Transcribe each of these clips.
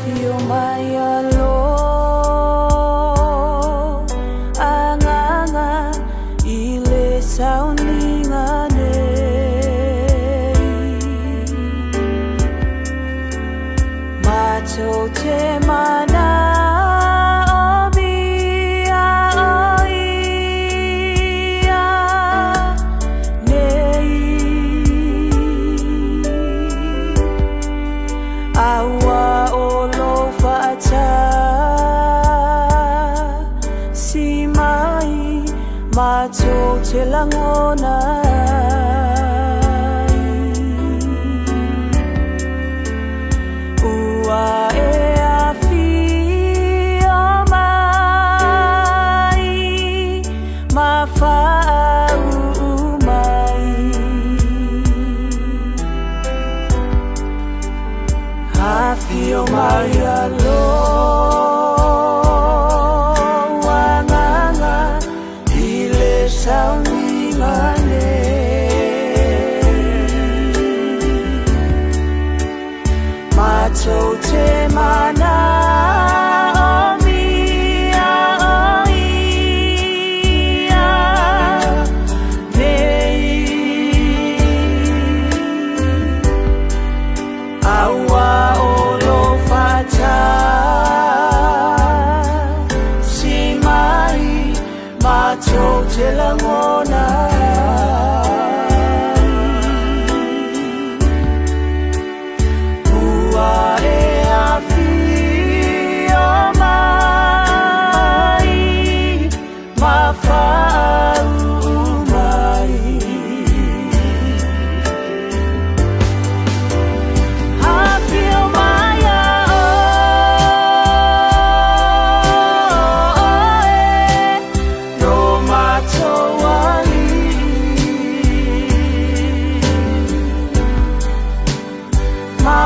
Afio mai alo agaga i le sauniga nei. Matou te manaomia o ia nei. Aua o lou faatasi mai matou te lagona ai. Ua e afio mai ma faauu mai. Afio mai alo agaga i le sauniga nei. Matou te manaomia o ia nei. Aua o lou faatasi mai matou te lagona ai. Ua e afio mai ma faauu mai. Afio mai oe lo matou Alii. Ma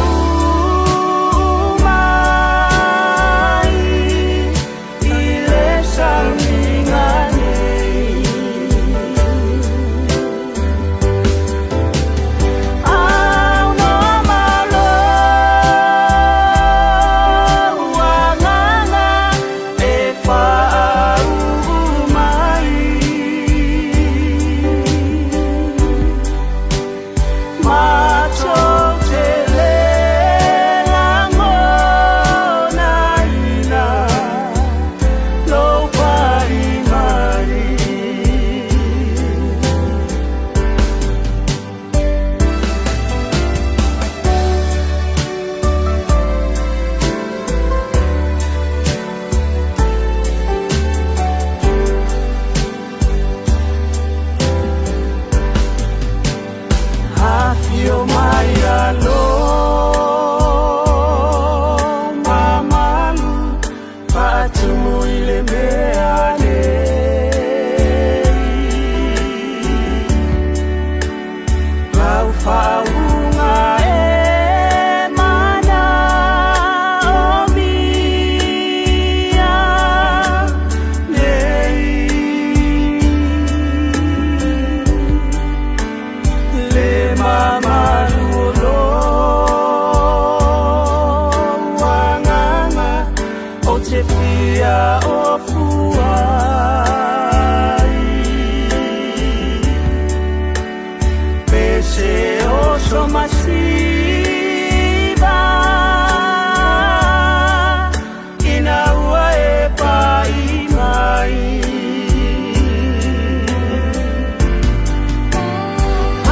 faauu mai i le sauniga nei. Aunoa ma lou agaga e faauu mai. Matou te le lagonaina lou pai mai. Afio mai alo mamalu faatumu i le mea nei. Lau faauuga e manaomia nei. Le mamalu o lou agaga ou te fia ofua ai. Pese oso masiva ina ua e pai mai.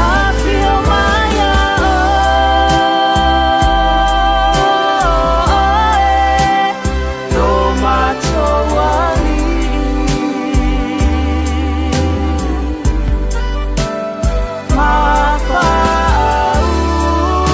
Afio mai oe lo matou Alii. Ma faauu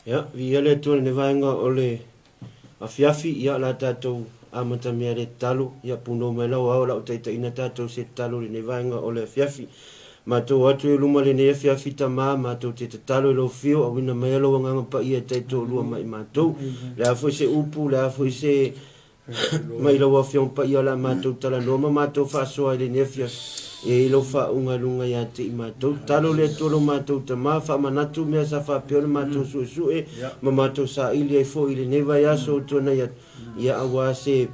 Ia, viia le Atua i lenei vaega o le afiafi, ia o le a tatou amatamea i le tatalo, ia punou mai lau ao o lau taitaiina tatou se tatalo i lenei vaega o le afiafi. Matou atu i luma lenei afiafi Tama, matou te tatalo i lou fio, auina maia lou Agaga Paia e taitoalua ma i matou. Le a foi se upu, le a foi se Mai lau Afioga Paia o le a matou talanoa ma matou faasoa i lenei afiafi, e i ai lau faauuga i luga ia te i matou. Tatalo le Atua lo matou Tama, faamanatu mea sa faapea ona matou suesue ma matou saili ai foi i lenei vaiaso ua tuanai atu, ia aua se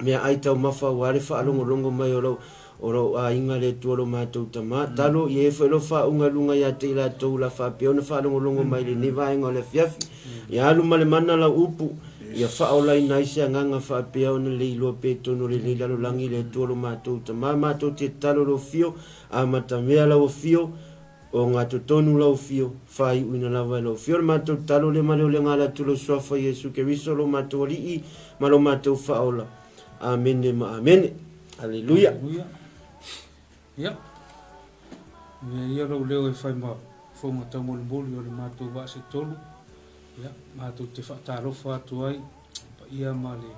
meaai taumafa aua le faalogologo mai o lau o lou aiga le Atua lo matou Tama. Talo, ia i ai foi lau faauuga i luga ia te i latou o le a faapea ona faalogologo mai i lenei vaega o le afiafi. Ia alu ma le mana lau upu, ia faaolaina ai se agaga faapea ona le iloa pea i totonu o lenei lalolagi le Atua lo matou Tama. Matou te tatalo i lou afio, amatamea lau afio, ogatotonu lau afio, faaiuina lava e lau afio le matou tatalo lea ma le olega ala atu i lou Suafa Iesu Keriso lo matou Alii ma lo matou Faaola. Amene ma amene. Aleluia. Aleluia. Ia. Mea ia lou leo e fai ma fofoga taumolimoli o le matou vaa se tolu. Ia, matou te faatalofa atu ai paia ma le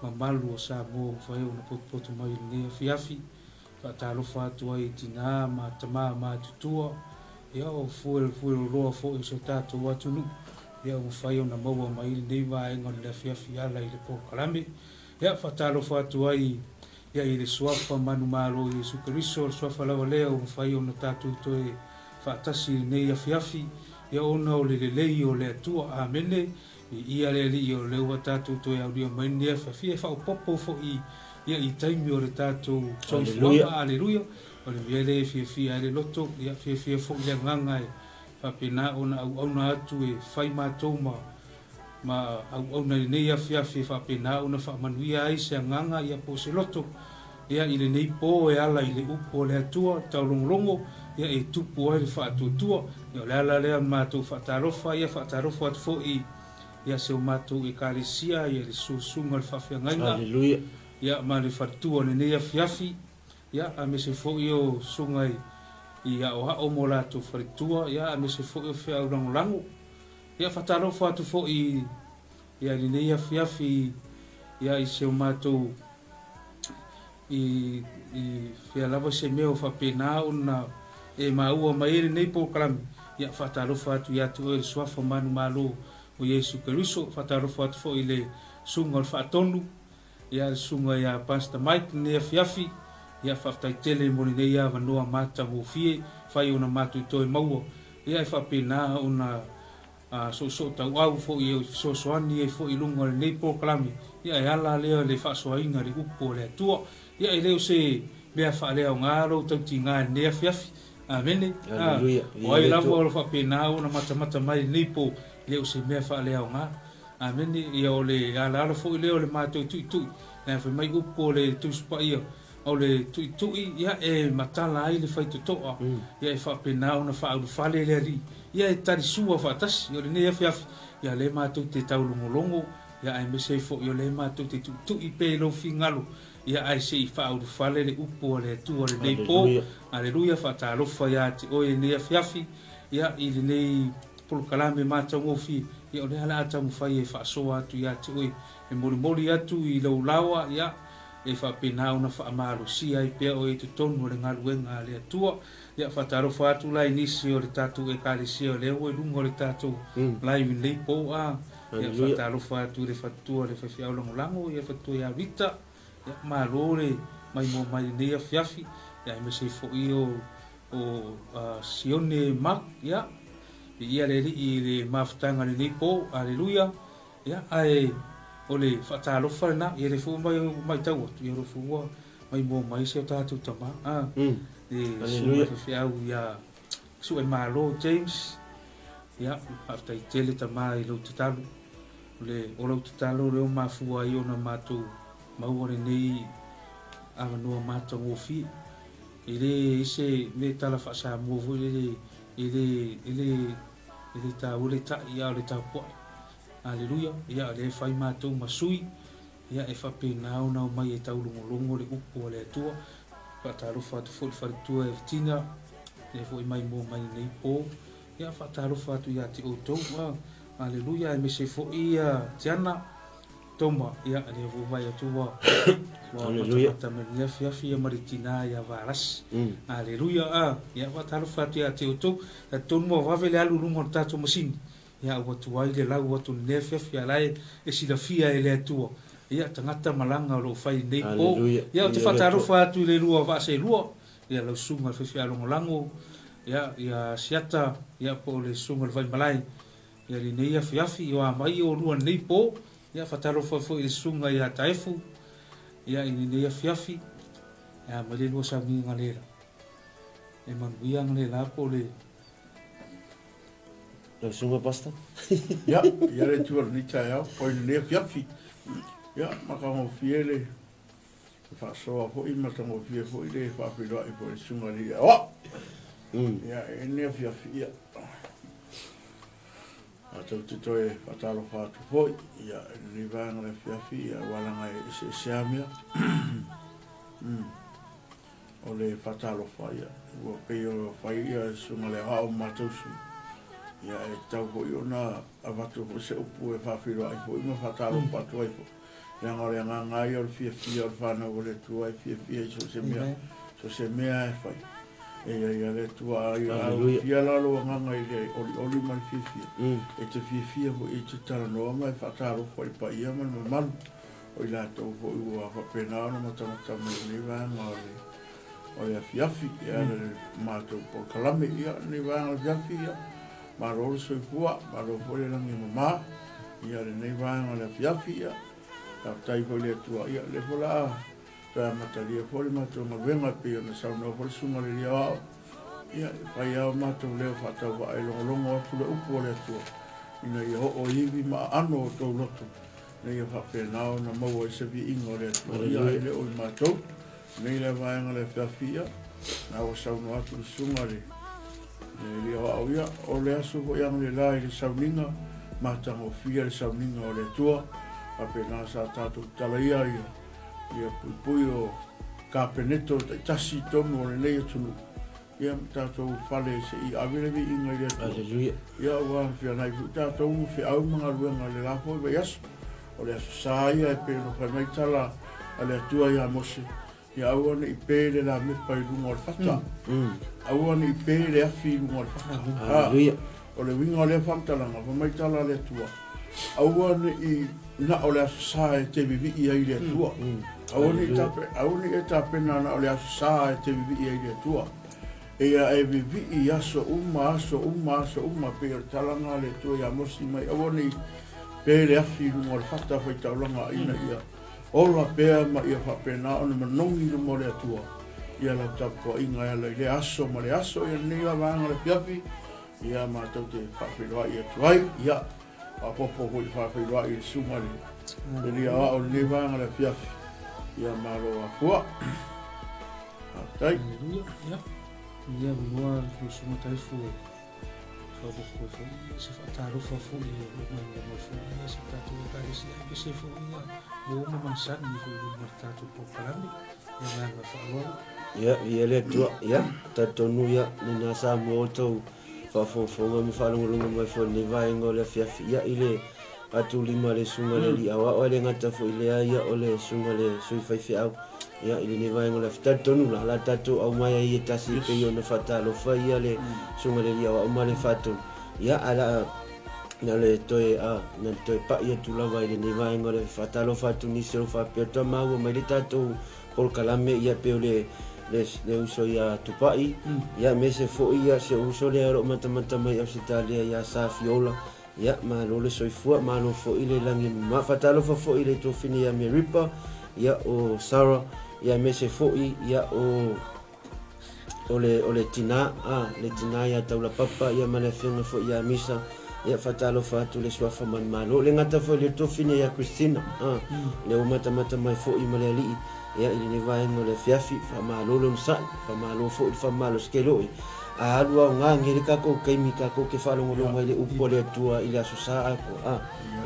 mamalu o Samoa ua mafai ona potopoto mai i lenei afiafi. Faatalofa atu ai i tinā ma tamā matutua, ia o fuefueloloa foi o si o tatou atunuu, ia ua mafai ona maua mai lenei vaega o le afiafi e ala i le polokalame. Ia, faatalofa atu ai ia i le Suafa manumalo o Iesu Keriso, o le Suafa lava lea ua mafai ona tatou toe faatasi i lenei afiafi, ia ona o le lelei o le Atua. Amene. Viia le Alii o lea ua tatou toe aulia mai lenei afiafi e faaopoopo foi ia i taimi o le tatou soifuaga. Aleluia. O le mea lea e fiafia ai le loto, ia fiafia foi le agaga e faapena ona auauna atu e fai matou ma ma auauna i lenei afiafi e faapena ona faamanuia ai se agaga ia po o se loto ia i lenei po e ala i le upu a le Atua taulogologo ia e tupu ai le faatuatua. Ia o le ala lea o le matou faatalofa, ia faatalofa atu foi ia si o matou Ekalesia, ia le susuga o le faafeagaiga, Aleluia. ia ma le faletua o lenei afiafi, ia aemaise foi o susuga i aoao ma o latou faletua, ia aemaise foi o feau lagolago. Ia faatalofa atu foi ia i lenei afiafi ia i si o matou i i fea lava se mea o faapena ona e maua mai ai lenei polokalame, ia faatalofa atu ia te oe le Suafa manumalo o Iesu Keriso, faatalofa atu foi i le Susuga o le Faatonu, ia le Susuga ia Pastor Mike lenei afiafi, ia faafetai tele mo lenei avanoa matagofie fai ona matou toe maua, ia e faapena ona A soosootauau foi e fesoasoani ai foi i luga o lenei polokalame, ia e ala lea i le faasoaina i le upu a le Atua. Ia e le o se mea faaleaoga lou tautiga i lenei afiafi. Amene. A, Aleluia. o Viia ai le lava Atua. o lo faapena ona matamata mai i lenei po, e le o se mea faaleaoga. Amene. Ia o le alaala foi lea o le matou tuitui, leaga fai mai upu o le Tusi Paia, O le tuitui, ia, e matala ai le faitotoa, ia, e faapena ona faaulufale le alii, ia, e talisua faatasi. O lenei afiafi, ia, lea matou te taulogologo, ia, aemaise ai foi o lea matou te tuitui pea i lou fingalo, ia, ae se i faaulufale le upu a le Atua lenei po. Aleluia. Aleluia, faatalofa ia te oe i lenei afiafi, ia, i lenei polokalame matagofie, ia, o lea o le a taumafai e faasoa atu ia te oe, e molimoli atu i lou laoa, ia, e faapena ona faamalosia ai pea oe i totonu o le galuega a le Atua. Ia, faatalofa atu la i nisi o le tatou Ekalesia o lea ua i luga o le tatou live i lenei po a. Ia, faatalofa atu i le faletua o le faifeau lagolago, ia le faletua ia Rita. Ia, malo le maimoa mai i lenei afiafi, ia aemaise ai foi o o Sione Mark, ia, viia le Alii i le mafutaga i lenei po. Aleluia. Ia, ae o le faatalofa lena, ia lea foi ua matau atu, ia o lea foi ua maimoa mai si o tatou tama, a, le susuga i le faifeau ia Suemalo James. Ia, faafetai tele tama i lou tatalo. O le, o lau tatalo lea ua mafua ai ona matou maua lenei avanoa matagofie. E le i se mea tala faa-Samoa foi lele, e le, e le, e le taua le ta'i a o le tapuai. Aleluia! Ia, o lea e fai matou ma sui, ia, e faapena ona omai e taulogologo le upu a le Atua. Faatalofa atu foi i le faletua e Tina, lea foi e maimoa mai lenei po. Ia, faatalofa atu ia te outou. A, Aleluia, aemaise foi ia Tiana Toma, ia, lea foi ua vaai atu ua Aleluia. matamata mai lenei afiafi ia ma le tinā ia Valasi. Aleluia, a, ia, faatalofa atu ia te outou. Talitonu ua vave le alu i luga o le tatou masini, ia, ua tuai le lau atu i lenei afiafi, a o la e silafia e le Atua, ia, tagata malaga o lo o fai i lenei po. Aleluia. Ia, ou te Viia le Atua. faatalofa atu i le lua vaa seelua, ia, lau susuga i le faifealogolago, ia, ia Siata, ia, po o le susuga i le Vaimalae, ia, lenei afiafi, o a mai oulua i lenei po, ia, faatalofa foi i le susuga ia Taefu, ia, i lenei afiafi, ia, mai le lua sauniga lela. E manuia lela po o le Lau susuga Pastor. Ia, ia le Atua i lenei taeao, po i lenei afiafi. Ia, matagofie le faasoa foi, matagofie foi le faafeiloai foi i le susuga i le Aoao. Ia, e lenei afiafi, ia. Matou te toe faatalofa atu foi, ia, i lenei vaega o le afiafi, ia, aua leaga e eseese lava mea. O le faatalofa, ia, ua pei o fai ia le susuga i le Aoao ma matou sui, ia, e tatau foi ona avatu foi se upu e faafeiloai foi ma faatalofa atu ai foi. Leaga o le agaga lava ia o le fiafia o le fanau a le Atua e fiafia i so o se mea, so o se mea lava e fai. E i ai lava le Atua, a Aleluia. ufia la lou agaga i le olioli ma le fiafia, e te fiafia foi e te talanoa ma e faatalofa i le paia ma le mamalu o i latou foi ua faapena ona matamata mai i lenei vaega o le o le afiafi, e ala i le matou polokalame. Ia, lenei vaega o le afiafi, ia, malo le soifua, malo foi le lagi e mama, ia, lenei vaega o le afiafi, ia, faafetai foi i le Atua, ia, o lea foi o le a toe amatalia foi le matou galuega e pei ona saunoa foi le susuga i le Alii Aoao, ia, e fai lava o matou leo faatauvaa e logologo atu le upu a le Atua, ina ia oo i ivi ma aano o outou loto, ina ia faapena ona maua ai se viiga o le Atua, ia, ae le o i matou. Nei le vaega o le afiafi, ia, na ua saunoa atu le susuga i le Alii Aoao, ia, o le aso foi analeila i le sauniga, matagofie le sauniga o le Atua, faapena sa tatou tatalaia ia, ia puipui o Kapeneto taitasi i totonu o lenei atunuu, ia ma tatou fale se i ave le viiga i le Atua. Aleluia. Ia, ua feagai foi tatou ma feau ma galuega i le la foi vaiaso. O le Aso Sa ia e pei ona fai mai tala a le Atua ia Mose, ia aua ne i pe le lamepa i luga o le fata, aua ne i pe le afi i luga o le fata. Aleluia. O le uiga o lea faamatalaga, fai mai tala a le Atua, aua ne i na o le Aso Sa e te vivii ai i le Atua. Aua ne i tape, aua ne i e tapena na o le Aso Sa e te vivii ai i le Atua. Ia e vivii i aso uma, aso uma, aso uma, pei o le tala lena a le Atua ia Mose mai, aua ne i pe le afi i luga o le fata faitaulaga ina ia ola pea ma ia faapena ona manogi i luma o le Atua. Ia lau tapuaiga e ala i le aso ma le aso, ia lenei vaega o le afiafi, ia matou te faafeiloai atu ai, ia faaopoopo foi faafeiloai i le susuga i le Alii Aoao i lenei vaega o le afiafi, ia malo afua. Faafetai. Aleluia. Ia, ia avanoa lau susuga Taefu e faaopoopo ai foi se faatalofa foi e oo mai mai foi ia se tatou ekalesia, aemaise foi ia ua uma masani foi i luma o le tatou polokalame. Ia vaega faaaloalo. Ia, viia le Atua. Ia, talitonu ia, lena sa mua outou faafogafoga ma faalogologo mai foi i lenei vaega o le afiafi. Ia, i le atulima le susuga i le Alii Aoao, ae le gata foi i lea, ia, o le susuga i le Sui Faifeau. Ia, i lenei vaega o le afiafi. Talitonu la, la tatou aumai ai e tasi e pei ona faatalofa ia le susuga i le Alii Aoao ma le faatonu. Ia, ae la na le toe a na le toe pai atu lava i lenei vaega o le faatalofa atu nisi o faapea toa maua mai le tatou polokalame, ia pei o le le le uso ia Tupai, ia aemaise foi ia se uso lea o lo o matamata mai Ausetalia ia Sa Fiola, ia malo le soifua, malo foi le lagi e mama. Faatalofa foi i le tofine ia Meripa, ia o Sarah, ia aemaise foi ia o o le o le tina a le tina ia Taulapapa, ia ma le afioga foi ia Misa, ia faatalofa atu le suafa manumalo. Le gata foi le tofine ia Christina a le ua matamata mai foi ma le alii, ia i lenei vaega o le afiafi, faamalo le onosai, faamalo foi le faamalosi ke loi. A alu au ngā ngere kākou kaimi kākou ke whaalongolongo i le upu a le Atua i le aso sa a koa, a,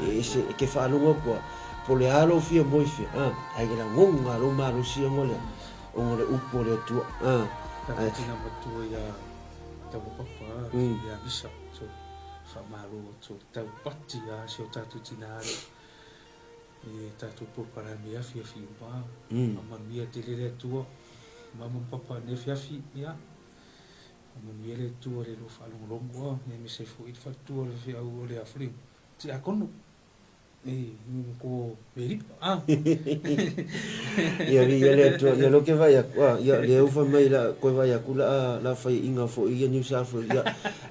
e ese e ke whaalongo koa, po le alo fia moi fia, a, ai ke la ngongo ngā lo malosi o ngole, o ngole upu a le Atua, a. Tatou tina matua ia Taulapapa, ia Misa. So, Faamalo atu o le taupati a si o tatou tina le i tatou polokalame afiafi uma. Faamanuia tele le Atua mama ma papa i lenei afiafi. Ia, faamanuia le Atua i le lua faalogologo a, aemaise foi le faletua o le feau o le afulei tiakono. Ia viia le Atua, ia loke vai aku, a, ia lea ua fai mai la, koe vai aku la a, la faiaiga foi ia Niusa foi, ia,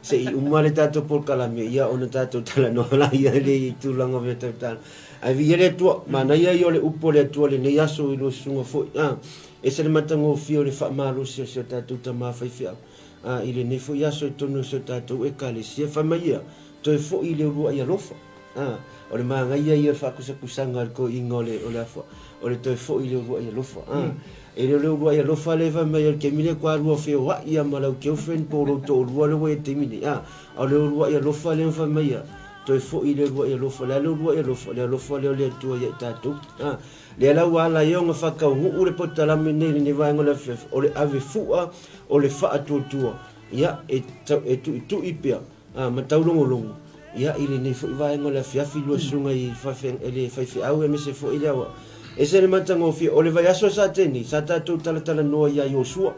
se i uma le tatou polokalame, ia ona tatou talanoa laia lea i tulaga o mea tau tala. Ae viia le Atua, manaia ia o le upu a le Atua lenei aso i lua susuga foi, a, ese le matagofie o le faamalosi o si o tatou tama faifeau, a, i lenei foi aso i totonu o si o tatou Ekalesia, fai mai ia, toe foi i le uluai alofa. A, o le manaia ia o le faakusakusaga a le toeaina o le, o le afa, o le toe foi i le uluai alofa. A, e le o le uluai alofa lea e fai mai o le taimi lea ua lua feoai lava ma lau girlfriend po o lou toalua lea ua i ai i le taimi nei. A, a o le uluai alofa lea na fai mai ia, toe foi i le uluai alofa. O le a le uluai alofa? O le alofa lea o le Atua ia i tatou. A, lea la ua ala ai ona faataunuu le polokalame nei i lenei vaega o le afiafi, o le ave fua o le faatuatua, ia, e, e tuitui pea A, ma taulogologo, ia, i lenei foi vaega o le afiafi, lua susuga i le faifeau aemaise foi le aoao. Ese le matagofie, o le vaiaso sa tea nei, sa tatou talatalanoa ia Iosua,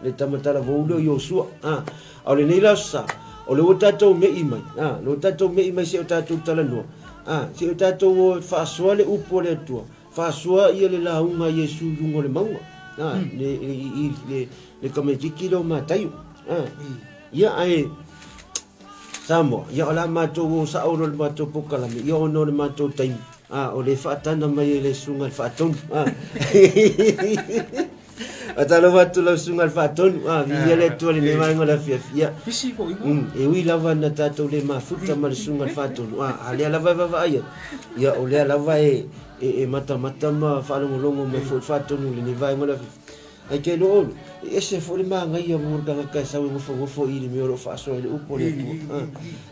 le tama talavou lea o Iosua. A, a o lenei la aso sa, o lea ua tatou me'i mai, a, lea ua tatou me'i mai se i o tatou talanoa, a, se i o tatou o e faasoa le upu a le Atua, faasoa ia le lauga a Iesu i luga o le mauga, a, le, i, le, le tamaitiiti lea o Mataio, a. Ia ae Samoa, ia o le a matou o sao loa i le matou polokalame, ia ona o le matou taimi, a, o lea e faatana mai e le susuga i le Faatonu, a. Faatalofa atu lau susuga i le Faatonu, a, viia le Atua i lenei vaega o le afiafi, ia. Pisi foi ua. E ui lava ina tatou le mafuta ma le susuga i le Faatonu, a, a lea lava e vaavaai atu, ia o lea lava e, e, e matamata ma faalogologo mai foi le Faatonu i lenei vaega o le afiafi. Ae te iloa olu, e ese foi le manaia mo le tagata e sau e nofonofo i le mea o lo o faasoa ai le upu a le Atua.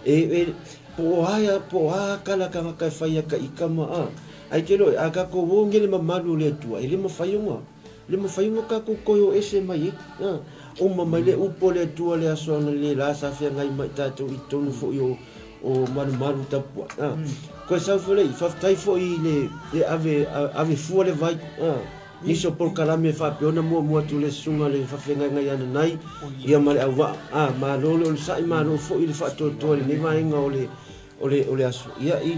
E, e, po o a, po o a tala a tagata e fai ia ta ita ma, a, ae te iloa, a tatou o nei le mamalu o le Atua, e le mafai ona, le mafai ona tatou toe o ese mai ai. A, uma mai le upu a le Atua le aso analeila sa feagai ma i tatou i totonu foi o, o malumalu tapuai. A, koe sau foi lea, faafetai foi i le, le ave, ave fua le vai. A, Nisi o polokalame e faapea ona muamua atu le susuga le faafeagaiga ia Nanai ia ma le auvaa. A, malo le onosai, malo foi le faatoatoa i lenei vaega o le, o le, o le aso. Ia, i,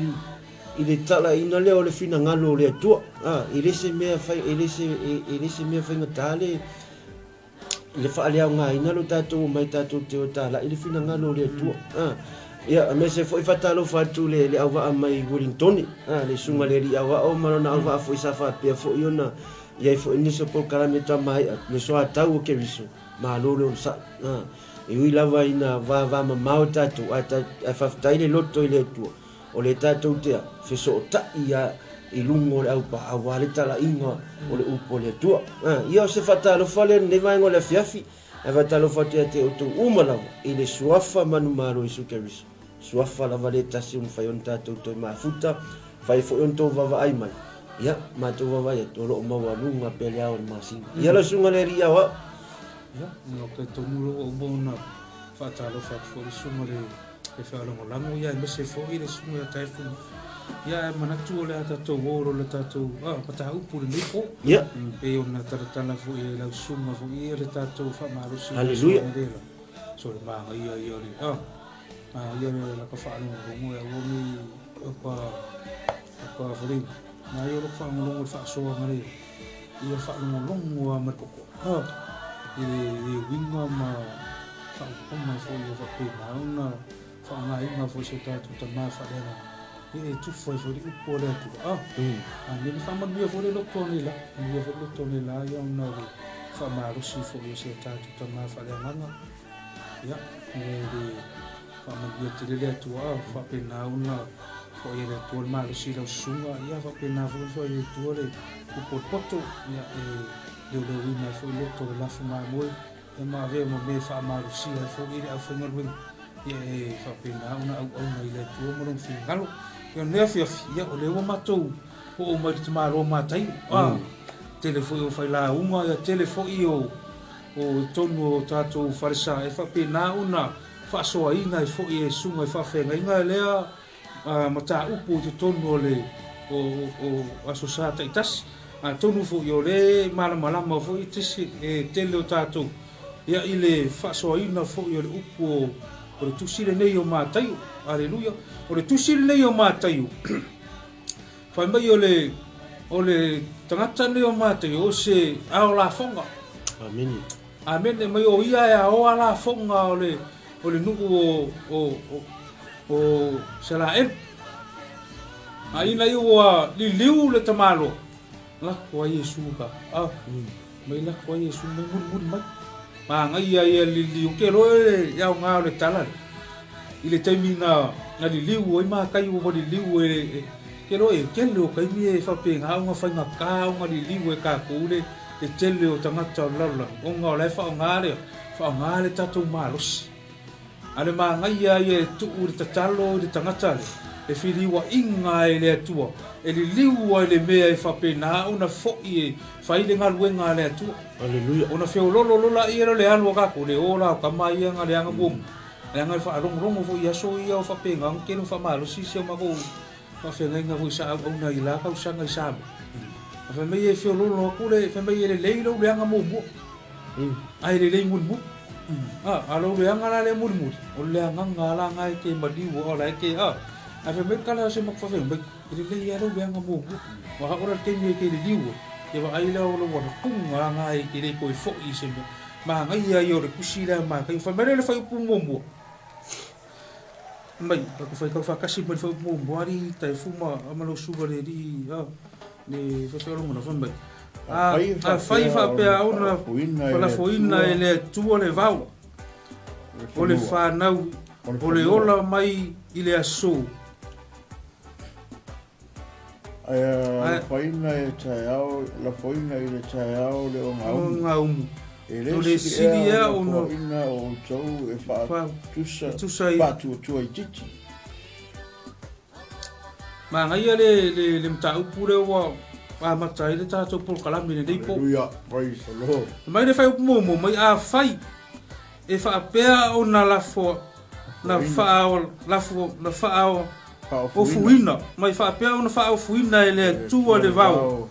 i le talaina lea o le finagalo o le Atua. A, e le se mea fai, e le se, e, e le se mea faigata le, le faaleaogaina lo tatou omai tatou te o e talai le finagalo o le Atua. Ah, ia, aemaise foi faatalofa atu le, le auvaa mai Wellingtone, ah, le susuga le alii aoao ma lona auvaa foi sa faapea foi ona i ai foi nisi o polokalame tamaea, le soatau o Keriso, malo le onosai. Ah, e ui lava ina vavamamao tatou, ae, ta, ae faafetai le loto i le Atua, O le tatou te fesootai ia i luga o le aupa aua le talaiga o le upu a le Atua. Ia o se faatalofa lea i lenei vaega o le afiafi, ae faatalofa atu ia te outou uma lava i le Suafa manumalo o Iesu Keriso. Suafa lava le tasi ua mafai ona tatou toe mafuta, mafai foi ona outou vaavaai mai. Ia, matou vaavaai atu, o lo o maualuga pea le ao o le masina. Ia lau Susuga i le Alii Aoao. Ia, o talitonu ua uma ona faatalofa atu foi i le Susuga i le e faalagolago ia aemaise foi le susuga ia Taefu. Ia ae manatu o le a tatou o loa i le tatou mataupu i lenei po. Ia. Pei ona talatala foi e lau susuga foi ia le tatou faamalosi. Haleluia. So le magaia ia o le magaia le laka faalogologo e aua nei opa opa foi na ia o le faalogologo le faasoaga le ia faalogologo lava ma le totoa i le uiga ma faaupuga foi o faapena ona faaaogaina foi e si o tatou tama faaleagaga ia e tufa ai foi le upu a le Atua. Amene. Faamanuia foi le loto anelā, manuia foi le loto anelā ia ona o le faamalosi foi o si o tatou tama faaleagaga. Ia, le Faamanuia tele le Atua, faapena ona foai e le Atua le malosi i lau susuga, ia faapena foi ona foai e le Atua le upu o le poto, ia e leoleoina ai foi loto o le lafo mamoe, ia ma avea ma mea e faamalosia ai foi le aufaigaluega, ia e faapena ona auauna i le Atua ma lona finagalo. Ia o lenei afiafi, ia o lea ua matou oo mai i le tamaloa Mataio, tele foi o failauga, ia tele foi o totonu o tatou falesa e faapena ona faasoaina ai foi e susuga i faafeagaiga lea mataupu i totonu o le o Aso Sa taitasi. Atonu foi o lea e malamalama foi tisi e tele o tatou ia i le faasoaina foi o le upu o le tusi lenei o Mataio. Aleluia. O le tusi lenei o Mataio, fai mai o le o le tagata lenei o Mataio o se ao lafoga. Amene. Amene mai o ia e aoa lafoga o le o le nuu o Isaraelu. A ina ia ua liliu le tamaloa, lako ai Iesu ka. A, mai lako ai Iesu mai mulimuli mai. Magaia ia liliu ke loe le aoga o le tala le. I le taimi na liliu ai matai ua liliu e ke loe e tele o taimi e faapena ona faigata ona liliu e tatou le tele o tagata o le lalolagi ona o la e faaaoga le faaaoga le tatou malosi. A le magaia ia e tuu i le tatalo i le tagata le e filiuaʻiga ai le Atua, e liliu ai le mea e faapena ona foi e fai le galuega a le Atua. Aleluia. Ona feololo loa laia lea o le alu a tatou, le o la o tama ia na leaga muamua, leaga e faalogologo foi i aso ia o faapena ona tele ona faamalosi si o matou faafeagaiga foi sa auauna i la tausaga i Samoa. A fai mai e feololo atu le, fai mai e lelei lou leaga muamua, ae lelei mulimuli. A lou leaga la lea mulimuli, o le leagaga la na e te maliu o la e te, a. Ae fai mai le tala a se matou faafeagaiga, mai, e lelei lava lou leaga muamua. Ua oo la le taimi e te liliu ai, ia vaai la o lou alakuga la na e te le toe foi i se mea. Manaia ia o le tusi lea a Mataio. Fai mai lea o le fuaiupu muamua, mai, tatou faitau faatasi mai le fuaiupu muamua, alii Taefu ma lau susuga le alii, a, le faifeau fai mai, afai faapea ona falafoina e le Atua le vao o le fanau o le ola mai i le aso. Ae lafoina e taeao, lafoina i le taeao le ogaumu. E le sili ea ona lafoina o outou e faatusa faatuatua itiiti. Manaia le mataupu lea ua amata ai le tatou polokalame i lenei po. Hallelujah, praise the Lord. Mai le fuaiupu muamua mai, afai e faapea ona lafo na faa lafo na faa ofuina mai faapea ona faaofuina e le Atua le vao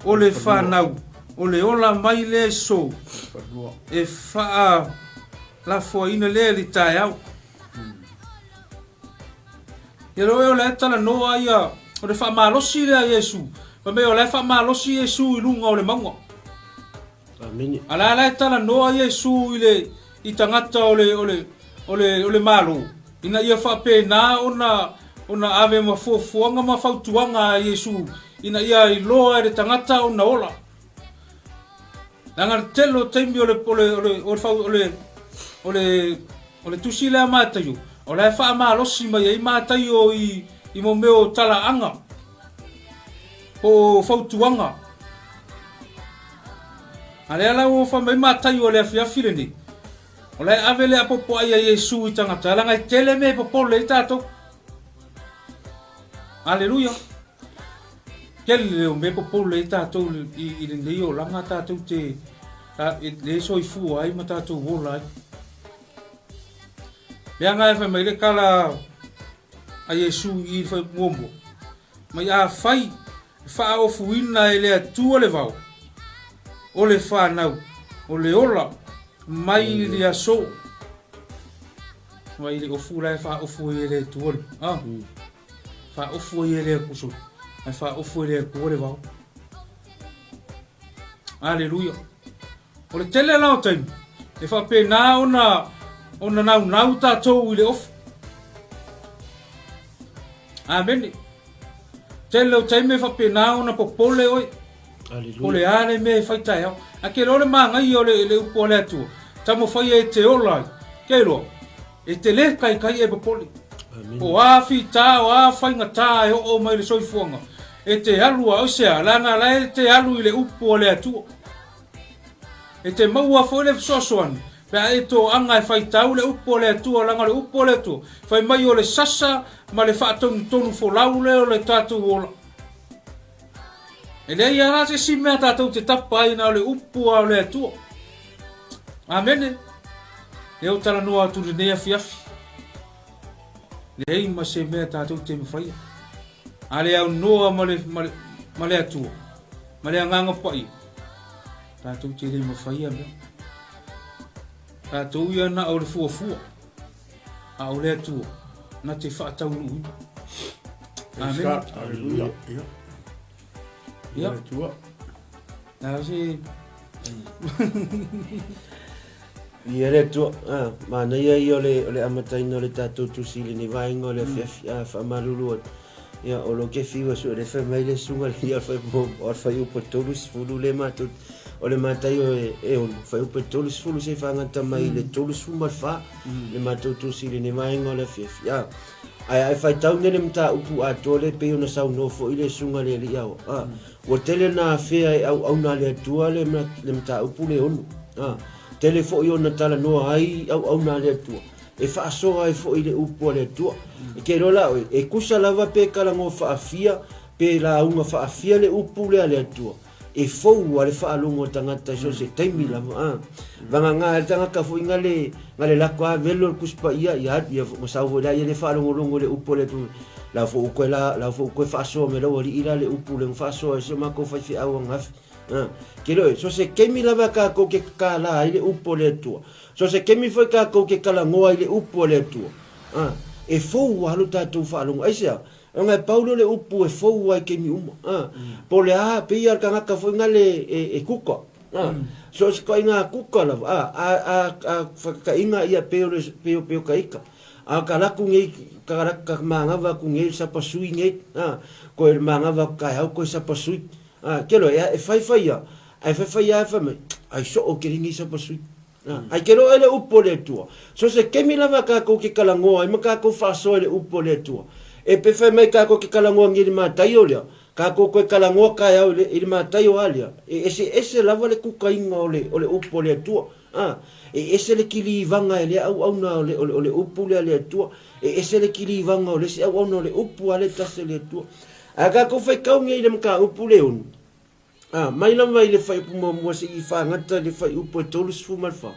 o le fanau o le ola mai lea i so e faa lafoaina lea i le taeao. Ia loe o le talanoa ia o le faamalosi lea a Iesu. Fai mai o la e faamalosi Iesu i luga o le mauga. Amene. A la la e talanoa Iesu i le i tagata o le o le o le o le Malo ina ia faapena ona ona ave ma fuafuaga ma fautuaga a Iesu ina ia iloa e le tagata ona ola. Leaga le tele o taimi o le o le o le o le o le o le o le tusi lea a Mataio, o la e faamalosi mai ai Mataio i i mo mea o talaaga po o fautuaga. A lea la ua fai mai Mataio i le afiafi lenei, o la e ave le apoapoai a Iesu i tagata, leaga e tele mea e popole ai tatou. Aleluia. Tele o mea e popole ai tatou i lenei olaga tatou te le soifua ai ma tatou ola ai. Leaga e fai mai le tala a Iesu i le fuaiupu muamua, mai afai e faaofuina e le Atua le vao o le fanau o le ola mai le aso, mai le ofu la e faaofu ai e le Atua le, ah, faaofu ai e le Atua, sorry, ae faaofu e le Atua le vao. Aleluia. O le tele la o taimi, e faapena ona ona naunau tatou i le ofu. Amene. Tele o taimi e faapena ona popole oe. Aleluia. O le a le mea e fai taeao. A ke loa le magaia o le, le upu a le Atua, taumafai e te ola ai. Ke loa, e te le kaikai e popole. Amene. O a fita, o a faigata e oo mai le soifuaga, e te alu a oisea, leaga la e te alu i le upu a le Atua. E te maua foi le fesoasoani pe a e toaga e faitau le upu a le Atua, leaga o le upu a le Atua, fai mai o le sasa ma le faatonutonu folau lea o le tatou ola. E leai lava la se isi mea tatou te tapa ai na o le upu lava o le Atua. Amene. Lea ua talanoa atu i lenei afiafi, leai ma se mea tatou te mafaia. A le aunoa ma le, ma le, ma le Atua, ma le Agaga Paia, tatou te le mafaia mea. Tatou ia na o le fuafua, a o le Atua na te faataunuuina. Amen. Hallelujah. Ia. Ia. Atua. Na se Ia le Atua, ah, manaia ia o le, o le amataina o le tatou tusi i lenei vaega o le afiafi, ah, faamalulu atu. Ia, o lo ke fiu asu le fai mai le suga le ia fai mo, o le fai upo 30 le matou, o le Mataio e, e ono, fai upo 30 se whangata mai le 34, le matou tusi i lenei vaega o le afiafi. Ah, ae ai faitau nei le mataupu atoa le pei ona saunoa foi le suga le alii ao. Ah, Ua tele na afea e auauna a le Atua le, le mataupu le ono. A, tele foi ona talanoa ai auauna a le Atua, e faasoa ai foi le upu a le Atua. E ke iloa la oe, e kusa lava pe kalagoa faafia, pe lauga faafia le upu lea a le Atua, e fou a le faalogo a tagata i so o se taimi lava. A, vagana ai le tagata foi na le, na le lako a velo le Tusi Paia, ia alu ia ma sau foi la ia le faalogologo i le upu a le Atua. La foi koe la, la foi koe faasoa me lau alii la le upu le faasoa e se matou faifeau angafi. Ah, ke loe, so se kemi lava kākou ke kālā ai le upu o le Atua. So se kemi foi kākou ke kalagoa ai le upu o le Atua. Ah, e fou a lo tātou faalogo. Aisea, ona e pau lea o le upu e fou ai kemi uma. Ah, po o le a, pei lava le tagata foi nale e, e kuka. Ah, so se koaiga kuka lava. Ah, a, a, a whakakainga ia pei o le, pei o, pei o ka ika. A ka laku nei, ka, ka māngava aku nei sapa sui nei, a, ko e māngava aku kai hau koe sapa sui. A, ke loa, e, e whaiwhai ia, ai whaiwhai ia e whai mai, ai so o keri nei sapa sui. A, ai ke loa ele upu o le Atua. So se kemi lava kākou ke kalangoa, ai ma kākou whaasoa ele upu o le Atua. E pe whai mai kākou ke kalangoa ngiri mātai o lea, kākou koe kalangoa kai au i le mātai o alia, e ese ese lava le kukainga o le, o le upu o le Atua. A, e ese le kilivaga e lea auauna o le, o le, o le upu lea a le Atua, e ese le kilivaga o le isi auauna o le upu a le tasi a le Atua. Ae kākou faitau nei i le mataupu le ono, a, mai lava i le fuaiupu muamua seia fagata i le fuaiupu e 34,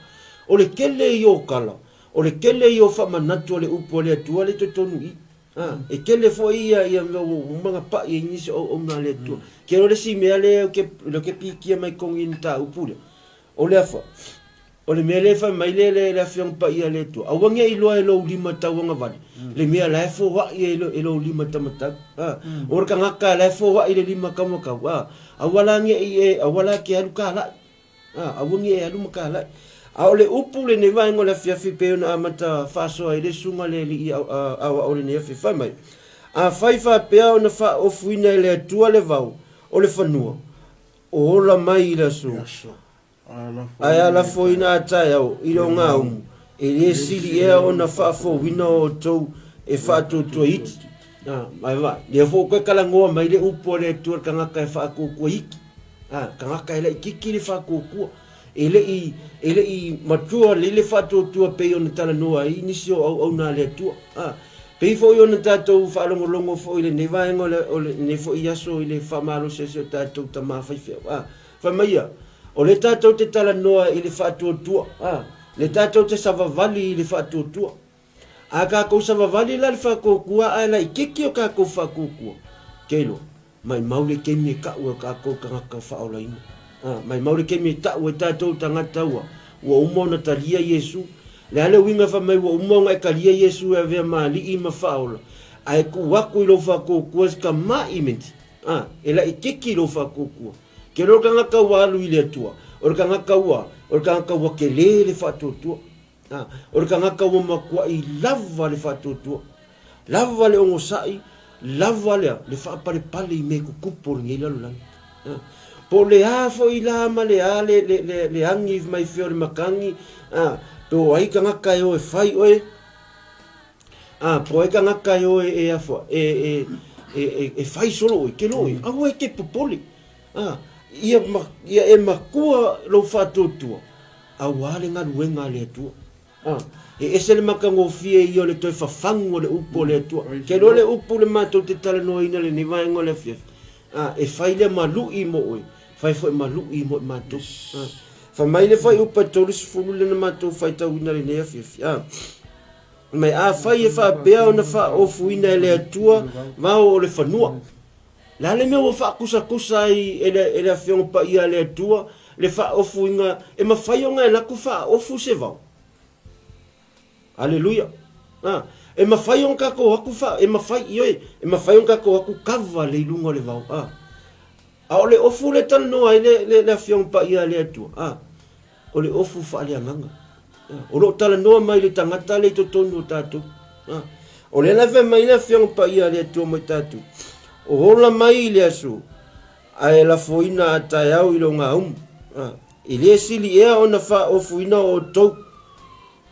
o le tele ia o tala, o le tele ia o faamanatu a le upu a le Atua le totonu i i. A, e tele foi ia, ia mea ua uma ona paʻi ai nisi o auauna a le Atua. Ke o le isi mea lea ou te, lea ou te pikia mai totonu i le mataupu lea, O le afa, o le mea lea e fai mai le, le, le Afioga Paia a le Atua, aua ne i iloa e lou lima tauagavale, le mea la e foai e, e lou lima tamatau. A, o le tagata la e foai le lima taumatau, a, aua la ne i e, aua la ke alu kālaʻi. A, aua ne i e alu ma kālaʻi. A o le upu lenei vaega o le afiafi pei ona amata faasoa ai le susuga le alii aoao lenei afiafi, fai mai, Afai faapea ona faaofuina e le Atua le vao o le fanua, O ola mai i le aso, ae alafoina a taeao i le ogaumu, e le sili ea ona faafouina o outou e faatuatua iti. Ae vaai, lea foi ua toe talanoa mai le upu a le Atua i le tagata e faatuatua iti. A, tagata e laitiiti le faatuatua. E le i, e le i matua lelei le faatuatua pei ona talanoa ai nisi o auauna a le Atua. A, pei foi ona tatou faalogologo foi i lenei vaega o le, o lenei foi aso i le faamalosi o si o tatou tama faifeau. A, fai mai ia, o lea tatou te talanoa i le faatuatua. A, lea tatou te savavali i le faatuatua. A tatou savavali la i le faatuatua ae laitiiti o tatou faatuatua, keilo, Maimau le taimi e taʻu e kākou tagata faaolaina. A, maimau le taimi e taʻu e tātou tagata ua, ua uma ona talia Iesu. Le a le uiga fai mai ua uma ona e talia Iesu e avea ma Alii ma Faaola, ae tuu atu i lou faatuatua se tamaʻi menti, a, e laʻititi i lou faatuatua. Ke loa le tagata ua alu i le Atua, o le tagata ua, o le tagata ua telē le faatuatua. A, o le tagata ua matuaʻi lava le faatuatua, lava le ogosaʻi, lava le, le faapalepale i mea tutupu o lenei lalolagi. A, po o le a foi la ma le a le, le, le, le agi mai fea o le matagi, a, po o ai tagata e o e fai oe, a, po o ai tagata e o e, e, afa, e, e, e, e, e fai solo oe, ke loe, aua e te popole. A, ia, ma, ia e matua lou faatuatua, Aua le galuega a le Atua. A, e ese le matagofie ia o le toe fafagu o le upu o le Atua. Ke iloa le upu le matou te talanoaina lenei vaega o le afiafi. A, e fai lea ma lui mo oe, fai foi ma lui mo i matou. A, Fai mai le fuaiupu e 30 lea na matou faitauina i lenei afiafi. A. Mai afai e faapea ona faaofuina e le Atua vao o le fanua. Le a le mea ua faakusakusa ai e le, e le Afioga Paia a le Atua le faaofuina e mafai ona e laku faaofu se vao? Aleluia. A, e mafai ona tatou atu fa, e mafai, ioe, e mafai ona tatou atu kava le i luga o le vao. A, a o le ofu le talanoa ai le, le, le Afioga Paia a le Atua. A, o le ofu faaleagaga. A, o lo o talanoa mai le tagata le i totonu o tatou. A, o lea la e fai mai le Afioga Paia a le Atua mai tatou. O ola mai i le aso, ae lafoina a taeao i lona aumu. A, e le sili ea ona faaofuina o outou.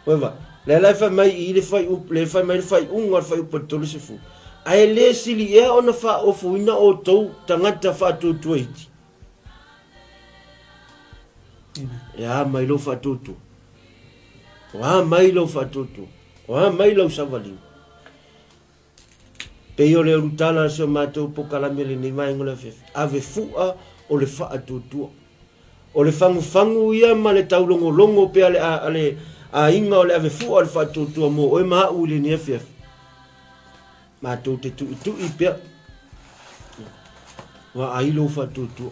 Ueva, lea la e fai mai i le fuaiupu, lea e fai mai le faaiuga o le fuaiupu e 30. Ae le sili ea ona faaofuina outou tagata faatuatua iti. E a mai lou faatuatua? O a mai lou faatuatua? O a mai lau savaliga? Pei o le ulutala a si o matou pokalame i lenei vaega o le afiafi, ave fua o le faatuatua. O le fagufagu ia ma le taulogologo pea a le aiga o le ave fua o le faatuatua mo oe ma au i lenei afiafi. Matou te tuitui pea. Vaai lou faatuatua.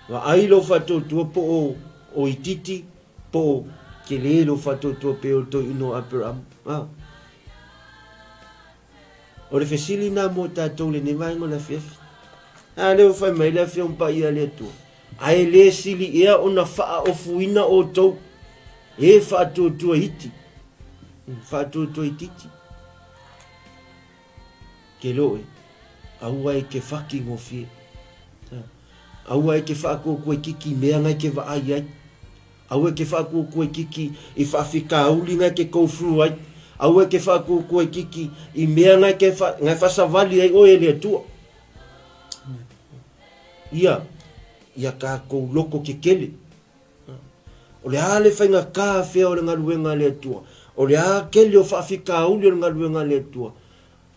Vaai lou faatuatua po o, o itiiti, po o tele lou faatuatua pei o le toeaina o Aperama. Ah. O le fesili lena mo tatou i lenei vaega o le afiafi. A lea ua fai mai le Afioga Paia a le Atua, ae le sili ea ona faaofuina outou e faatuatua iti, faatuatua itiiti. Ke loe, aua e ke whaki ngofie. Aua e ke whaakuakua i kiki mea ngai ke vaai ai. Aua e ke whaakuakua i kiki i whaafikauli ngai ke go through ai. Aua e ke whaakuakua i kiki i mea ngai ke wha, ngai whasawali ai oe e le Atua. Ia, ia kākou loko ke kele. O le a le whainga kāwhea o le galuega a le Atua. O le a kele o whaafikauli o le galuega a le Atua.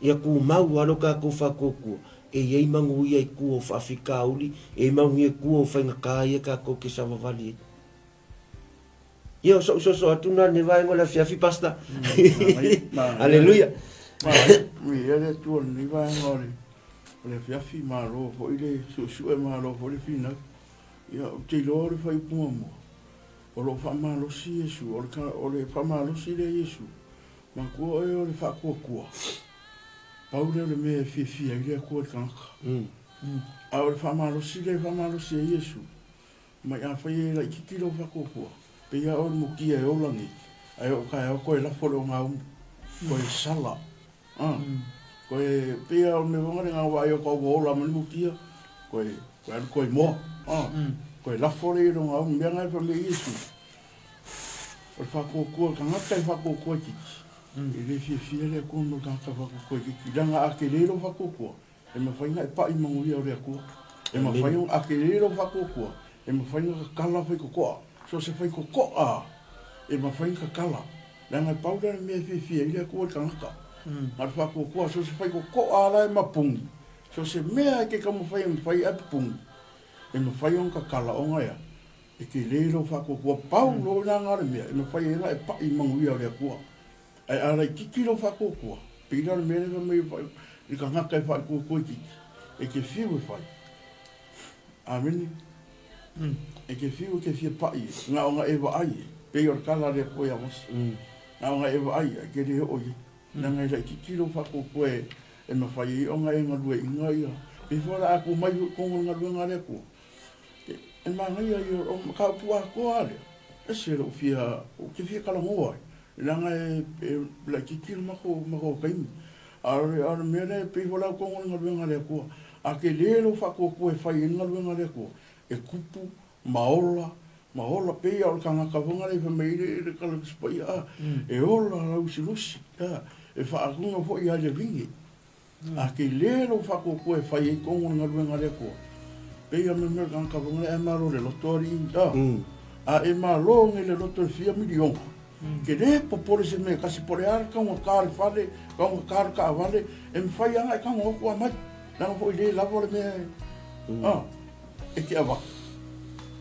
Ia kumau a lo kākou whaakuakua. E iai manuia i kua o whaafikauli, e iai manuia i kua o whainga ia kākou ke sawawali ai. Ia, o so'u soso atu na ne vaega o le afiafi, Pastor. Aleluia. Ia le Atua lenei vaega o le afiafi, malo foi le suesue, malo foi le finau. Ia, ou te iloa o le fuaiupu muamua, o lo o faamalosi Iesu, o le faamalosi lea Iesu, matua oe o le faatuatua. Pau lea o le mea e fiafia ai le Atua i le tagata. A o le faamalosi lea e faamalosi ai Iesu, mai afai e laitiiti lou faatuatua, pei lava oe o le mutia e ola nei, ae oo taeao toe lafo le ogaumu, toe sala. Koe pei lava o le mea foi lena vaai atu ua ola mai le mutia, koe koe alu koe moa. Koe lafo lea i le ogaumu, mea na e fai mai ai Iesu. O le faatuatua o le tagata e faatuatua itiiti. E le fiafia le Atua mo le tagata faatuatua itiiti. Leaga a tele lou faatuatua, e mafai ona e pai manuia o le Atua. E mafai ona, a tele lou faatuatua, e mafai ona tatala faitotoa. So o se faitotoa e mafai ona tatala. Leaga e pau lea o le mea e fiafia ai le Atua i le tagata. Ma le faatuatua, so o se faitotoa la e mapuni, so o se mea e te taumafai e mafai ae pupuni, e mafai ona tatala ona ea, e tele lou faatuatua. Pau loa i lana le mea e mafai ai ona e pai i manuia o le Atua. Ae a laitiiti lou faatuatua, pei la o le mea lea fai mai i le tagata e faatuatua itiiti, e te fiu e fai. Amene. E te fiu e te fia pai e, na ona e vaai e, pei o le tala a le Atua ia Mose. Na ona e vaai e, te le oo i ai. Leaga e laitiiti lou faatuatua e mafai ai ona e galueaiina ia. Pei foi o le a tu mai foi i totonu o le galuega a le Atua. E manaia ia o le mataupu atoa lava lea, ese lou fia, ou te fia talanoa ai, leaga e laitiiti le matou taimi. A o le mea lea e pei foi la i totonu o le galuega a le Atua, a tele lou faatuatua e fai ai le galuega a le Atua, e tupu ma ola, ma ola, pei lava o le tagata foi lea fai mai ai le tala Tusi Paia, a, e ola lausilusi, a, e faaaluga foi ia le vine. A tele lou faatuatua e fai ai totonu o le galuega a le Atua, pei lava mea o le tagata foi lea e malo i le loto alii, a, a e malo nei le loto e fia miliona, ke le popole se mea e tasi, po o le a le taugata o le fale, taugata o le taavale, e mafai lava ona e tago atu a mai, leaga foi e le lava le mea e, a, e te avatu.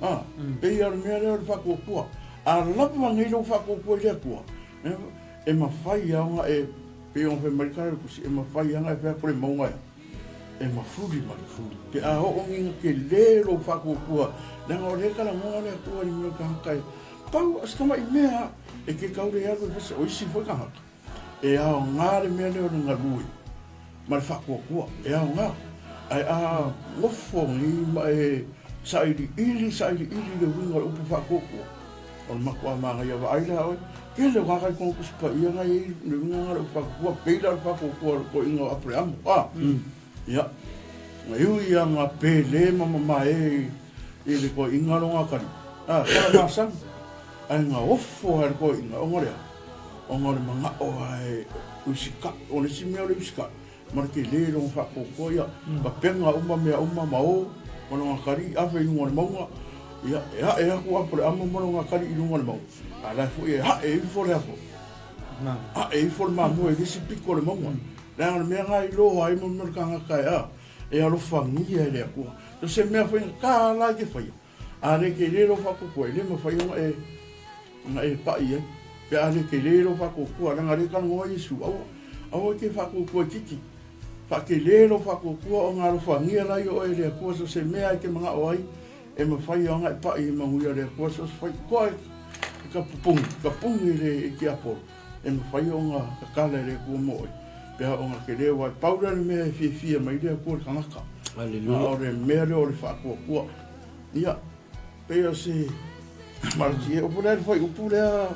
A, pei o le mea lea o le faatuatua. A lava nei lou faatuatua i le Atua, e mafai lava ona e, pei ona fai mai le tala o le Tusi, e mafai lava ona e fai atu le mauga ea, e mafuli mai. Pe a oo nei ina tele lou faatuatua, leaga o lea e talanoa le Atua i le mea o le tagata e pau a o se tamai mea lava, e te tau le alu e fai se, o isi foi tagata, E aoga le mea lea o le galue ma le faatuatua, e aoga. Ae a nofo nei ma e sailiili, sailiili le uiga o le upu faatuatua, o le matuā manaia. Vaai la oe, tele o tagata i totonu o Tusi Paia na e i ai le uiga lena o le upu faatuatua, pei la o le faatuatua o le toeaina o Apereamo, a? Ia, e ui lava na pele ma mamae i le toeaina lona atalii, a, tala masani, ae na ofo lava i le toeaina, ona o le a? Ona o le manao lava e usikai, o le isi mea o le usikai, ma le tele lona faatoatoa, ia, tapena uma mea uma ma o ma lona atalii, ave i luga o le mauga, ia, e ae atu Apereamo ma lona atalii i luga o le mauga, a o la e foi e ae ifo le a foi? Ae ifo le mamoe i le isi pito o le mauga. Leaga o le mea lena e iloa ai mo le mea o le tagata e a, e alofagia e le Atua. So se mea foi na ta la e te faia, a le tele lou faatuatua, e le mafai ona e, ona e paʻi ai. Pe a le tele lou faatuatua, leaga o lea e talanoa Iesu, aua, aua e te faatuatua itiiti. Faatele lou faatuatua ona alofagia laia oe e le Atua, so se mea e te manao ai, e mafai ona e paʻi i manuia o le Atua, so se fai koa e ka pupuni, ka puni i le i tiapolo. E mafai ona tatala e le Atua mo oe, pe a ona tele, aua e pau lea o le mea e fiafia mai le Atua i le tagata. Aleluia. A o le mea lea o le faatuatua. Ia, pei o se malati e upu lea le fuaiupu lea,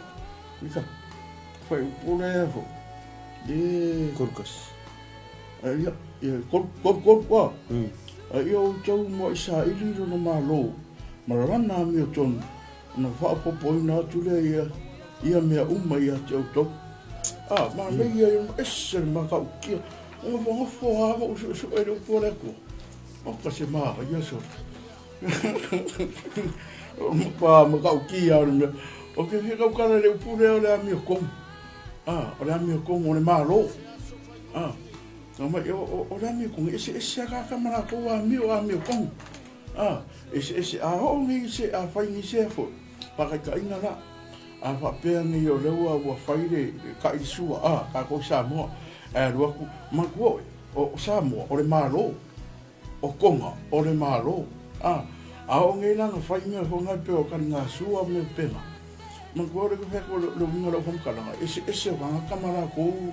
Mika, fuaiupu lea fo. E Korkas. Ia, ia, kolu, kolu, kolu, a. A ia outou mo Isaili lona malo, ma lana amiotonu, Ona faaopoopoina atu lea ia ia mea uma ia te outou. A, manaia ia ese le matautia. O nofonofo lava ma usuusue i le upu a le Atua. Oka se manaia sole. O matua matautia o le mea. Ou te fia tautala i le upu lea o le amiotonu. A, o le amiotonu o le Malo. A, mai, o le amiotonu, e eseese lava tagata ma latou amio, amiotonu. A, eseese, a oo nei se, a fai nei sea foi, faataitaiga la, a faapea nei o lea ua, ua fai le, le kai le sua, a, tatou i Samoa, ae alu atu, manatua oe, o, o Samoa, o le Malo, o Tonga, o le Malo, a, a oo nei la na fai mea foi na e pei o taligasua ma mea faapena, manatua o lea ke fai atu le, le uiga o lau faamatalaga, eseese o tagata ma latou,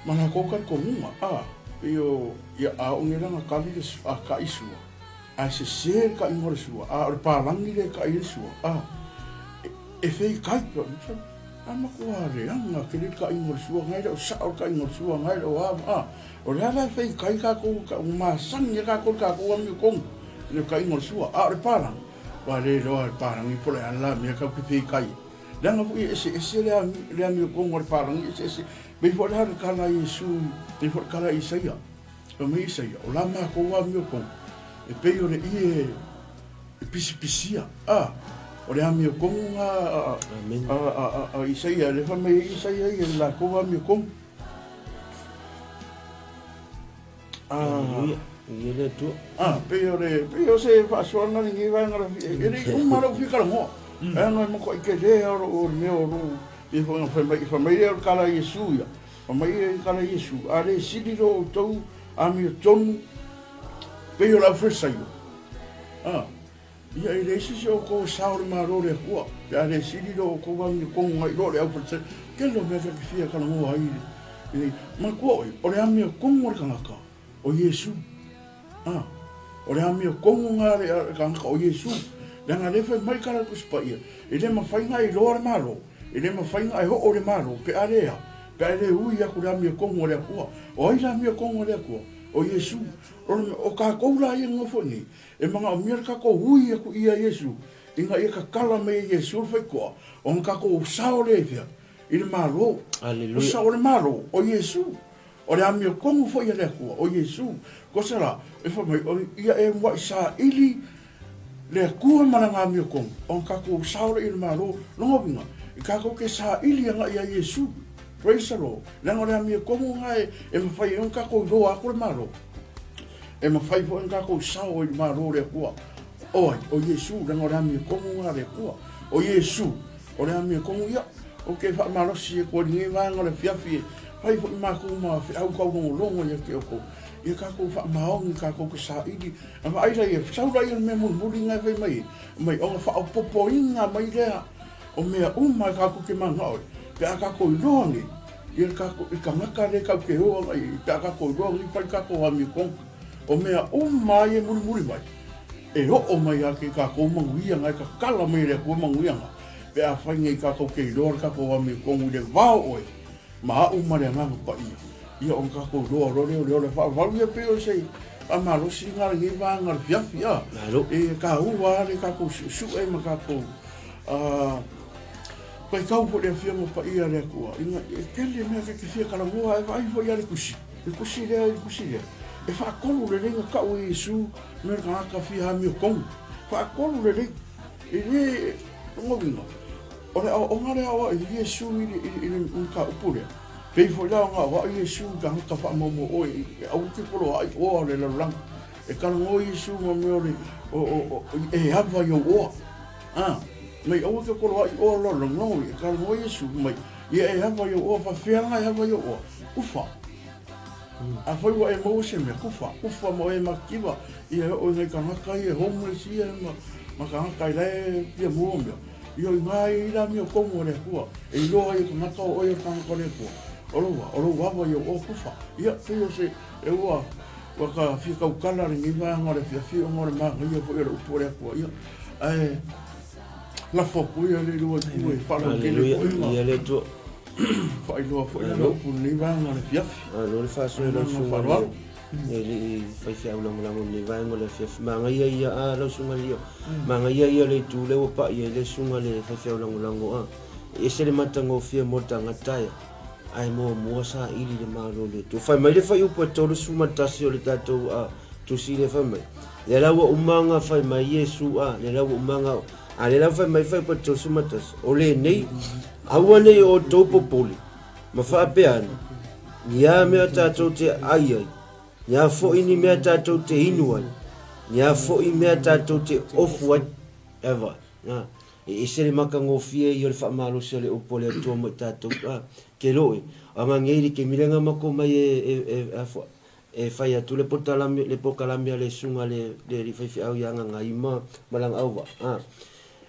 Ma latou talitonuga, a, pei o, ia, a oo nei la na kali le, a kaʻi sua, ae sese le kaʻiga o le sua, a o le palagi lea e kaʻi ai le sua, a, e, e feikai, a matua leaga tele le kaʻiga o le sua, ngai le o sao le kaʻiga o le sua, ngai le o a, a, o le a la e feikai tatou, ua masani ai tatou i le tatou amiotonu i le kaʻiga o le sua, a o le palagi, ua le iloa e le palagi po o le a le la mea tatou te feikai ai. Leaga foi e eseese le le amiotonu a le palagi eseese. Pei foi la le tala a Iesu, pei foi le tala a Isaia. Fai mai Isaia, o la matou amiotonu, e pei o le ie e pisipisia. A, o le amiotonu na a, a, a, a, a Isaia, le fai mai ai Isaia ia le latou amiotonu. Aleluia. Ia le Atua. Ah, pei o le, pei o se faasoaga lenei vaega la fi, e le i uma lou fia talanoa. E ana e matuai tele lava o le mea o lou, pei foi ona fai mai, fai mai lea o le tala a Iesu ia. Fai mai le tala a Iesu, a le sili lo outou amiotonu pei o le aufalesaio. Ah, ia e leai se isi o outou e sao i le Malo o le Atua, pe a le sili lo outou amiotonu nai lo le aufalesaio. Tele o mea ta te fia talanoa ai i le, manatua oe, o le amiotonu a le tagata, o Iesu. A, o le amiotonu lena a le tagata o Iesu. Leaga o lea e fai mai tala a le Tusi Paia, e le mafai ona e iloa le Malo, e le mafai ona e oo i le Malo pe a le a, pe a e le ui atu i le amiotonu a le Atua. O ai le amiotonu a le Atua? O Iesu. O, le, o tatou la ia e nonofo i nei, e manaomia le tatou ui atu ia Iesu, ina ia tatala mai e Iesu le faitoa, ona tatou sao lea i fea? I le Malo. Aleluia. O sao o le Malo, o Iesu. O le amiotonu foi a le Atua, o Iesu. Kosa la, e fai mai, o ia e muaʻi saili le Atua ma lana amiotonu, ona tatou sao lea i le Malo. Lona uiga, e tatou te saili agai ia Iesu. Praise the Lord. Leaga o le amiotonu lena e mafai ai ona tatou iloa atu le Malo. E mafai foi ona tatou sao i le Malo o le Atua. O ai, o Iesu, leaga o le amiotonu lena a le Atua. O Iesu, o le amiotonu ia. Ou te faamalosi atu ai i lenei vaega o le afiafi e fai foi matou ma feau taulogologo ia te outou. Ia tatou faamaoni, tatou te saili. A vaai laia, sau laia i le mea mulimuli lena e fai mai ai, mai ona faaopoopoina mai lea o mea uma e tatou te mananao ai, pe a tatou iloa nei, ia le tatou, i tagata lea tatou te o agai i ai, pe a tatou iloa nei fai le tatou amiotonu. O mea uma lava ia e mulimuli mai, e oo mai lava i tatou manuia na e tatala mai e le Atua manuia na, pe afai nei tatou te iloa le tatou amiotonu i le vao oe ma a'u ma le Agaga Paia, ia ona tatou iloa loa lea o le ola faavavau. Ia pei o se faamalosiga lenei vaega o le fiafi, a. Malo. E taua lava le tatou su'esu'e ma tatou faitau foi i le Afioga Paia a le Atua, ina e tele mea ta te fia talanoa, ae vaai foi lava i le tusi, le tusi lea i le tusi lea, e faatolu lelei ona tau e Iesu mea o le tagata fia amiotonu. Faatolu lelei. E le lona uiga, o le aoaoga lea e aoao ai Iesu i le, i le mataupu lea, pei foi la ona aoao Iesu i tagata faamaumau oe e aua te poloai oa o le lalolagi. E talanoa Iesu ma mea o le, o, o, o, e ava i ou oa. A, mai aua te poloai oa o le lalolagi, lona uiga, e talanoa Iesu mai, ia e ava i ou oa, faafefea la e ava i ou oa? Kufa. Afai ua e maua se mea, kufa, kufa ma oe makiva, ia e oo i nai tagata ia homeless ia ma, ma tagata i la e fia maua mea. Ia o iga e i la amiotonu a le Atua, e iloa ai e tagata o oe o le tagata o le Atua. O lou a, o lou ava ia o kufa. Ia, pei o se, e ua, ua ka fia tautala lenei vaega o le afiafi ona o le manaia foi o le upu a le Atua. Ia, ae lafo atu ia le lua itu e faalautele foi ma. Ia le Atua. Faailoa foi lana upu i lenei vaega o le afiafi. Malo le faasoa i lau susuga i le alii faifeau lagolago i lenei vaega o le afiafi. Manaia ia a lau susuga i le Manaia ia le itu lea ua pai ai le susuga i le faifeau lagolago a. E ese le matagofie mo le tagata e ae muamua saili le Malo o le Atua. Fai mai le fuaiupu e 31 o le tatou tusi lea fai mai, lea la ua uma ona fai mai Iesu a, lea la ua uma ona A lea la ua fai mai fuaiupu e 31, o lenei, aua ne i outou popole, ma faapea ane, ni a mea tatou te ai ai, ni a foi ni mea tatou te inu ai, ni a foi mea tatou te ofu ai. Ever. Na. E ese le matagofie ia o le faamalosi a le upu a le Atua mo i tatou. A, ke loe, o anga ngei le kemilega mako mai e, e, e, a, E fai atu le potalame, le pokalame a le susuga le, le alii faifeau ia Gagaima ma lana auvaa. A,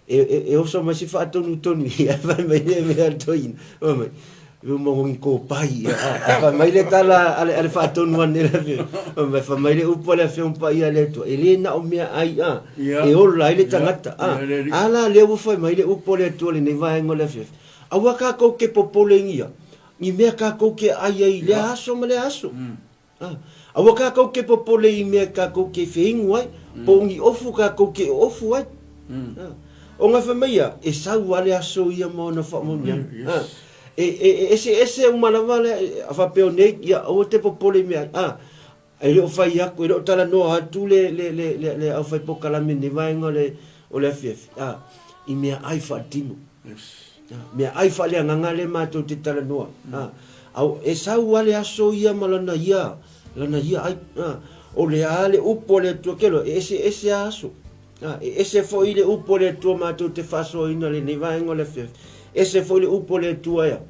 e, e, e oso mai si faatonutonu ia, fai mai le mea a le toeaina, fai mai, e uma ni kopai, a, a fai mai le tala a le, a le faatonu ane le afioga, fai mai, fai mai le upu a le afioga paia a le Atua, e le na o mea ai, a, e ola ai le tagata, a, a la lea ua fai mai le upu a le Atua i lenei vaega o le afiafi, aua kākou ke popolengia, I mea kākou ke ʻai ai i lea aso ma lea aso. A, aua kākou ke popole i mea kākou ke feinu ai, po o ni ofu kākou ke ofu ai. A, o ngā whai mai ia, e sau a le aso ia ma ona whaamauniaga. A, e, e, e ese ese uma lava le, a whapeo nei, ia, aua te popole i mea ai. A, e le o whai aku, e le o talanoa atu le, le, le, le, le au whai pokalame nei vaenga o le, o le afiafi. A, i mea ai whaatino. Yes. Mea ai faaleagaga lea matou te talanoa. Au, e sau a le aso ia ma lana ia, lana ia ai. O le a le upu a le Atua kelo, e ese ese a aso. E ese foi le upu a le Atua matou te faasoaina lenei vaega o le afiafi. Ese foi le upu a le Atua ea,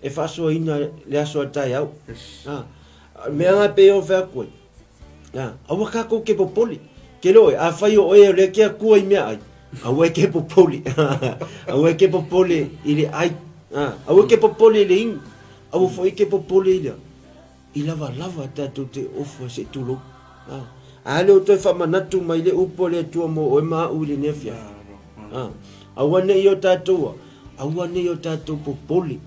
e faasoaina le aso a taeao. Mea nga pei ona fai atu ai, Aua kākou ke popole. Ke loe, afai o oe o lea ke Akua i mea ai, aua e ke popole. Aua e ke popole i le ai. Aua e ke popole i le inu. Aua foi e ke popole i le i lavalava tatou te ofu ai se tulou. A le o toe faamanatu mai le upu a le Atua mo oe ma a'u i lenei afiafi. Aua ne i o tatou, aua ne i o tatou popole.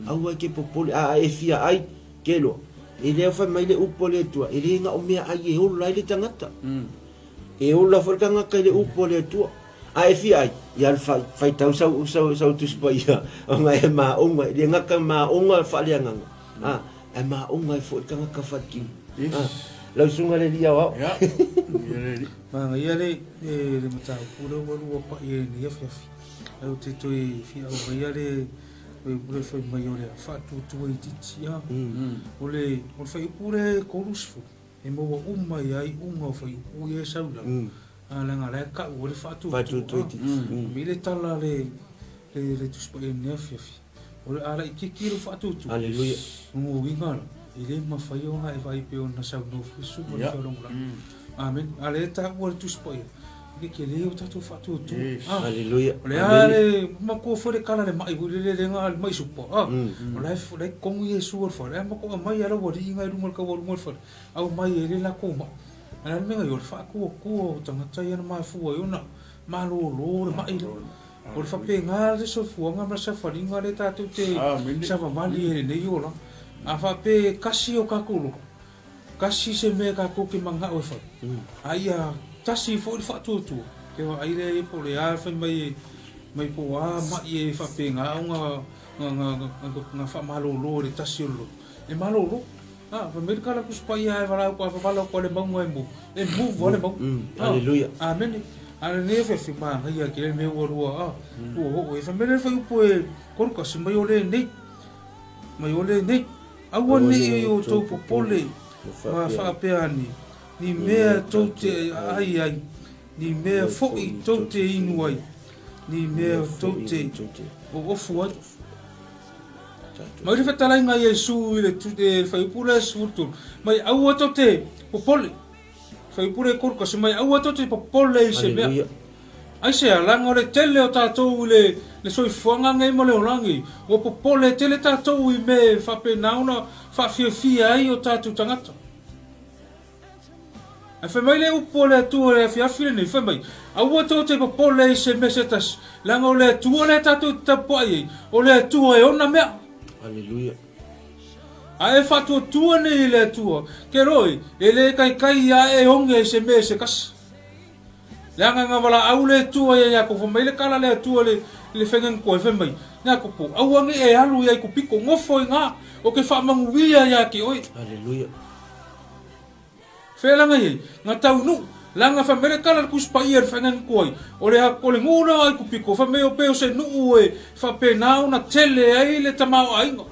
Aua e ke popole. A e fia ai, Ke loa, e lea fai mai le upu a le Atua, e le na o mea ai e ola ai le tagata. E ola foi le tagata i le upu a le Atua. A e fia ai, ia alu fai, faitau sau, sau, sau Tusi Paia, ona e maoga, e le gata maoga faaleagaga, a, ae maoga ai foi le tagata faatino. Yes. A, lau susuga le alii aoao. Ia, ia le alii. Manaia le, le, le mataupu lea ua lua pai ai i lenei afiafi. Ae ou te toe fia aumaia le, O le fai mai o le faatuatua itiiti a. O le o le fuaiupu lea e 30 e maua uma ai lava iuga o fuaiupu ia e sau i lalo. A leaga la e ta'u ai le Faatuatua fa'atuatua itiiti. Mai le tala le Tusi Paia i lenei afiafi, o le a la'itiiti lou fa'atuatua. Aleluia. O uiga la, e lē mafai ona e vaai pei ona saunoa foi susuga i le Ia. fealogolaga. Amene. A lea e ta'ua le Tusi Paia, i le telē o tatou fa'atuatua. Yes. A Aleluia. o le a Amene. le matua foi le kala le ma'i foi lele lega le ma'i supa a o la e la e kogi Iesu o le fale ae matua aumai lava ua li'i i luga o le taualuga o le fale aumai ai le latou ma'i. A o le a le mea o le fa'atuatua o tagata ia na mafua ai ona malōlō le ma'i lea. O le fa'apegā le soifuaga ma le safaliga lea tatou te Amene. savavali ai lenei olaga. A fa'apē kasi o kakou loto, kasi se mea kakou ke maga'o e fai, a ia tasi fo'i le fa'atuatua e va'ai lea ia po o le a fai mai e mai po o a ma'i e fa'apegā o ga fa'amalōlō i le tasi o le loto e malōlō. A fai mai le kala Tusi Paia e valaau avavalo atu a le mauga e move e move a le mauga. A Aleluia. Amene. A lenei afiafi magaia ke le mea ua lua a ua o'o e fai mai le faiupu e kolokasi mai o lenei mai o lenei aua ne'i o outou popole ma fa'apea ane ni mea tou te ai ai ni mea fo'i tou te inu ai ni mea tou te o'ofu ai. Mai le fetalaiga Iesu i le le faiupu lea 13 mai aua tou te popole faiupu le kolokasi mai aua tou te popole i se mea. Aleluia. Ai se alaga o le tele o tatou i le soifuaga nei ma le olagi ua popole tele tatou i mea e fa'apena ona fa'afiafia ai o tatou tagata. Ae fai mai le upu o le Atua i le afiafi lenei fai mai aua tou te popole i se mea se tasi leaga o le Atua lea tatou te tapua'i ai o le Atua e ona mea. Aleluia. A e fa'atuatua nei i le Atua ke loi e lē kaikai ia e oge i se mea se kasi. Leaga ga vala'au le Atua ia Iakopo mai le kala le Atua le faigagoa fai mai Iakopo aua ge e alu ia i kupiko gofo i gā o ke fa'amaguia iā ke oe. Aleluia. Felaga iai ga taunuu laga fai mai le kala le Tusi Paia le faigagoa ai o le nuu lea ai kupiko fai mai o pe o se nuu e fa'apena ona tele ai le tamāo'aiga.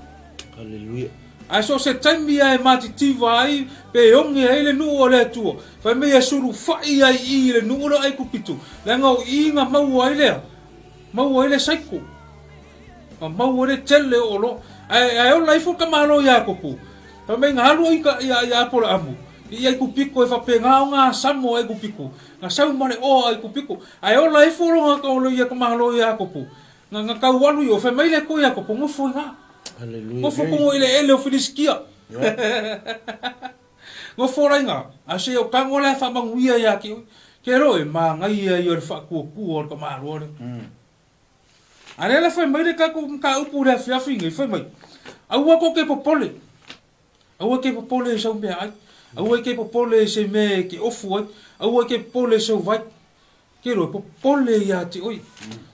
Aleluia. Ae so o se taimi ae matitiva ai pe oge ai le nuu o le Atua fai mai e sulufa'i ai i le nuu lea ai kupitu leaga o iga maua ai lea maua ai le saiko ma maua ai le tele o oloa ae ola ifo ka malo Iakopo fai mai ga alu ai ia Apolaamu i ai kupiko e fa'apegā o gasamo ai kupiko ga sau ma le oa ai kupiko ae ola ifo loga ka o ia ka malo Iakopo ga kaualu i o fai mai le ko Iakopo gofo i gā. Aleluia. Gofo kogo i le ele o Filisikia. Gofo laiga a se o kago lea fa'amaguia iā ke oe ke lo e magaia ia o le fa'akuakua o le kamāloa lea. A lea le fai mai le kakou mataupu le afiafi nei fai mai aua ko ke popole aua ke popole i sau mea ai aua ke popole i se mea e ke ofu ai aua ke popole i sau vai ke lo e popole iā te oe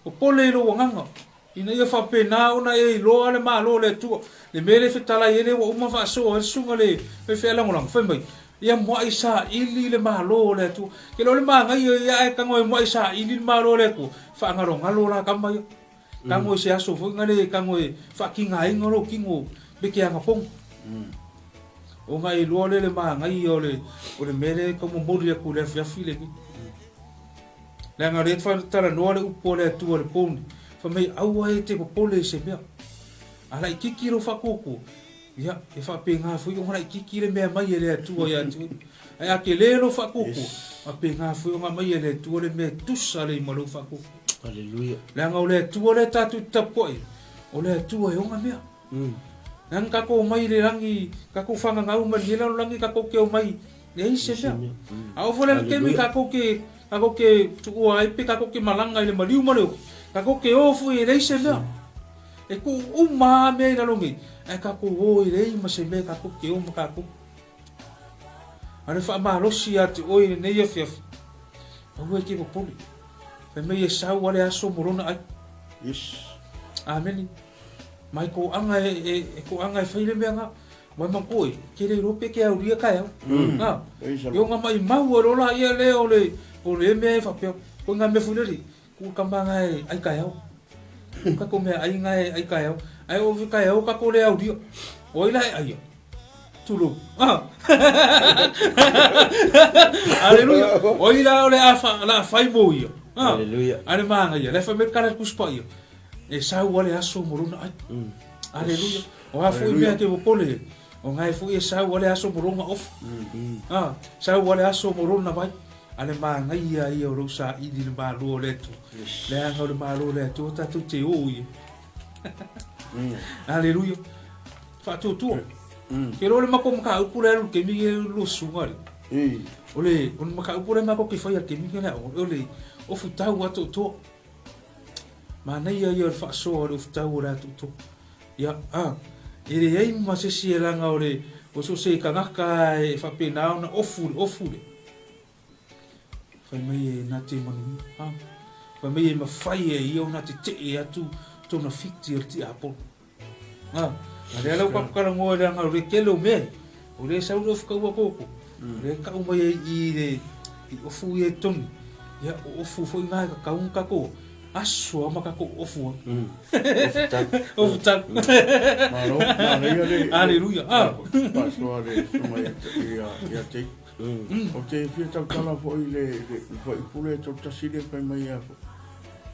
popole i lou agaga ina ia fa'apena ona e iloa le mālō le Atua le mea le fetalai ai le ua uma fa'asoa ai le susuga le faifealagolago fai mai ia moa'i sa'ili le mālō o le Atua ke leo le magaia ia ae tago e moa'i sa'ili le mālō o le Atua fa'agalogalo la kama ia tago i se aso foi gale tago e fa'akigaina lou tino me ke agapoga ona e iloa lea le magaia o le mea lea e taumomoli atu i le afiafi lenei leaga lea talanoa le upu o le Atua i le poni fai mai aua e te popole i se mea a la'itiiti lou fa'atuatua ia e fa'apegā foi ona la'itiiti le mea mai e le Atua iā te oe ae a telē lou fa'atuatua fa'apegā foi ona mai e le Atua le mea e tusa lei ma lou fa'atuatua. Aleluia. Leaga o le Atua lea tatou te tapua'i o le Atua e ona mea. Leaga tatou omai i le lagi tatou fagagau mai lenei lalolagi tatou te omai leai se mea. A oo foi la i le taimi takou te tu'ua ai pe takou te malaga i le maliu ma le oki takou te o foi e leai se mea. E tu'u uma a mea i lalo nei ae takou o i leai ma se mea takou te o ma takou. A le fa'amalosi iā te oe i lenei afiafi aua e ke popole. Fai mai e sau a le aso mo lona ai. Yes. Amene. Mai ko'aga e ko'aga e fai le mea ga. Mai ma koe, ke le iloa pe ke aulia kaeao. Na, Praise the i o Lord. ngā mai mau e lola ia lea o le mea e whapea. Ko ngā mea fuleri, ku ka manga e ai kaeao. Ka ko mea ai ngā e ai kaeao. Ai o fi kaeao ka ko le aulia. O ila e aia. Tulou. Ah. Aleluia. O ai la o le a fa la fai mo ia. Ah. Aleluia. Ale manga ia. Le fa me kala kuspa ia. E sau ale aso mo lona ai. Aleluia. O a foi mea te popole. O ngai foi e sau ale aso mo lona ofu. Ah, sau ale aso mo lona vai. Ale manga ia ia o lou saili le malo o le Atua. Leaga o le malo o le Atua tatou te o ia. Aleluia. Faatuatua. Ke lo le mako mataupu le alu i le taimi e lua susuga le. O le o le mataupu lea matou te faia i le taimi lea o le ofutau atoatoa. Manaia ia o le faasoa o le ofutau o le atoatoa. Ia, a, e leai ma se isi e laga o le o so o se tagata e faapena ona ofu le ofu le. Fai mai e na te manuia. A, fai mai e mafai e ia ona tetee atu tona fiti o le tiapolo. A, a lea lau papakalanoa leaga o le tele o mea ia. O lea e sau le ofu kaua koko. O lea e tau mai ai i le i ofu ia i totonu. Ia, o ofu foi na e tatau ona tatou aso lava ma tatou ofu ai. Ofu tau. Ofu tau. Malo, manaia le Aleluia. Ah. faasoa le susuga ia ia te. Ou te fia tautala foi i le fuaipule 31 lea fai mai a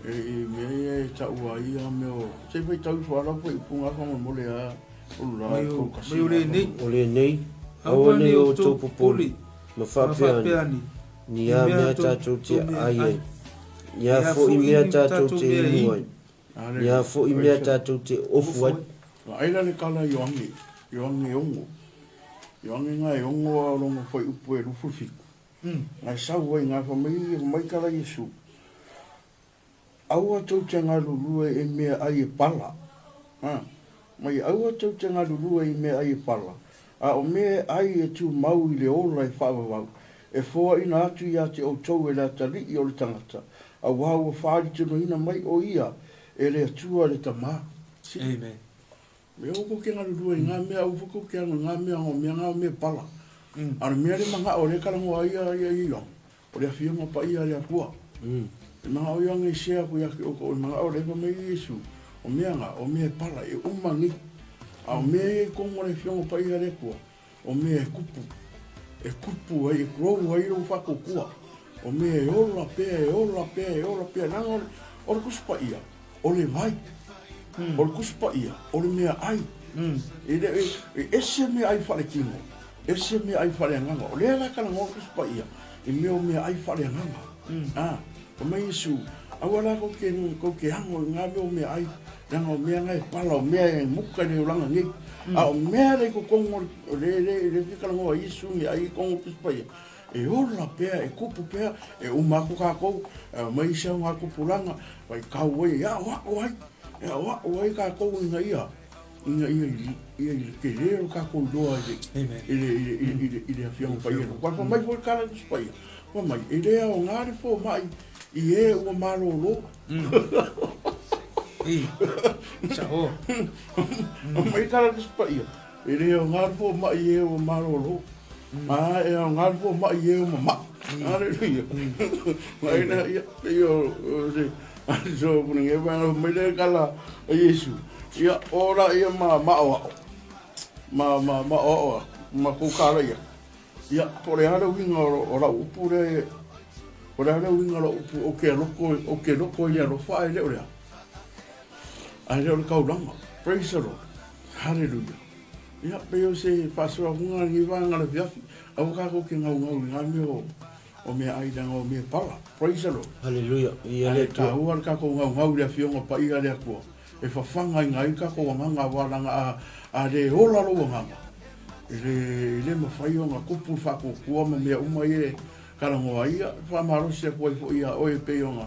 e i mea ia e taua ai ia mea o se i faitau ifo lava lau fuaiupuga faamolemole a ulu la Mai o, mai o lenei. O lenei, Aua aua ne nei i outou outou popole, popole, ma ma faapea faapea ane, ane, ni ni a mea mea tatou te tou mea ai ai, ai, ni a ni a foi foi mea ni tatou tatou te mea inu inu ai, ni a foi mea tatou te ofu ofu ai. ai. Vaai la le kala Ioane, Ioane 6. Ioane nga e 6 a o lona fuaiupu e 27. Ngai sau ai, ngai fai mai, fai mai kala Iesu. Aua tou te galulue i mea ai e pala. Ha. Mai aua tou te galulue i mea ai e pala. A o mea ai e tumau i le ola e faavavau, e foaina atu ia te outou e le atalii o le tagata, auā ua faalitonoina mai o ia e le Atua le Tamā. Si. Amen. Me aua kou ke galulue i ngā mea, aua foi kou ke ago i ngā mea, o mea ngā o mea pala. A o le mea le manao o lea kalagoa ai ia ia Ioane, o le afioga paia a le Atua. E manao Ioane i sea aku ia te outou, e manao le fai mai Iesu, o mea ngā, o mea e pala, e uma nei. A o mea ia i totonu o le afioga paia a le Atua, o mea e kupu, e kupu ai, e grow ai lou faatuatua. O mea e ola pea, e ola pea, e ola pea, leaga o le, o le Tusi Paia, o le vai. O le Tusi Paia, o le meaai. E le, e ese meaai faaletino, ese meaai faaleagaga. O lea la e talanoa le Tusi Paia i mea o meaai faaleagaga. A, fai mai Iesu, aua la kou te, kou te ago i ngā mea o meaai, leaga o mea nga e pala, o mea e muka i le olaga nei. A o mea la i totonu o le, o le, le, le fia talanoa ai Iesu i meaai i totonu o le Tusi Paia, e ola pea, e kupu pea, e uma atu kākou, e aumai isi au ngā tupulaga, faitau ai, e aoao ai, e aoao ai kākou ina ia, ina ia ia i le tele o le tatou iloa i le, Amen. i le, i le, i le, i le, i le Afioga Paia. Ua fai mai foi le tala i le Tusi Paia, fai mai, e le aoga le fomai i e ua malolo. I, sa'o. Fai mai le tala i le Tusi Paia, e le aoga le fomai i e ua malolo. A e aoga le fomai i e ua mama'i. Haleluia. Mai la, ia, pei o, o se, so puna nge pa mai le kala a Iesu. Ia, o la ia ma ma o ao. Ma ma ma o ao ma kou kala ia. Ia, po le a le uiga o lau upu le, po le a le uiga o lau upu o ke loko, o ke loko i le alofa ae le o le a. Ae le o le kaulama. Praise the Lord. Hallelujah. Ia, pei o se faasoafuga lenei vaega o le afiafi, aua kākou ke gaugau i ngā mea o, o meaai leaga o mea pala. Praise the Lord. Haleluia. Ia le Ae Atua. taua le tatou gaugau i le Afioga Paia a le Atua, e fafaga i ai tatou agaga aua leaga a, a le ola lou agaga, e le, e le mafai ona tupu le faatuatua ma mea uma ia e talanoa ai. Ia, faamalosi atu ai foi iā oe e pei ona,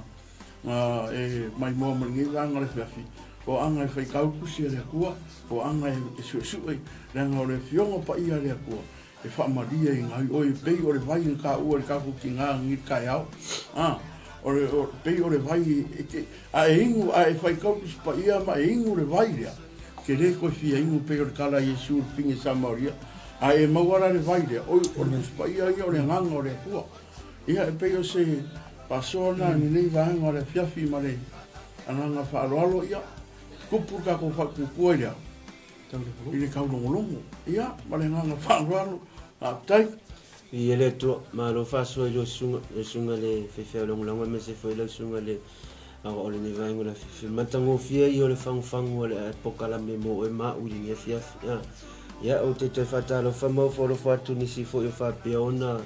na e maimoa ma lenei vaega o le afiafi, o aga e faitau le Tusi a le Atua, o aga e suesue, leaga o le Afioga Paia a le Atua, e faamalie i ngai oe pei o le vai na taua i le tatou tigā nei le taeao. A, o le, o, pei o le vai e te, a e inu, a e faitau le Tusi Paia ma e inu le vai lea, te le toe fia inu pei o le tala a Iesu i le pine Samaria, a e maua la le vai lea, oi, o le Tusi Paia ia o le agaga o le Atua. Ia, e pei o se faasoa lena i lenei vaega o le afiafi ma le agaga faaaloalo, ia, tupu le tatou faatuatua i le ao. I le taulogologo. Ia, ma le agaga faaaloalo, faafetai. Viia le Atua, malo faasoa i lau susuga, lau susuga le faifeau lagolago aemaise foi lau susuga le aoao o lenei vaega o le afiafi. O le matagofie ia o le fagufagu o le polokalame mo oe ma au i lenei afiafi. Ia, ou te toe faatalofa ma ofoalofa atu nisi foi o faapea ona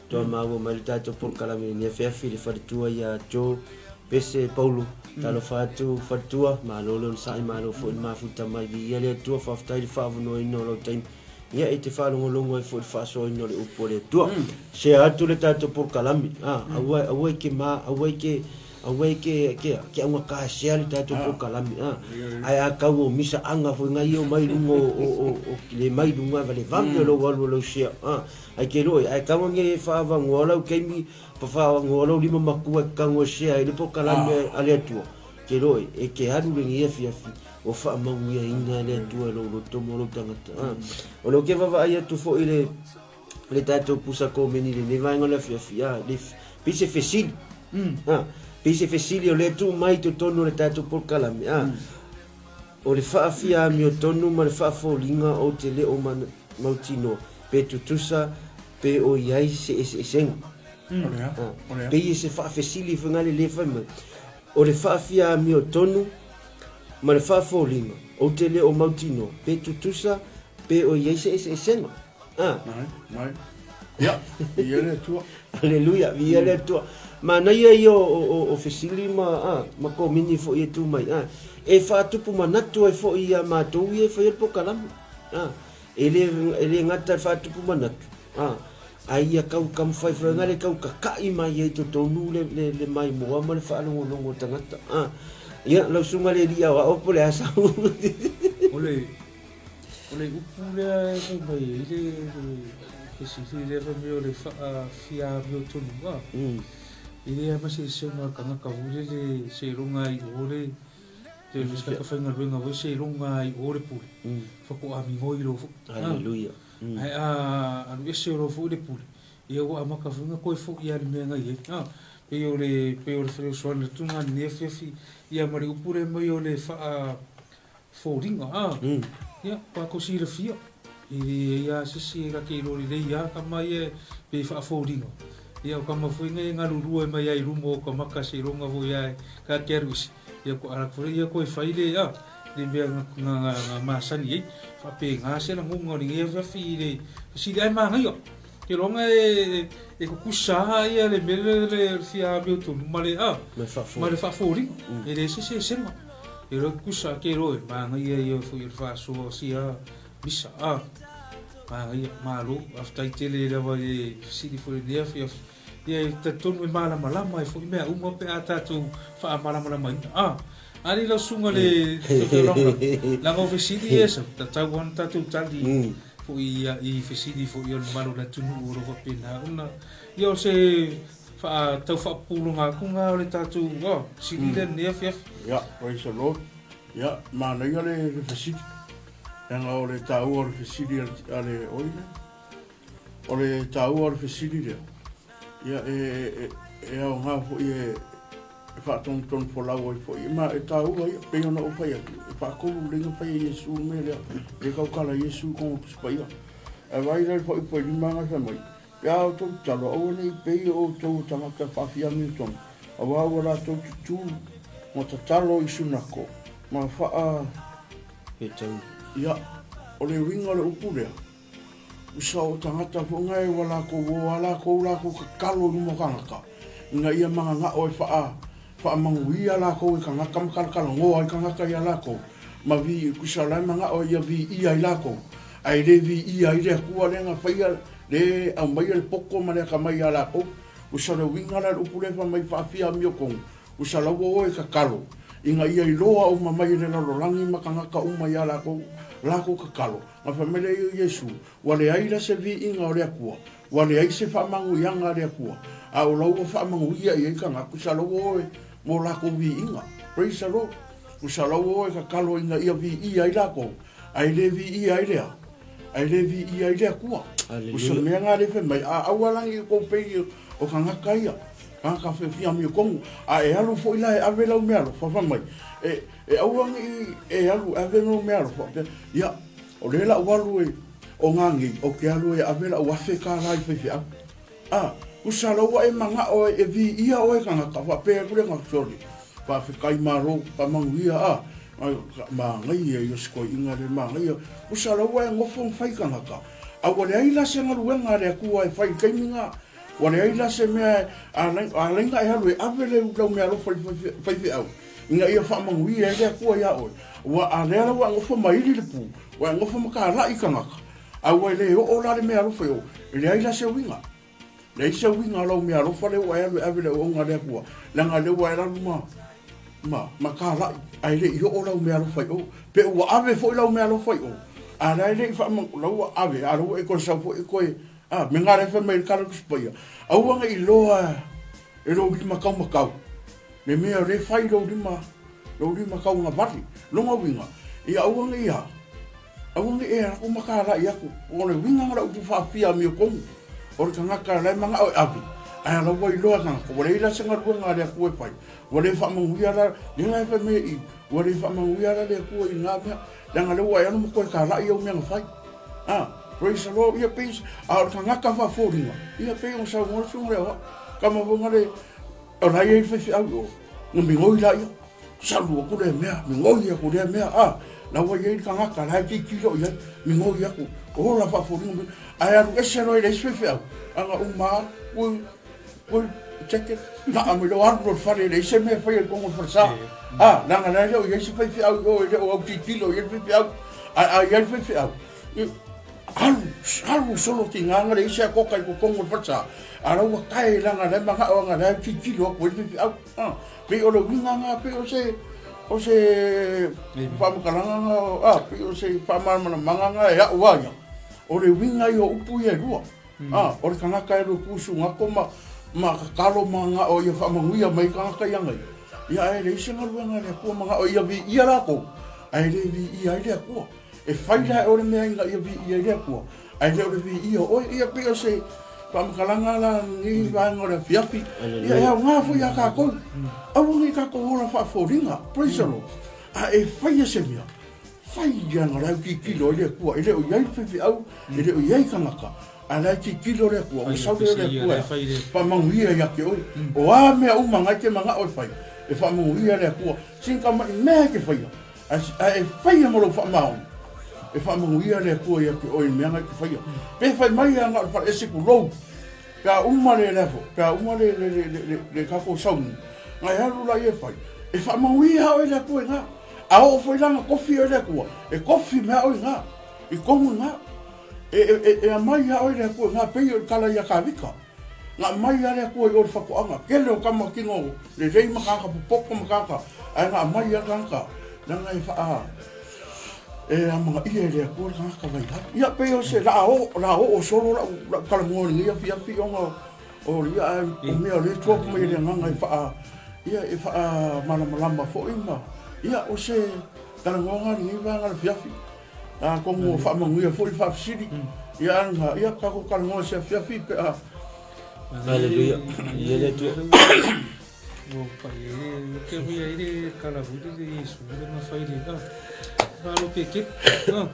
toa maua mai le tatou polokalame i lenei afiafi i le faletua ia Joe Pese Paulo. Talofa atu faletua, malo le onosai, malo foi le mafuta mai. Viia le Atua, faafetai le faavanoaina o lau taimi. Ia e te faalogologo ai foi i le faasoaina o le upu a le Atua. Share atu le tatou polokalame. Aua aua e te ma, aua e te aua e te ke ke augata e share le tatou polokalame. Ae a tau o misa aga foi nai o mai luga o le mai luga va le vave o lou alu o lau share. Ai ke loe, ae tau nge e whaavangoa lau keimi, pa whaavangoa lau lima matua e kango e share ai le polokalame a le Atua. Ke loe, e ke alu le ngi afiafi, o faamanuiaina e le Atua i lou loto ma lou tagata. O lea ou te vaavaai atu foi i le le tatou pusa komeni i lenei vaega o le afiafi, le pei se fesili. Pei se fesili o lea e tuu mai i totonu o le tatou polokalame, o le faafia amiotonu ma le faafoliga ou te le o mautinoa pe tutusa pe o i ai se eseesega. Pei e se faafesili foi lea le fai mai. O le faafia amiotonu ma le faafoliga, ou te le o mautinoa pe tutusa pe o i ai se eseesega. Mai, mai. Ia, viia le Atua. Aleluia, viia le Atua. Manaia ia o fesili ma, ma komeni foi e tu mai. E faatupu manatu ai foi ia matou ia e faia le polokalame. E le gata i le faatupu manatu, a ia tau taumafai foi le tau tata'i mai ai i totonu le maimoa ma le faalogologo o tagata. Ia, lau susuga i le alii aoao po o le a sau. O le O le upu lea e fai mai ai le fesili lea fai mai o le faafiamiotonuga, e leai lava ma se eseesega o le tagata foi lele seiloga i o le te le se tagata faigaluega foi seiloga i o le pule, faatoa migoi loa foi. Hallelujah. Ae a alu ese loa foi le pule, ia ua amata foi ona toe foi lava i le mea na i ai. Pei o le pei o le fesoasoani atu lena i lenei afiafi, ia ma le upu lea mai o le faa foliga a ia ua tatou silafia e leai lava se isi e lake iloa lelei lava tama ia pe faafoliga ia o tama foi nei e galulue mai ai i luma o ka maka seiloga foi lava ta te alu ese ia ko ala atu ia toe fai le a le mea na masani ai faapena se lagona o lenei afiafi i le fesili ae manaia ke loga e tutusa ia le mea le fia amiotonu ma le a ma le faafoliga e leai se eseesega. E loa tutusa ake loa e manaia ia foi o le faasoa o sia misa a manaia malo faafetai tele lava i le fesili foi i lenei afiafi ia e talitonu e malamalama ai foi mea uma pe a tatou faamalamalamaina a ali lau susuga le leaga o fesili ia e sau tatau lava ona tatou tali foi i fesili foi o le mamalu o le atunuu o lo o faapena ona ia o se Tau faapupuluga atu na o le tatou fesili lea i lenei afiafi. Ia, praise the Lord. Ia, manaia le fesili. Leaga o le taua o le fesili a le oi lea. O le taua o le fesili lea, ia e aoga foi e faatonutonu folau ai foi. Ma e taua ia, pei ona ou fai atu, e faatolu lelei ona fai e Iesu le mea lea. Le tautala Iesu i totonu o Tusi Paia. Ae vaai la i le fuaiupu e 5 na fai mai, Pe a outou tatalo, aua ne i pei o outou o tagata faafiamiotonu, auā ua latou tutū ma tatalo i sunako ma faa. Petau. Ia, o le uiga o le upu lea, usa o tagata foi nae ua latou o a latou latou tatalo i luma o tagata, ina ia mananao e faa, faamanuia latou e tagata ma talatalanoa ai tagata ia latou, ma vi, usa o la e manao ia viia ai latou, ae le viia ai le Atua lea na faia le aumaia le poto ma le atamai ia latou. Usa le uiga lea o le upu lea fai mai faafia amiotonu, usa la ua o e tatalo, ina ia iloa uma mai e le lalolagi ma tagata uma ia latou, latou tatalo. Na fai mai lea o Iesu, ua leai la se viiga o le Atua, ua leai se faamanuiaga a le Atua, a o la ua faamanuia i ai tagata, usa la ua o e mo latou viiga. Praise the Lord. Usa la ua o e tatalo ina ia viia ai latou, Ae le viia ai le a? Ae le viia ai le Atua. O se mea nga le fai mai, a aua la ni kou pei o tagata ia, tagata fiafia tonu, a e alu foi la e ave lau meaalofa, fai mai, e aua ne i e alu e ave lau meaalofa, faapea, ia, O lea la ou alu e o gagei, ou te alu e ave la'u $1,000 i faifeau. A, usa loa ua e mana'o e viia oe e tagata, faapea atu le tagata, sole, faafetai malo, faamanuia, a, manaia ia o si toeaina lea, manaia. Usa loa ua e nofo ma fai tagata, a ua leai la se galuega a le Atua e fai i le taimi lena. Ua leai la se mea a laina e alu e ave le lau meaalofa i le faifeau, ina ia faamanuia ai le Atua iā oe. Ua a lea la ua e nofo ma ili le pu, ua e nofo ma tālaʻi tagata, a ua e le oo la le meaalofa i o, e leai la se uiga. Leai se uiga o lau meaalofa lea ua e alu e ave i le auauna a le Atua, leaga o lea ua e alu ma, ma, ma tālaʻi, ae le i oo lau meaalofa i o. Pe ua ave foi lau meaalofa i o, a o la e le i faamanu, la ua ave, a o la ua e toe sau foi e toe, a, me ngā le fai mai le kala tusi paia, aua ne i loa e lou lima taumatau, le mea o lea e fai lou lima, lou lima tauagavale. Lona uiga, ia aua ne i a, aua ne i e aku ma tālaʻi aku. O le uiga na o le upu faafia amiotonu, o le tagata la e manao e ave, ae ala ua iloa e tagata, ua leai la se galuega a le Atua e fai, ua le faamanuia la, lea la e fai mai i, ua le faamanuia la le Atua i na mea, leaga lea ua e alu ma toe tālaʻi au mea na fai. A, praise the Lord, ia pei, a o le tagata faafoliga, ia pei ona saunoa le susuga lea o au, tama foi na le, o la e i ai le faifeau i o, na migoi laia, salu atu lea mea, migoi atu lea mea, a, la ua i ai le tagata, la e tilotilo i ai, migoi atu, ola faafoliga mai, ae alu ese loa i le isi faifeau, ana uma lava, ui, ui, jacket, laa mai loa, alu loa i le fale, e leai se mea e faia i totonu o le falesa, a, leaga la e le o i ai se faifeau i o, e le o autilotilo i ai le faifeau, ae a i ai le faifeau, alu, alu solo tiga na leai se akoka i totonu o le falesa, a la ua tae leaga la e manao aga la e tilotilo atu ai le faifeau. A, pei o le uiga na, pei o se, o se faamatalaga na, a, pei o se faamalamalamaga na e a'u a ia, o le uiga ia o upu ia e lua. A, o le tagata e alu e tu ma, ma tatalo ma manao ia faamanuia mai tagata ia nei. Ia ae leai se galuega a le Atua manao ia viia latou, ae le viia ai le Atua. E fai la e oe le mea ina ia viia ai le Atua, ae le o le viia o oe. Ia pei o se faamatalaga la lenei vaega o le afiafi. Ia e aoga foi ia tatou. Aua ne i tatou ola faafoliga. Praise the Lord. A e faia se mea, fai leaga la e tilotilo ai le Atua. E le o i ai le faifeau, e le o i ai tagata, a o la e tilotilo le Atua. Ua sau lea o le Atua e faamanuia ia te oe. O a mea uma na e te manao e fai, e faamanuia le Atua. Sina tamai mea e te faia, Ae e faia ma lou faamaoni, e faamanuia le Atua ia te oe i mea na e te faia. Pe fai mai ia na o le faleese tulou, pe a uma le leafo, pe a uma le, le, le, le, le, le tatou sauni, na e alu laia e fai, e faamanuia oe le Atua i na. A oo foi la na tofi oe le Atua, e tofi mea oe i na, i tonu i na. E, e, e, e aumai ia oe le Atua i na, pei o le tala ia Kavika. Na aumai lava le Atua i o le fatoaga. Tele o tama tino lelei ma tagata popoto ma tagata, ae na aumai lava tagata, leaga e faa, e amanaia e le Atua le tagata vaivai. Ia, pei o se laa oo, laa oo solo lau, lau talanoa i lenei afiafi ona o ia, ae o mea o lea e tua atu mai e le agaga e faa, ia, e faamalamalama foi ma, ia, o se talanoaga lenei vaega o le afiafi. Atonu ua faamanuia foi le faafesili. Ia ana, ia tatou talanoa i se afiafi pe a. Haleluia. Ia le Atua. Ua pai e ke hui ai le kala hui le Yesu le ma fai le ka. Ka lo ke ke. No.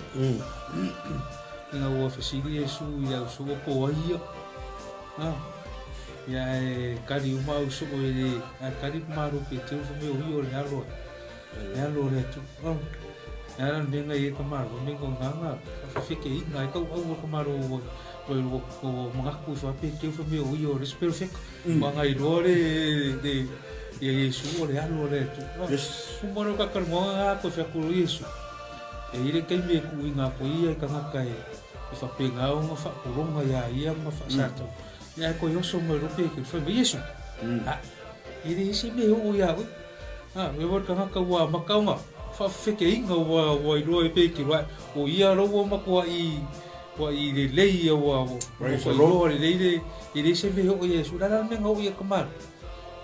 Ina ua fesili Yesu i au su po ai ia. No. Ia e kari uma au su e le a kari ma ro ke te fu me hui o le alo. Le alo o le Atua. No. E ala le mea ngai e ka malo, me ngo nganga, whawheke i ngai kau au o ka malo o o o mangaku i whape ke uwha me o i o le spero feka. Ma ngai loa le le ia Yesu o le alo o le Atua. Yes. Umaro ka karu ngā ngā koe whaku o Yesu. E ire kei me ku i ngā koe ia i kangaka e i whape ngā o ngā whakoronga ia ia ngā whasatau. Ia e koe oso mai rope ke whai mai Yesu. Ha, ire isi me o ia oi. Ha, me war kangaka ua makaonga, whawheke inga ua ua iloa e peke wa o ia ro ua makoa i ua i le lei ia ua ua Praise ua the Lord. iloa le lei le i le se me ho Yesu la la me ngo ia kamar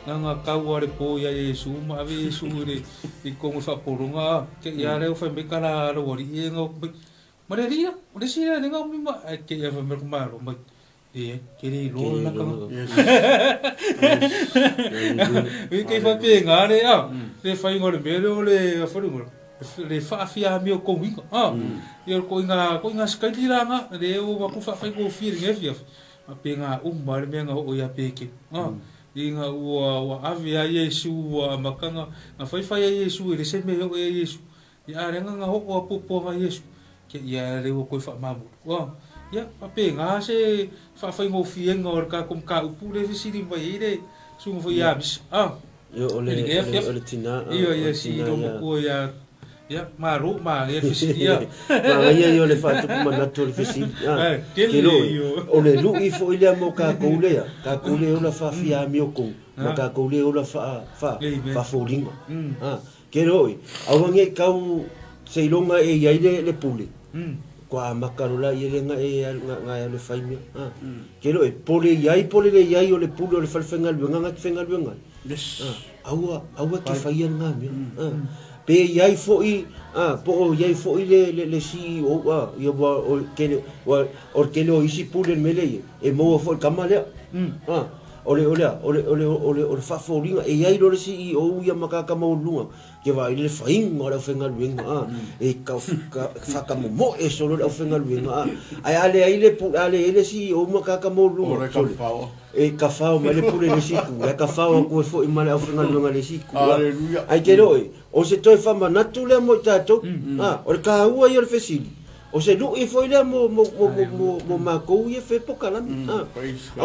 nga nga kau are po ia Yesu ma ave Yesu i le i kongo whaporonga a ke ia reo whai me kala ro wari e ngo ma le ria o le sira le ngau mi ma ke ia whai me kamaro mai e ke le iloa la kanga Yes. I kei whape ngā re a, le whai ngā le mere o le a wharu ngā. Le faafiamio kouiga a ia o le koiga sikaili la ga le o matou faafaigofie i lenei afiafi faapega uma le mea na oo ia Petelo a ina ua ave a Iesu ua amataga na faifai ai Iesu e le se mea e oo ia Iesu ia a lea na oo a puapuaga Iesu ke ia le ua toe faamamulu a ia faapega se faafaigofiega o le tatou mataupu le fesili mai ai le susuga foi ia Misa a Ia o le o le tina ia ia si lo matua ia ia malo ma ia fesili ia magaia ia o le faatupu manatu o le fesili ke lo o le lu'i fo'i lea mo kakou lea kakou le ola faafiamio kou ma kakou le ola faa faa faafoliga ke lo aua nge'i kau seiloga e iai le pule kua amaka lola ia le ga e ga e alu e fai mea ke lo e pole iai pole le iai o le pule o le falefaigaluega ga te faigaluega aua aua ke faia lena mea pe iai fo'i po o iai fo'i le CEO ia ua o le ua o le tele o isi pule le mea lea iai e maua fo'i le tama lea o le o le o le o le o le o le faafoliga e iai loa le CEO ia ma tagata maualuluga Ke vaai le faiga o le aufaigaluega a e faatamomoe solo le aufaigaluega a ae a leai le a leai le CEO ma tagata maualuluga sole e tafao mai le pule i le isi itu ae tafao atu ai foi ma le aufaigaluega i le isi itu ae te iloa oe o se toe faamanatu lea mo i tatou a o le taua ia o le fesili o se lui foi lea mo mo mo mo matou ia e fai polokalame a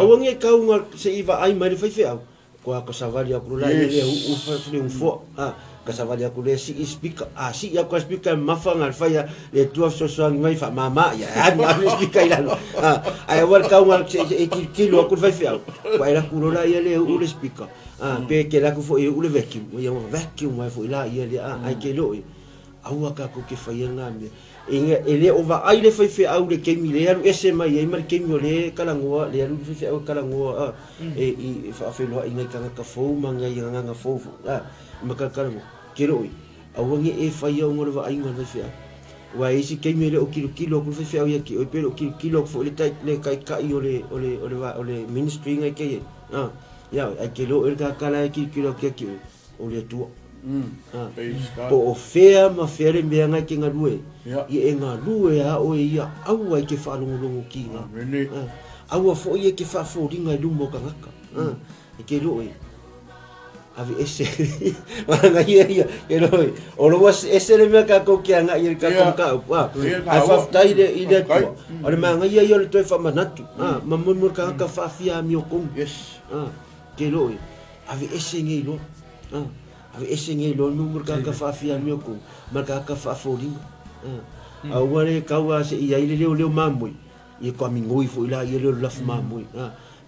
aua ne i tau se i vaai mai le faifeau Kua ka savali aku la ia le uu le ufoa a ka savali aku le sii speaker a sii aku a speaker mafa ngal fai le tua fesoasoani mai faamama ia alu alu le speaker i lalo a ae aua le tau se e tilotilo aku le faifeau ua e laku loa la ia le uu le speaker a pe ke laku foi e uu le vacuum ia ua vacuum ai foi la ia le a ae ke loi aua tatou te faia lena mea E le o vaai le faifeau i le taimi lea e alu ese mai ai ma le taimi o lea e talanoa, lea e alu le faifeau e talanoa e faafeiloai nai tagata fou ma nai agaga fou foi ma talatalanoa. Ke loi, aua ne i e faia ona o le vaaiga a le faifeau. Aua e i ai isi taimi e le o tilotilo atu le faifeau ia te oe pe le o tilotilo atu foi le taitai o le ministry na e te i ai. Ia, ae te iloa oe le tagata la e tilotilo atu ia te oe, o le Atua. Po o fea ma fea le mea na e te galue ai, ia e galue lava oe ia, aua e te faalogologo ki ngā. Aua foi e te faafoliga i luma o tagata. E te iloa oe, ave ese. Manaia ia, e iloa oe, o lo ua ese le mea tatou ke agai i le tatou mataupu. Ae faafetai i le Atua, o le manaia ia o le toe faamanatu, ma molimoli tagata faafia amiotonu. Te iloa oe, ave ese nei loa. Ave ese nei loa le tagata faafiamio kou ma le tagata faafoliga. Aua le tau a se i ai le leoleo mamoe, ia toa migoi foi la ia lea o le lafu mamoe.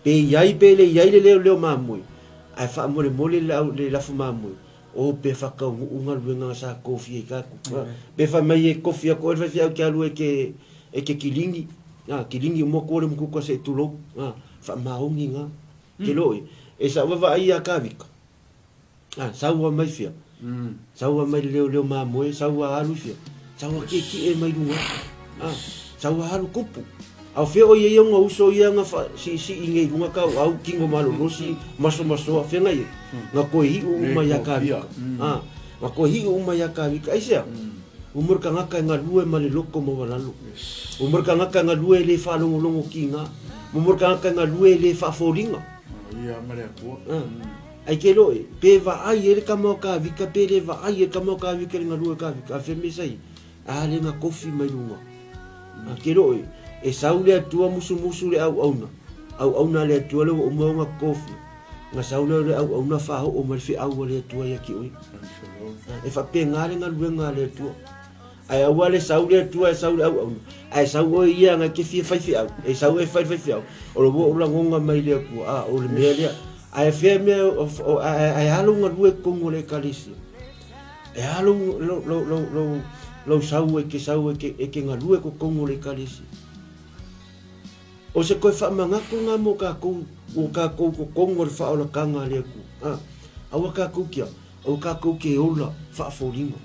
Pe i ai pe le i ai le leoleo mamoe, ae faamolemole le lafu mamoe, o pe faataunuu galuega sa tofia i tatou. Pe fai mai e tofi atu oe le faifeau e te alu e te kiligi, kiligi uma atu le umukuka se i tulou, faamaoni na. Ke loi, e sa vaavaai ia Kavika, a, sau a mai fea, sau a mai le leoleo mamoe, sau a alu i fea, sau a tietie mai luga, a, sau a alu kupu. A o fea o ia ia ona uso ia na siisii nei i luga tau au tino malolosi, masomasoa, fea na ia? Na toe iu uma ia Kavika. A, na toe iu uma ia Kavika. Aisea? Uma le tagata e galue ma le loto maualalo. Uma le tagata e galue e le faalogologo kiga. Uma le tagata e galue e le faafoliga. Ia ma le Atua. Ai ke loe, pe vaai e le tama o Kavika, pe le vaai e le tama o Kavika i le galue o Kavika, a fea mea sa ia? A le na kofi mai luga. A ke loe, e sau le Atua musumusu le auauna, auauna a le Atua le ua uma ona kofi. Na sau lea o le auauna faaoo mai le feau a le Atua ia te oe. E faapena le galuega a le Atua. Ae aua le sau le Atua e sau le auauna, ae sau oe ia na te fia fai feau, e sau e fai le faifeau, o le ua ou lagona mai le Atua, a o le mea lea. Ae fea mea, ae a lou galue i totonu o le ekalesia? E a lou sau e te sau e te galue i totonu o le ekalesia? O se toe faamanatu lena mo tatou, o tatou totonu o le faaolataga a le Atua. A, aua tatou te, aua tatou te ola faafoliga.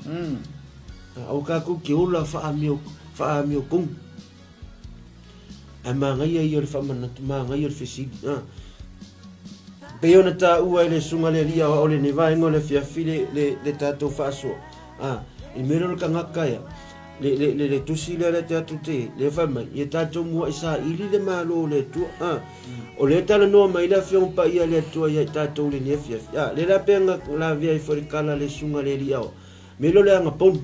Aua tatou te ola faaamio, faaamiotonu. Ae manaia ia o le faamanatu, manaia o le fesili. A. Pei ona taua e le Susuga le Alii Aoao lenei vaega o le afiafi le, le, le tatou faasoa. A. I mea lea o le tagata ia, le, le, le, le tusi lea le te atu te, le fai mai, ia tatou mua'i saili le Malo o le Atua. A, o lea e talanoa mai le Afioga Paia a le Atua ia i tatou i lenei afiafi. A, lea la pea na lavea ai foi le tala a le Susuga i le Alii Aoao, mea lea o le agapogi.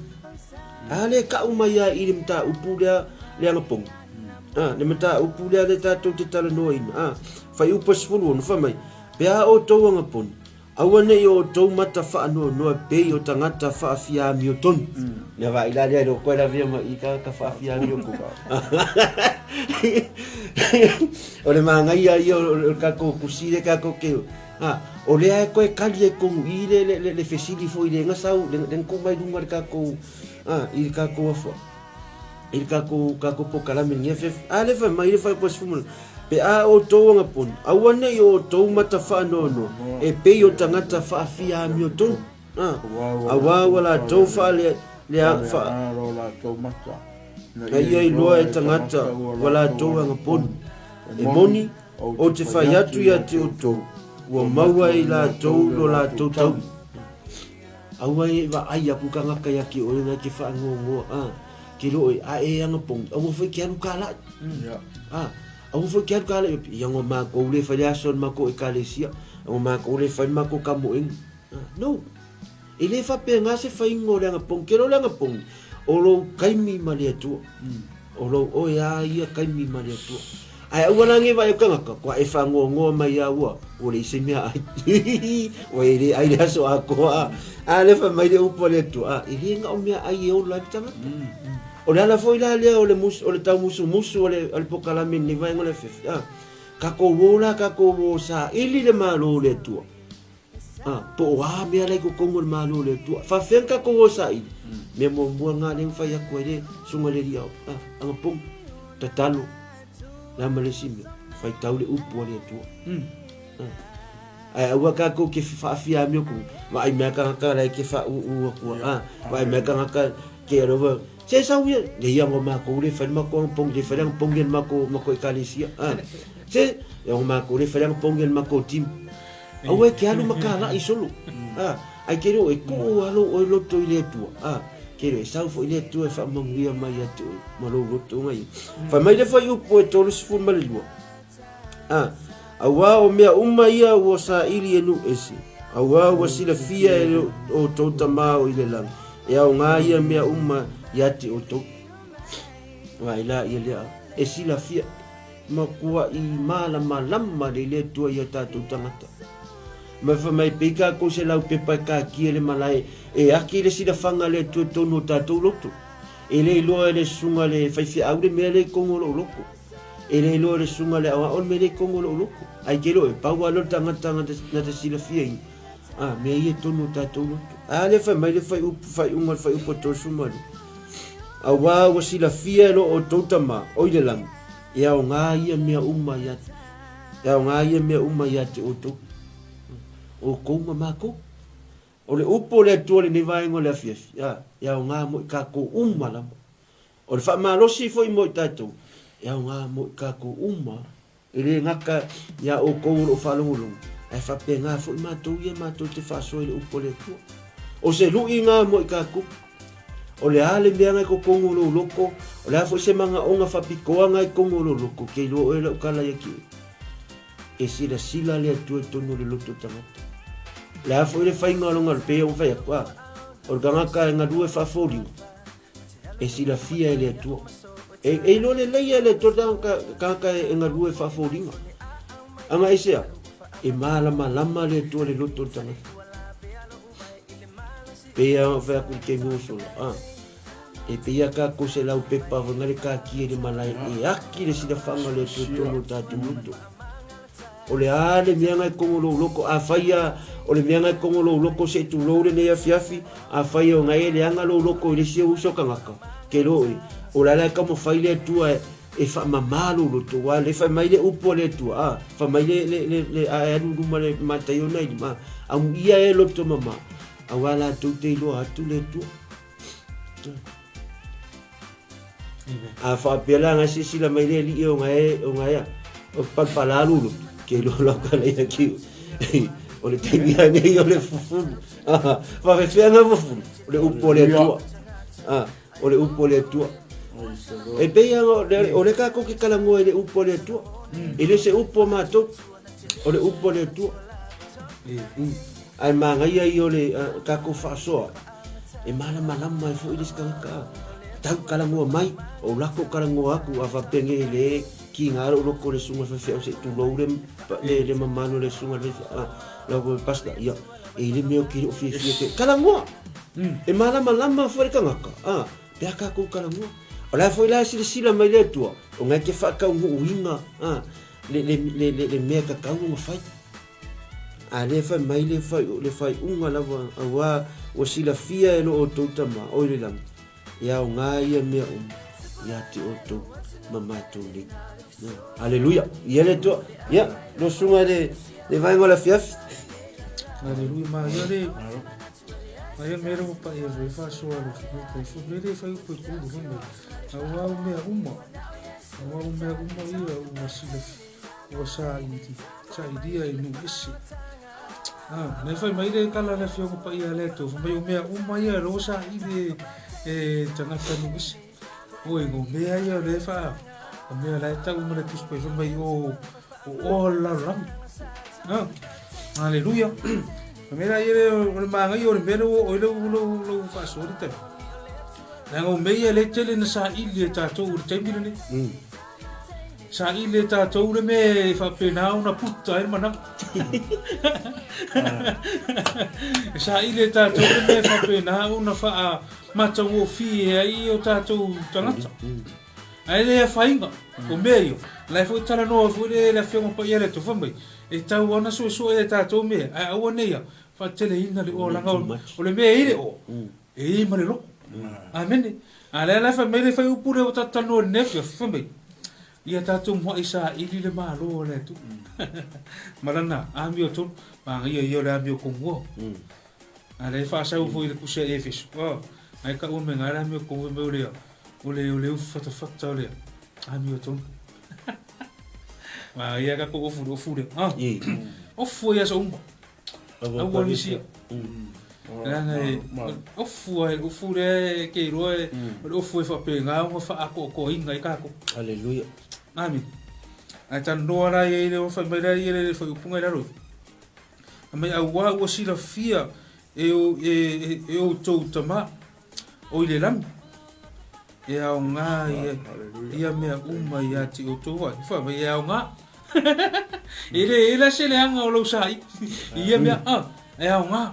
A lea e ka'u mai lava i le mataupu lea le agapogi. A, le mataupu lea lea tatou te talanoaina. A, fuaiupu 16 fai mai, pe a outou agaponi, Aua ne i o outou mata faanoanoa e pei o tagata faafia amiotonu. Mea vaai la lea e le o koe lavea mai i tagata faafia amiotonu. O le manaia ia o le tatou tusi lea tatou te, a, o lea e toe tali ai tonu i le, le, le, le fesili foi le na sau, le, le na tuu mai luga le tatou, a, i le tatou afa, i le tatou, tatou polokalame i lenei afiafi. A lea fai mai le faaiupu 10, Pe a outou agaponi, aua ne i o outou mata faanoanoa e pei o tagata faafia amiotonu, a, auā ua latou faale, lea, faa, na ia iloa e tagata ua latou agaponi. E moni, ou te fai atu ia te outou, ua maua e i latou lo latou taui. Aua e vaai aku tagata ia te oe na e te faanoanoa, a, ke lo oe, a e agapogi, aua foi ke alu kālaʻi. A, aua foi ke alu kālaʻi, ia ngo mākou le fai le aso le makou ekalesia, ngo mākou le fai le makou kamoega. A, no. E le faapena se faiga o le agapogi. Ke lo le agapogi, o lou taimi ma le Atua. O lou oe a ia taimi ma le Atua. Ae aua la nei vaai o tagata, kua e faanoanoa mai a ua, ua leai se mea ai. Ua e le ai le aso atoa a. A lea fai mai le upu a le Atua, a, e le na o mea ai e ola ai le tagata. O le ala foi la lea o le mus, o le taumusumusu o le, o le pokalame i lenei vaega o le afiafi, a, tatou o la tatou o saili le Malo o le Atua. A, po o a mea la i totonu o le Malo o le Atua. Faafefea ona tatou o saili? Mea muamua lena lea na fai atu ai le Susuga i le Alii Aoao, a, agapogi, tatalo, le a ma le isi mea, faitau le upu a le Atua. A, ae aua tatou ke faafiamio ku, vaai mai tagata la e ke faaūū atua, a, vaai mai tagata ke alofa, se sau ia, le ia ngo makou le fai le makou agapogi, le fai le agapogi a le makou, makou ekalesia, a, se, ia ngo makou le fai le agapogi a le makou team. Aua e te alu ma kālaʻi solo. A, ai te reo e kuu a lou oe loto i le Atua. A, te reo e sau foi le Atua e faamanuia mai ia te oe ma lou loto ngai. Fai mai le fuaiupu e 32. A, auā o mea uma ia ua saili e nuu ese, auā ua silafia e outou Tama o i le lagi, e aoga ia mea uma ia te outou. Vaai la ia lea, e silafia. Matuaʻi mālamalama le le Atua ia tatou tagata. Ma fai mai pei kākou se laupepa e kākia le malae e aki le silafaga le Atua i tonu o tatou loto. E le iloa e le susuga le faifeau le mea lea i tonu o lou loko. E le iloa e le susuga le aoao le mea lea i tonu o lou loko. Ae te iloa e pau lava lea o le tagata na te silafiaina a mea ia i tonu o tatou loto. A lea fai mai le fuaiupu, faaiuga o le fuaiupu 32. Auā ua silafia e lo outou Tama o i le lagi, e aoga ia mea uma ia, e aoga ia mea uma ia te outou, outou ma makou. O le upu o le Atua i lenei vaega o le afiafi, a, e aoga mo i tatou uma lava. O le faamalosi foi mo i tatou, e aoga mo i tatou uma. E le gata iā outou o lo o faalogologo, ae faapena foi matou ia matou te faasoa i le upu a le Atua. O se luʻi na mo i tatou. O le a le mea na i totonu o lou loto, o le a foi se manaoga faapitoa na i totonu o lou loto, ke iloa oe lau tala ia te oe. E silasila le Atua i totonu o le loto o le tagata. O le a foi le faiga o lona, pei ona fai atu, a, o le tagata e galue faafoliga, e silafia e le Atua. E, e iloa lelei e le Atua le tagata e galue faafoliga. Aga e sea, e malamalama le Atua le loto o le tagata. Pei a fai atu i le taimi ua sola, a, e pei a tatou se laupepa foi le katia i le malae e aki le silafaga o le Atua i totonu o tatou loto. O le a le mea na i totonu o lou loto, afai a o le mea na i totonu o lou loto se i tulou lenei afiafi, afai o na e leaga lou loto i le isi uso tagata, ke lo oe, o le a la e taumafai le Atua e faamama lou loto, aua o lea e fai mai le upu a le Atua, a, fai mai le, le, le, le, a e alu i luma le Mataio nai lima, a, amuia e loto mama, aua latou te iloa atu le Atua. A faapea la nga silasila mai le alii o nga e o nga ea o palapala lulu ke iloa lau tala ia ki o le taimi lava nei o le fufulu. Faafefea nga fufulu o le upu a le Atua. A, o le upu a le Atua. E pei lava o lea tatou te talanoa i le upu a le Atua. E le o se upu a matou, o le upu a le Atua. Ae manaia ia o le tatou faasoa, e malamalama ai foi le isi tagata. Tau talanoa mai, o lako talanoa atu, a faapea nei e le kiga lou loto i le susuga i le faifeau se i tulou le mamalu o le susuga i le faifeau, lau pastor, ia, e i ai le mea ou te le o fiafia tele. Talanoa! E malamalama foi le tagata, a, pe a tatou talanoa. O le a foi la e silasila mai le Atua, o na e te faataunuuina, a, le mea e tatau ona fai. A lea fai mai le faaiuga lava, auā ua silafia e lo outou Tama o i le lagi, e aoga ia mea uma ia te outou ma matou nei. Aleluia! Ia le Atua! Ia, lau susuga i le vaega o le afiafi. Aleluia, maia le maia mea le ua paia foi faasoa le tai fo mea le fai upu e pulu foi mai. Auā o mea uma, auā o mea uma ia ua silafia. Ua saili, sailia i nuu ese. Ah, nei fai mai le kala le afioga paia le Atua, fai mai o mea uma ia lo saili e tagata nuu ese. Oi, o mea ia le fa, o mea la e tau ma le Tusi Paia, fai mai o, o oa le lalolagi. Ah, aleluia. Fai mai la ia le, o le magaia o le mea le ua oo i lau, lau, lau faasoa le taimi. Leaga o mea ia le tele na saili e tatou i le taimi lenei. Saili e tatou le mea e faapena ona puta ai le manawa. E saili e tatou le mea e faapena ona faamatagofie ai o tatou tagata. Ae le afaina, o mea ia, la e foi talanoa foi le Afioga Paia le Atua, fai mai, e tau ona suesue e tatou mea, ae aua ne i faateleina le oa, leaga o le mea e i le oa, E i ma le loto. Amene. A lea la fai mai le fuaiupu lea ua tatou talanoa i lenei afiafi, fai mai, ia tatou mua'i saili le Malo o le Atua ma lana amiotonu, manaia ia o le amiotonu. A lea e faasau foi i le tusi a Efeso, ai taua mai na le amiotonu, fai mai o le, o le, o le ufi fatafata o le amiotonu. Manaia tatou ofu i le ofu lea. Ofu ai aso uma. Aua nisi. Leaga e ofu ai, ofu lea e ke iloa e, o le ofu e faapena ona faaatoatoaina ai tatou. Aleluia. Amene. Ae talanoa la ia i le fai mai la ia le fuaiupuga i lalo ifo. Fai mai auā ua silafia e e e outou tama o i le lagi e aoga ia ia mea uma ia te outou ai. Fai mai e aoga. E le e la se leaga o lou saili i ia mea a e aoga.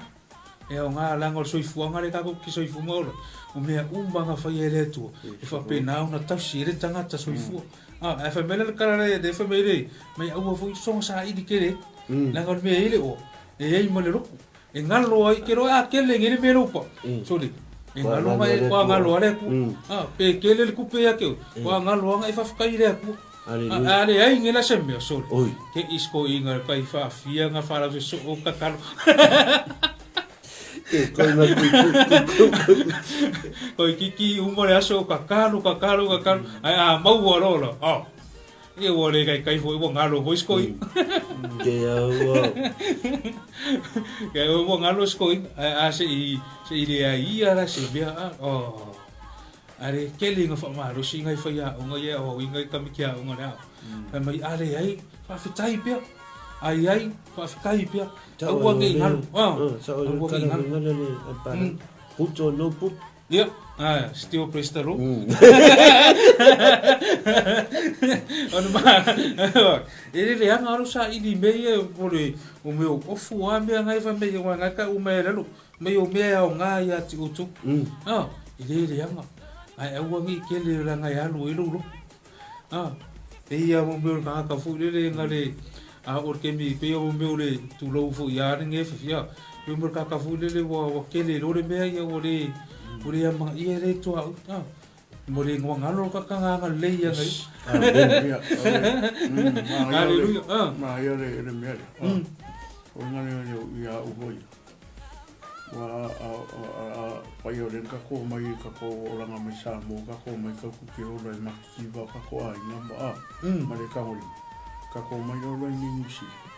E aoga leaga o le soifuaga lea tatou te soifua ma ola. O mea uma na faia e le Atua e faapena ona tausi ai le tagata soifua. A ae fai mai la le tala lea lea fai mai le mai aua foi soga saili tele ai. Leaga o le mea e i le oa e i ai ma le loto. E galo ai ke loa a kele nge le mea lupa. Sole. E galo mai kua galo ale ku. A pe kele le kupe ia ke. Kua galo anga e fafkai le ku. A le ai nge la se mea sole. Ke isko inga kai fa fia nga fa la se so o kakalo. Ke koi ma ku ku ku ku. Koi kiki uma le aso kakalo kakalo kakalo. Ai a maua lola. A. Ia ua le kaikai foi ua galo foi se koina. Ke au au. Ke au ua galo se koina. Ae a se'i se'i leai ia la se mea a. Oh. Are kele nga whaamalosi ngai whai aonga ia o inga i tamiki aonga le ao. Fai mai a leai, whaawhitai pea. Ai ai, whaawhitai pea. Aua nei ngalo. Ah. Aua nei ngalo. Puto no puto. Ia, ah, still praise the Lord. Ona ma, e rere ana aro sa ili me ia o le o me o ofu a mea ngai fa me ia wa ngai ka u me lalo me o mea o ngā ia ti utu. Ah, e rere ana. Ai aua ngi kele la ngai alu e lulu. Ah, e ia mo me o ka ka fu lele ngale a o ke mi pe o me o le tulou fu ia ne nge fia. Pe mo ka ka fu lele wa wa kele lo le mea ia o le o le ama ia le toa u. Ah, mo le ngoa ngalo ka ka nganga le ia ngai. Hallelujah. Ah. Ma ia le le mea. O ngale o ia u hoi. Ua a a pai o le ka ko mai ka ko oranga mai sa mo ka ko mai ka ku ke ola i makitiwa ka ko ai na ma a ma le ka hoi. Ka ko mai ola i New Zealand.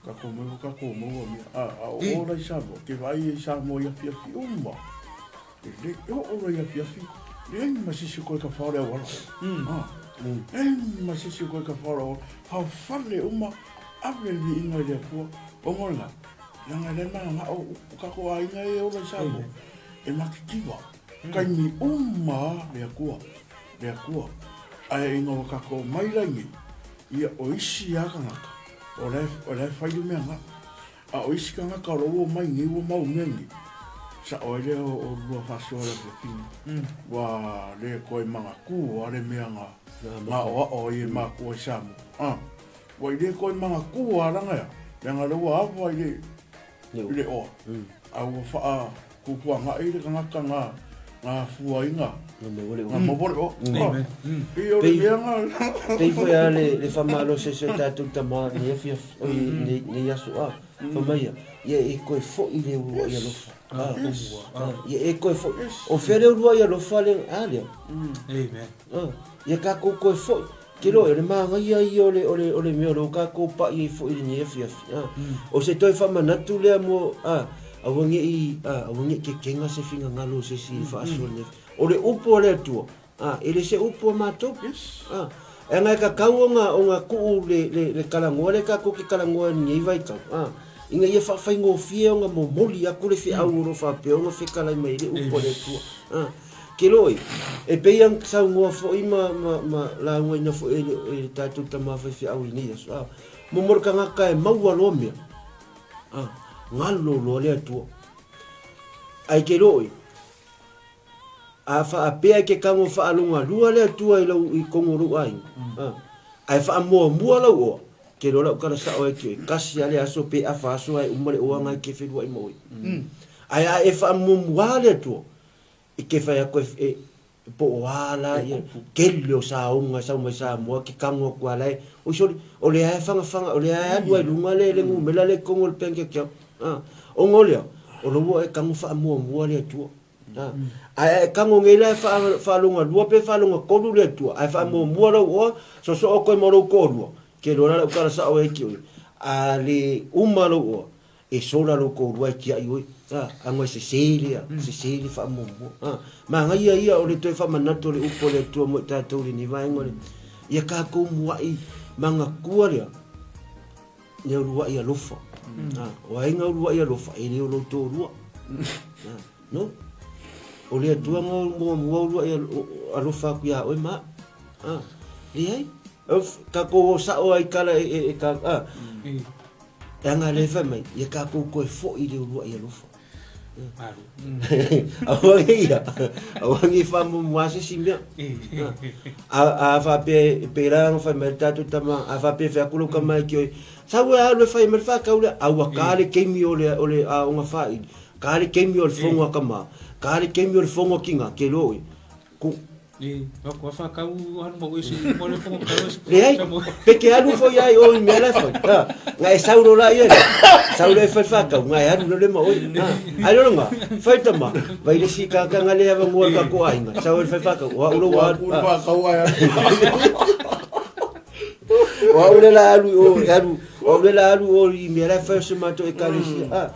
Ka ko mai ka ko mo wa mea a a o ola i Samoa ke vai i Samoa i afi afi uma. Lelei, e oo loa i afiafi, leai ma se isi o koe ka fao le auala. Ah, leai ma se isi o koe ka fao le auala. Faofale uma, ave le viiga i le Atua. Ona o lena, leaga e le mananao o tatou aiga ia e ola i Samoa, e matitiva, taimi uma lava le Atua, le Atua. Ae ina ua tatou omai la i nei, ia o isi lava tagata, o la e, o la e fai le mea lena. A o isi tagata o lo o ua omai nei ua mau mea nei, sao ai lea o lua faasoa i le afiafiga, ua le toe manatu lava le mea na aoao ai e matua i Samoa. A, ua i le toe manatu lava leaga e a? Leaga o lea ua ava i le, i le oa, a ua faatuatuanai le tagata na afua ai na maua le oa. Pei o le mea na. Pei foi lava le faamalosi o si o tatou tama i lenei afiafi, oi lenei aso a, fai mai ia, ia e toe foi le uluai alofa. Ia e toe foi. O fea le uluai alofa lea, a lea? Amen. Ia tatou toe foi. Te loa, o le magaia ia o le, o le, o le mea o lea ua tatou pai ai foi i lenei afiafi. A, o se toe faamanatu lea mo, a, aua ne i, a, aua ne i kekega se finagalo o se isi i le faasoa i lenei afiafi. O le upu a le Atua, a, e le se upu a matou. A, e aga e tatau ona, ona tuu le, le, le talanoa lea tatou te talanoa i lenei vaitau, a, ina ia faafaigofie ona momoli atu le feau o lo o faapea ona fetalai mai ai le upu a le Atua. A. Ke loi, e pei ona saunoa foi ma, ma, ma laugaina foi e le, e le tatou tama faifeau i nei aso, a, momo le tagata e maua loa mea, a, galo loa le Atua. Ae ke loi, a faapea e ke kago faalogalua le Atua i lau, i tonu o lou aiga, a, ae faamuamua lau oa, ke loa lau tala sao ai ke oi, kasi lava le aso pe afa aso ae uma le oa na e ke feluai ma oe. Ae a e faamuamua le Atua, I ke whai aku e po o a la ia kele o saoga e sau mai Samoa ke kago aku a la e oi sole o lea e fagafagao lea e alu ai luga le le numera le i totonu o le bank account a ona o lea o lo ua e kago faamuamua le Atua a ae a e kago nei la e faalogalua pe faalogatolu le Atua ae faamuamua lou oa sosoo koe ma lou toalua ke loa la lau tala sao ai ki oe a le uma lou oa E sola lou toalua e tiai oe, a, ago e sese lea, sese le faamuamua. A, magaia ia o le toe faamanatu o le upu a le Atua mo i tatou i lenei vaega o le, ia tatou mua'i manatua lea, le uluai alofa. A, o ai na uluai alofa? E le o lou toalua. A, no. O le Atua na muamua uluai alofa atu iā oe ma au. A, leai. Tatou o sao ai tala e, e, e, a, Leaga lea e fai mai, ia tatou toe foi i le uluai alofa. Malo. Aua ne ia, aua ne i faamuamua se isi mea. A, a faapea e pēlā ona fai mai le tatou tama, a faapea e fai atu lau tama e ki oe, sau e alu e fai mai le whakau lea, a ua kā le keimi o le, o le aoga whaili, kā le keimi o le fongo a kama, kā le keimi o le fongo a kinga, ke loa oe. Ku, Leai, pe ke alu foi ai oi mea la e fai. Ha, nga e sau loa la ia, sau loa e fai whakau, nga e alu loa le ma oi. Ha, ai loa nga, fai tama, vai le si kaka nga le ava ngua ka ko ainga, sau e fai whakau, o au lo wa alu. O au le la alu o, alu, o au le la alu o i mea la e fai o se matou ekalesia. Ha,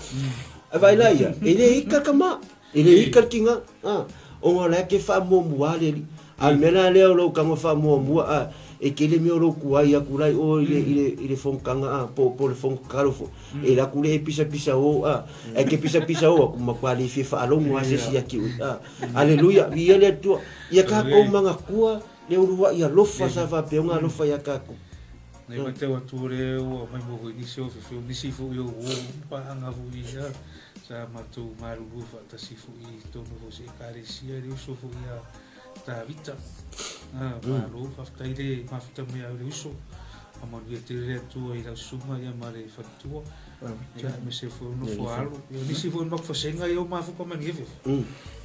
vai la ia, e le ika ka ma. E le ika le kinga, a, ona o la e ke faamuamua le alii. A o le mea la lea o lou tago faamuamua, a, e tele mea o lou tuai atu la i o i le, i le, i le fonotaga, a, po, po o le fono tatalo foi. E alu atu lea e pisapisa o, a, ae ke pisapisa o atu, matua le fia faalogo lava se isi ia te oe, a. Aleluia, viia le Atua. Ia tatou manatua le uluai alofa sa faapea ona alofa ia tatou. Nei matau atu o lea ua aumai mo foi nisi o fefe o nisi foi o uo paaga foi ia sa matou malulue faatasi foi i totonu foi o se ekalesia le uso foi ia Tavita. Ah, malo, faafetai le mafuta mai au le uso. Faamanuia tele le Atua i lau susuga ia ma le faletua. Ia aemaise foi o nofo alo. Ia nisi foi o maku fasega ia o mafuta mai ni fefe.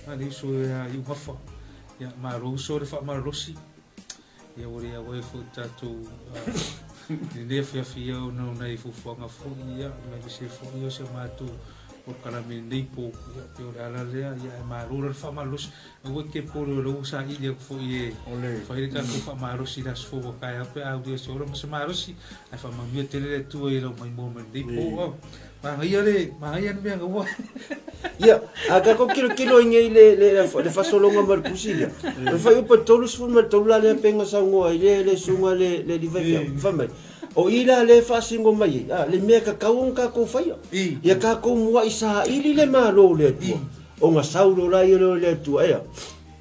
Ah, le uso ia Iugafa. Ia malo uso le faamalolosi. Ia ua le auai foi tatou i lenei afiafi ia ona o nai fuafuaga foi ia aemaise foi o si a matou Polokalame i lenei po, ia, pei o le ala lea, ia, ae malo la le faamalosi. Aua e te popole o lea ua saili atu foi e fai le tatou faamalosi i le aso fou a taeao pe a aulia se ola ma se malosi. Ae faamanuia tele le Atua i lau maimoa mai lenei po. Oh, manaia le, manaia le mea na ua. Ia, a tatou tilotilo i nei le, le, le fasologa ma le tusi lea, o le fuaiupu e 33 la lea pei ona saunoa ai le, le susuga le, le alii faifeau, fai mai, O i la lea e faasino mai ai, a, le mea e tatau ona tatou faia, ia tatou muai saili le Malo o le Atua, ona sau loa la ia lea o le Atua, ea,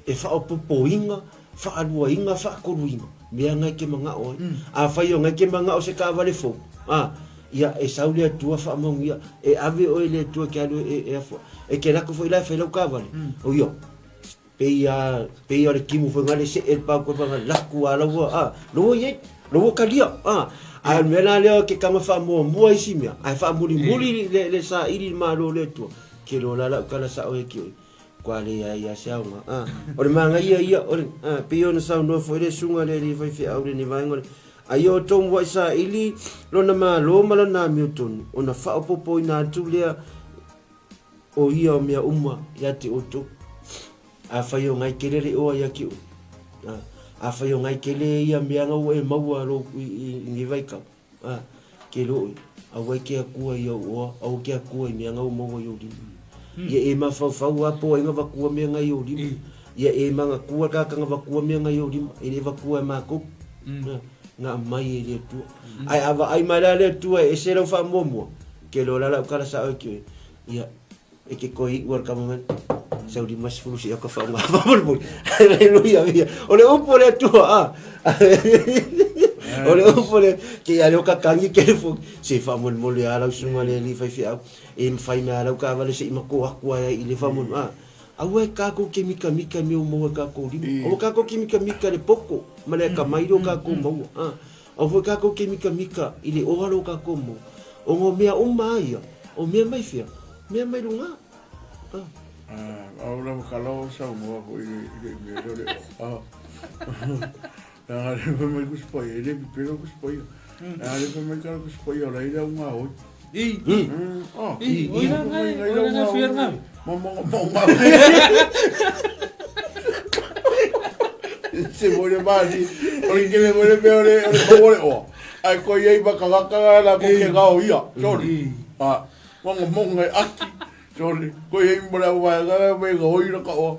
e faaopoopoina, faaluaina, faatoluina, mea na e te manao ai. Afai o na e te manao se taavale fou, a, ia, e sau le Atua faamanuia, e ave oe e le Atua e te alu e, e, e, e te alu atu foi la e fai lau taavale, o ia, Pei a, pei a le timu foi ngale se el pau ko nga laku a laua a lo ye lo kalia a a me la le ke kama fa mo mo isi mea a fa muli muli le le sa ili ma lo le tu ke lo la la kala sa o e ki kua le ia ia se aunga a o le manga ia ia o le a pe ona sau no foi le sunga le li fai fe au le ni vaenga le a ia o tomu wa isa ili lona malo ma lona amio tonu ona faaopoopoina atu lea O ia o mea uma ia te outou. Afai o ngai kele le oa ia ki oe. A, afai o ngai kele ia mea nga ua e maua lo i, i, i nge vaikau. A, ke lo oe. Aua e ke akua ia oa, aua ke akua i mea nga ua maua i ou lima. Ia e mafaufau a po ai nga vakua mea nga i ou lima. Ia e mangakua kakanga vakua mea nga i ou lima. E le vakua e makou. A, nga mai e le Atua. Ae a vaai mai la le Atua e ese lau faamuamua, Ke lo la lau kala sa oi ki ia e ke koi ua ka mama sau 50 si ka fa nga fa mo Haleluia ia o le upu le tua a o le upu le ke ia le ka kangi ke fo se fa mo mo le ala usunga le li fai fi au e mfai me ala ka vale se ima ko aku ai i le fa mo a aua e kākou ke mikamika me o maua kākou lima. Aua kākou ke mikamika le poko ma le akamai lo kākou maua. A. Aua foi kākou ke mikamika i le oa lo kākou mau. Ona o mea uma a ia, o mea mai fea? Mea mai lugā. Ah. Ah, au lava ka lao saunoa foi i le, i le mea lea o le oa. Ah. Leaga le fai mai kusi paia, e le pipelo kusi paia. Leaga le fai mai kala kusi paia o la i le au ngā oi. I, i, Ah, i, oi la ngai, oi la ngai whiar ngai. Ma ma ma ma. Se mo le mani, o le kele mo le mea o le o le maua le oa. Ai ko ia i makakaka la ko ke gao ia. Sorry. Ah, monga monga e aki. Sorry. Ko ia i mo le au vae ga me ga oi la ka oa.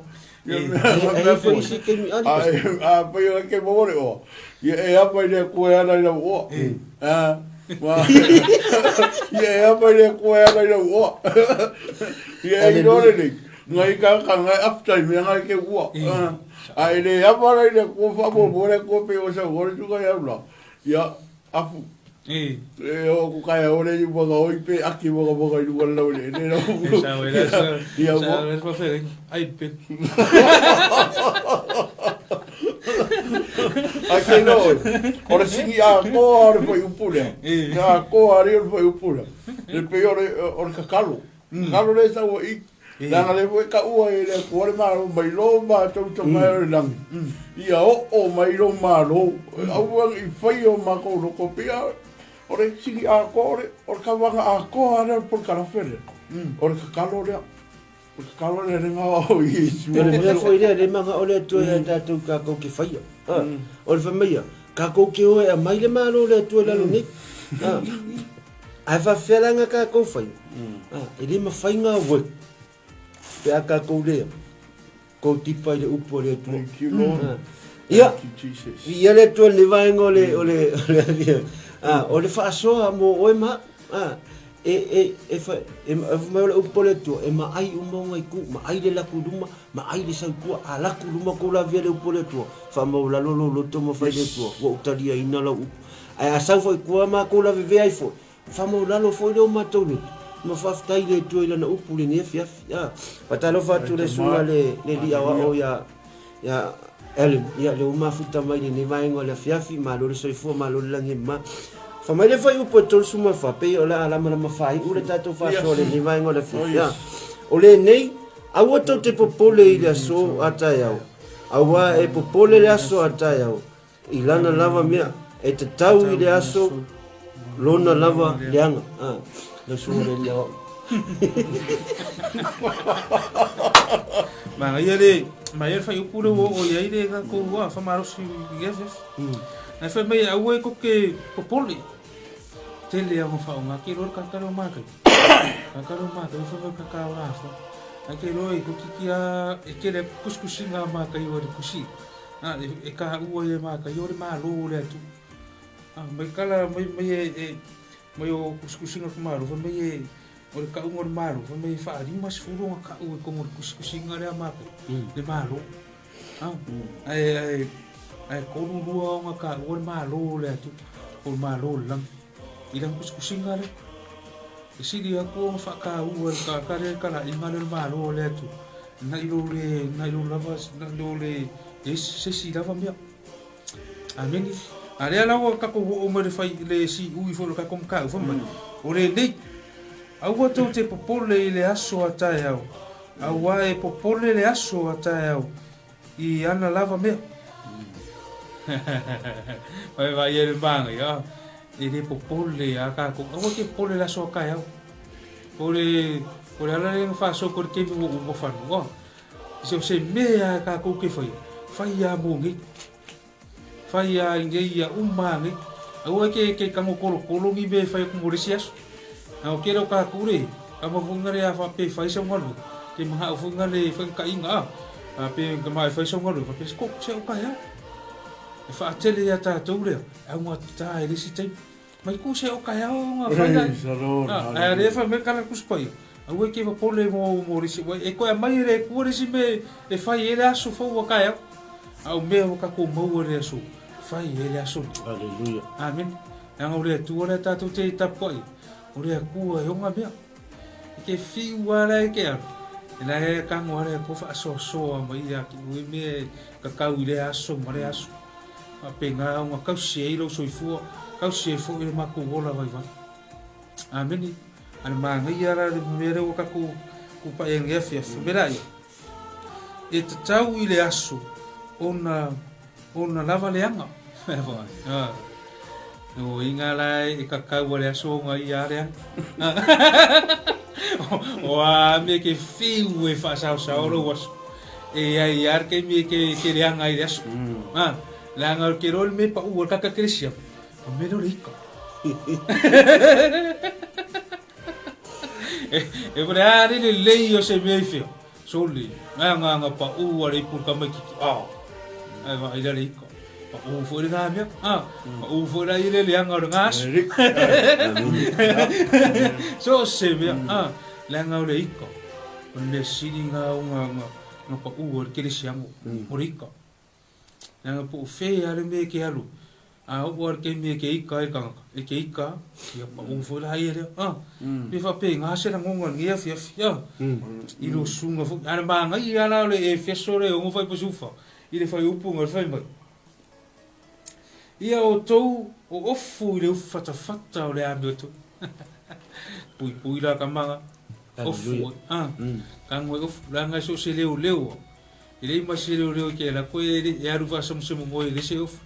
Ia mea Ai mea foi foi. isi keimi ali Ai a pai o ke maua le oa. Ia e apa i le koe ana i lau oa. Ah. Ma ia e apa i le koe ana i lau oa. Ia e ino le nei. Ngai ka ka ngai after i mea ngai ke ua. Ah. A e le apa la i le koe wha mo mo le koe pe o sa gore tuka ia ula. Ia afu. I. E o ku kai ore i waka oi pe aki waka waka i luga lau le le lau. E sa oi la sa. Ia Sa mo. oi la sa ai pe. Ai ke no oi. O le singi a koa o le whai upu lea. A koa ari o le whai upu lea. Le pe o le, o le kakalo. Kakalo le sau i. Leaga le foi ka ua e le kua le malo mai lo ma tau tau mai o le langi. Ia o o mai lo malo. Aua i whai o ma kou loko pia. O le singi a koa o le, o le kawanga a koa lea o le polokalafe lea. O le kakalo lea. O le kakalo lea le ngaoa o Iesu. O le mea foi lea, le manga o le Atua ia tatou kākou ke whaia. O le whamaia, kākou ke oe a mai le malo le Atua i lalo nei. Ae faafefea la nga kākou whaia. E le mawhai ngā work. Pe a kākou lea. Kou tipa i le upu o le Atua. Thank you, Lord. Ia, Thank you, Jesus. ia le Atua le vaenga o le, o le, o le, a, o le faasoa mo oe ma, a, e, e, e, fa, e, e mai o le upu o le Atua, e maai uma o ngai ku, maai le laku luma, maai le sautua, a laku luma kou lavea le upu o le Atua, faamaulalo lou loto ma fai le Atua, ua ou taliaina lau upu. Ae a sau foi kua makou lavevea ai foi, Faamaulalo foi lea o matou loto, ma faafetai i le Atua i lana upu i lenei afiafi. A, faatalofa atu le susuga le le alii aoao ia ia Ellen, ia lea ua mafuta mai i lenei vaega o le afiafi, malo le soifua, malo le lagi e mama. Fai mai le fuaiupu e 34, pei o le a lamalama faaiu le tatou faasoa i lenei vaega o le afiafi. A, o lenei, aua tou te popole i le aso a taeao, auā e popole le aso a taeao, I lana lava mea, e tatau i le aso lona lava leaga. Ah, lau susuga le alii aoao. Manaia le manaia le fuaiupu lea ua oo i ai le tatou faamalosi i le afiafi. Ae fai mai aua e tou te popole. Tele lava ona faaaoga ke iloa le tagata lea o matai. Tagata lea o matai fai mai tagata o lafoa. Ae ke iloa e toeitiiti lava e tele atu tusitusiga a matai i le tusi. E taua ai e matai o le Malo o le Atua. Mai tala mai mai e mai o tusitusiga o le Malo fai mai e o le tauga o le Malo fai mai e faa-50 ona tau i totonu o le tusitusiga lea a matou le Malo. Ae ae 32 ona taua le Malo o le Atua po o le Malo o le lagi i lana tusitusiga lea. E sili atu ona faataua e le tagata lea le talaiga lea o le Malo o le Atua nai lo le nai lo lava nai lo le se isi lava mea. Amene. A lea la ua tatou oo mai le fai le siui foi o le tatou mataupu fai mai, o lenei, aua tou te popole i le aso a taeao, auā e popole le aso a taeao i ana lava mea. Vai vai e le manaia, e le popole a tatou, aua te popole i le aso a taeao. O le o le ala lea na faasoa atu ai le taimi ua uma fanua. Se o se mea a tatou ke faia, fai a mo nei. Fai a i nei ia uma a nei. Aua ke ke tango kolokolo ni mea e fai atu mo le isi aso. A o tele o tatou le, tama foi na le a faapea e fai sau galuega, ke manao foi na le fai taʻiga a, faapea ma e fai sau galuega, faapea se se o taeao. E faatele ia tatou lea, e augatata i le isi taimi. Mai ku se o taeao ona fai ai. Praise the Lord. A lea fai mai kala kusi paia. Aua e ke popole mo mo le isi, e toe aumai e le Atua le isi mea e fai ai le aso fou a taeao. A o mea ua tatou maua i le aso, fai ai le aso lenei. Haleluia. Amene. Leaga o le Atua lea tatou te tapuai, o le Atua e ona mea. E te fiu lava la e te alu, e la e tago lava le Atua faasoasoa mai ia te oe mea e tatau i lea aso ma lea aso. Faapena ona tausi ai lou soifua, tausi ai foi le matou ola vaivai. Amene. A le manaia la le mea lea ua tatou tupai ai i lenei afiafi. Fai mai laia, e tatau i le aso ona ona lava leaga. O inga la e tatau a le aso ona ia leaga. O a mea ke fiu e faasaosao lou aso. E ai a le taimi e ke leaga ai le aso. Leaga o ke loa le mea e pau ai le tagata ekelesia, o le mea lea o le ika. E pule a le lelei o se mea i fea. Sole, ai nga nga pau a le ipu tamaititi. Ah, ai vaai la le ika. Pau foi lena mea. Ah, pau foi la i le leaga o le aso. So se mea. Ah, leaga o le ika. O le mea sili nga o nga nga nga pau o le keresiano. O le ika. Leaga po o fea le mea e ke alu, a oo lava i le taimi e ke ika ai le tagata, e ke ika lava, ia pau foi la ia lea. A, pe faapena se lagona i lenei afiafi, a, i lou susuga foi. A o le manaia la o le Efeso le 6 po i le fuaiupu na fai mai, Ia outou o ofu i le ufu fatafata o le amiotou. Puipui la tamaga, ofu ai, a, tago e ofu, leaga e so o se leoleo lava. E leai ma se leoleo e te ala atu e alu faasemusemu moe i le isi ofu.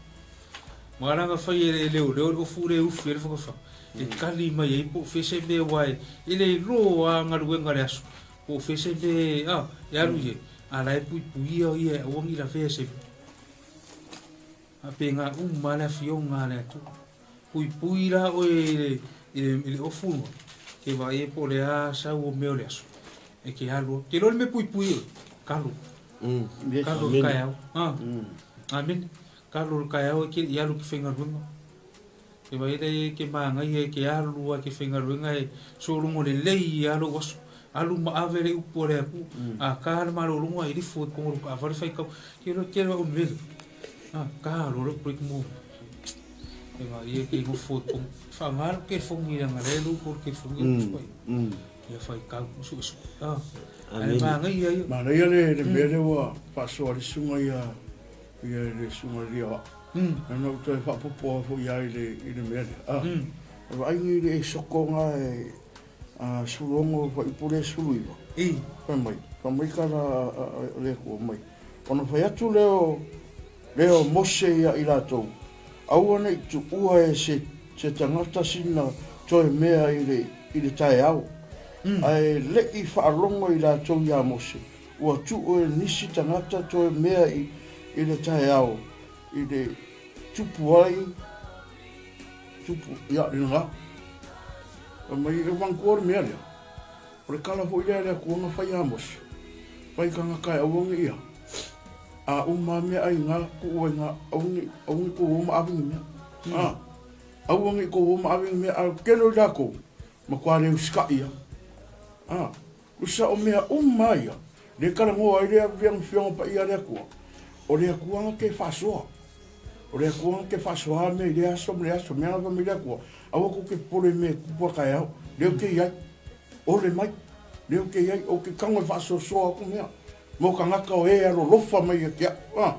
Ma ala na fai e leoleo le ofu lea e ufi ai le fagafaga, e tali mai ai po o fea se mea aua e le iloa lava galuega o le aso, po o fea se mea e alu i ai, a o la e puipuia ia e aua ne i lavea se mea. Faapena uma lava le afioga a le Atua. Puipui la oe i le ofu lua, ke vaai ai po o le a sau o mea o le aso, e ke alu au. Ke iloa le mea puipui oe, kalo. Kalo i le taeao. Amene. Kalo i le taeao e ke i alu ki faigaluega. Ke vaai ai e ke manaia e ke alu lava ki faigaluega e sologo lelei lava lou aso. Alu ma ave le upu a le Atua. A ta le malologa e lifo i totonu o lou taavale faitau. Ke iloa tele au mea lea. Ta loa le break mo. E vaai e ke nofo i totonu. Faaaoga lou telefoni leaga o lea e load le telefoni e usu ai. Ia faitau suesue. Ae le manaia ia. Manaia le mea lea ua faasoa le susuga ia le susuga i le Aoao. Na ou toe faaopoopo foi lava i le mea lea. E vaai nei i le sokoga e 16 fuaiupu le 19. Fai mai, fai mai tala a le Atua mai. Ona fai atu lea o lea o Mose ia i latou, aua ne i tuua e se tagata sina toe mea i le taeao. Ae le'i faalogo i latou iā Mose, ua tuu e nisi tagata toe mea i i le taeao i le tupu ai tupu ia i lena. Fai mai e manatua le mea lea. O le tala foi lea a le Atua na fai iā Mose, fai tagata e aua ne i ia, a uma lava meaai ina, tuu ai ina, aua ne aua ne i tou o ma ave ni mea. A, aua ne i tou o ma ave ni mea, a o le tele o i latou, matua le usitai lava. A, usa o mea uma lava ia, le talanoa ai le Afioga Paia a le Atua, o le Atua na te faasoa. O le Atua na te faasoa mea i lea aso ma lea aso, mea na fai mai le Atua, aua tou te popole i mea e tupu a taeao, lea ou te i ai, ole mai, lea ou te i ai, ou te tago e faasoasoa atu mea mo tagata o e alolofa mai ia te au. A,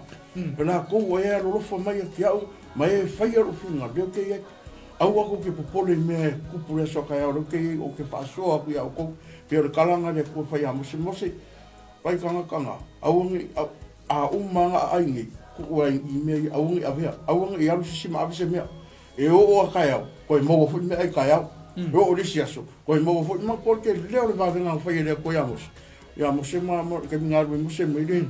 o latou o e alolofa mai ia te au ma e faia lou finagalo, lea ou te i ai. Aua tou te popole i mea e tupu i le aso a taeao, lea ou te i ai, ou te faasoa atu ia outou. Pei o le tala lena a le Atua e fai ia Mose, Mose, fai tagata na, aua ne i, a uma lava aai nei, tuu ai i mea ia, aua ne i avea, aua ne i alu se isi ma ave se mea. E oo a taeao, toe maua foi meaai taeao. E oo i le isi aso, toe maua foi. Manatua le tele o le vavega na fai e le Atua ia Mose, ia Mose ma, ma le taimi na alu ai Mose mai le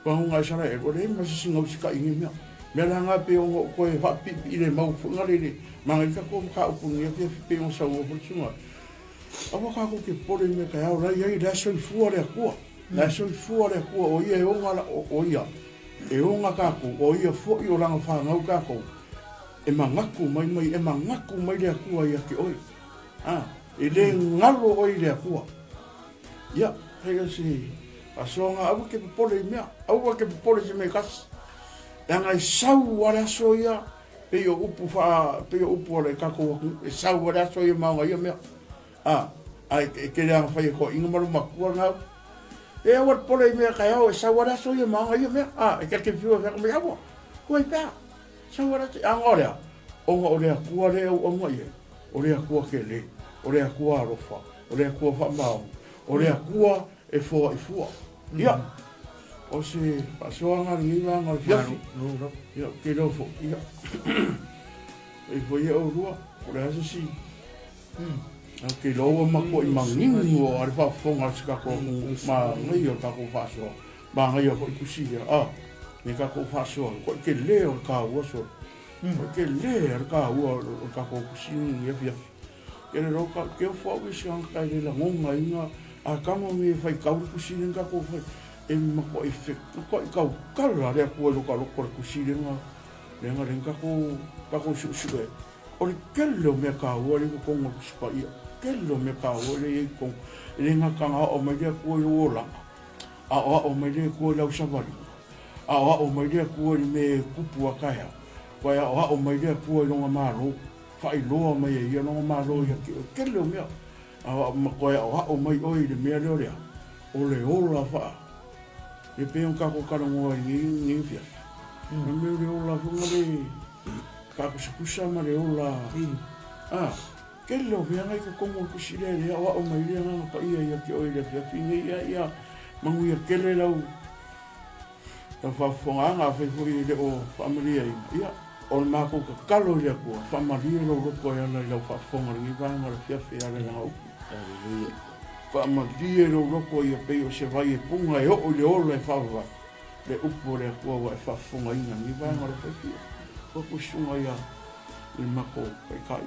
pagoga a Isaraelu, ua leai ma se isi na usitai i nei mea. Mea la na pei ona ou toe faapiipii le mau foi na le le manaia tatou mataupu i lenei afiafi pei ona saunoa foi le susuga. Aua tatou te popole i mea taeao, la e i ai, la e soifua le Atua. La e soifua le Atua, o Ia e oga, o Ia e oga tatou, o Ia foi o Lana fanau tatou. E manatu mai mai, e manatu mai le Atua ia te oe. A, e le galo oe i le Atua. Ia, hei se asoga, aua ke popole i mea, aua ke popole i se mea e tasi. Leaga e sau lava le aso ia, pei o upu faa, pei o upu a le tatou atunuu, e sau lava le aso ia ma ona ia mea. A, a e tele lava ona fai e toeaiina ma lou matua lena upu. E aua le popole i mea taeao, e sau lava le aso ia ma ona ia mea. A, e te fiu e fai atu mai, aua, huai pea. Sau ala te aga o lea, ona o le Atua lea e auauna i ai, o le Atua tele, o le Atua alofa, o le Atua faamaoni, o le Atua e foai fua. Ia, o se faasoaga lenei vaega o le afiafi. Ia, ou te iloa foi, ia, e foi e oulua, po o le a se isi, ou te iloa ua matuai manino lava le faafofoga a si tatou atunuu, manaia o le tatou faasoa. Manaia foi tusi ia, a, me tatou faasoa, koe tele o le taua sole. Koe tele o le taua o le tatou tusi ni afiafi. Ke le roka, ke o fau i se anga le lagona inga, a kano me fai kau le tusi le tatou fai, e matua i fe, matua i kau kala le atua i loka loko le tusi le nga, le nga le tatou, tatou su su e. O le tele o mea taua le totonu o le Tusi Paia, tele o mea taua le i totonu, e le gata na oo mai le Atua i lou olaga, Aoao mai le Atua i lau savaliga. Aoao mai le Atua i le mea e tupu a taeao. Toe aoao mai le Atua i Lona Malo. Faailoa mai e Ia Lona Malo ia te oe. Tele o mea. Aoao ma toe aoao mai oe i le mea lea o le a? O le ola faa. E pei ona tatou talanoa i lenei, lenei afiafi. O le mea o le ola foi na le faakusakusa ma le ola. A. Tele o mea na i totonu o le tusi lea e le aoao mai ai le Agaga Paia ia te oe i le afiafi nei. Ia, ia manuia tele lau, lau faafofogaaga, afai foi e le o faamalieina, ia, o le matou tatalo i le Atua, faamalie lou loto e ala i lau faafofoga i lenei vaega o le afiafi e ala i lana upu. Aleluia. Faamalie lou loto ia pei o se vai e puna e oo i le ola e faavavau le upu a le Atua ua e faafofogaina i lenei vaega o le afiafi. Ua ku susuga ia i le matou taitai.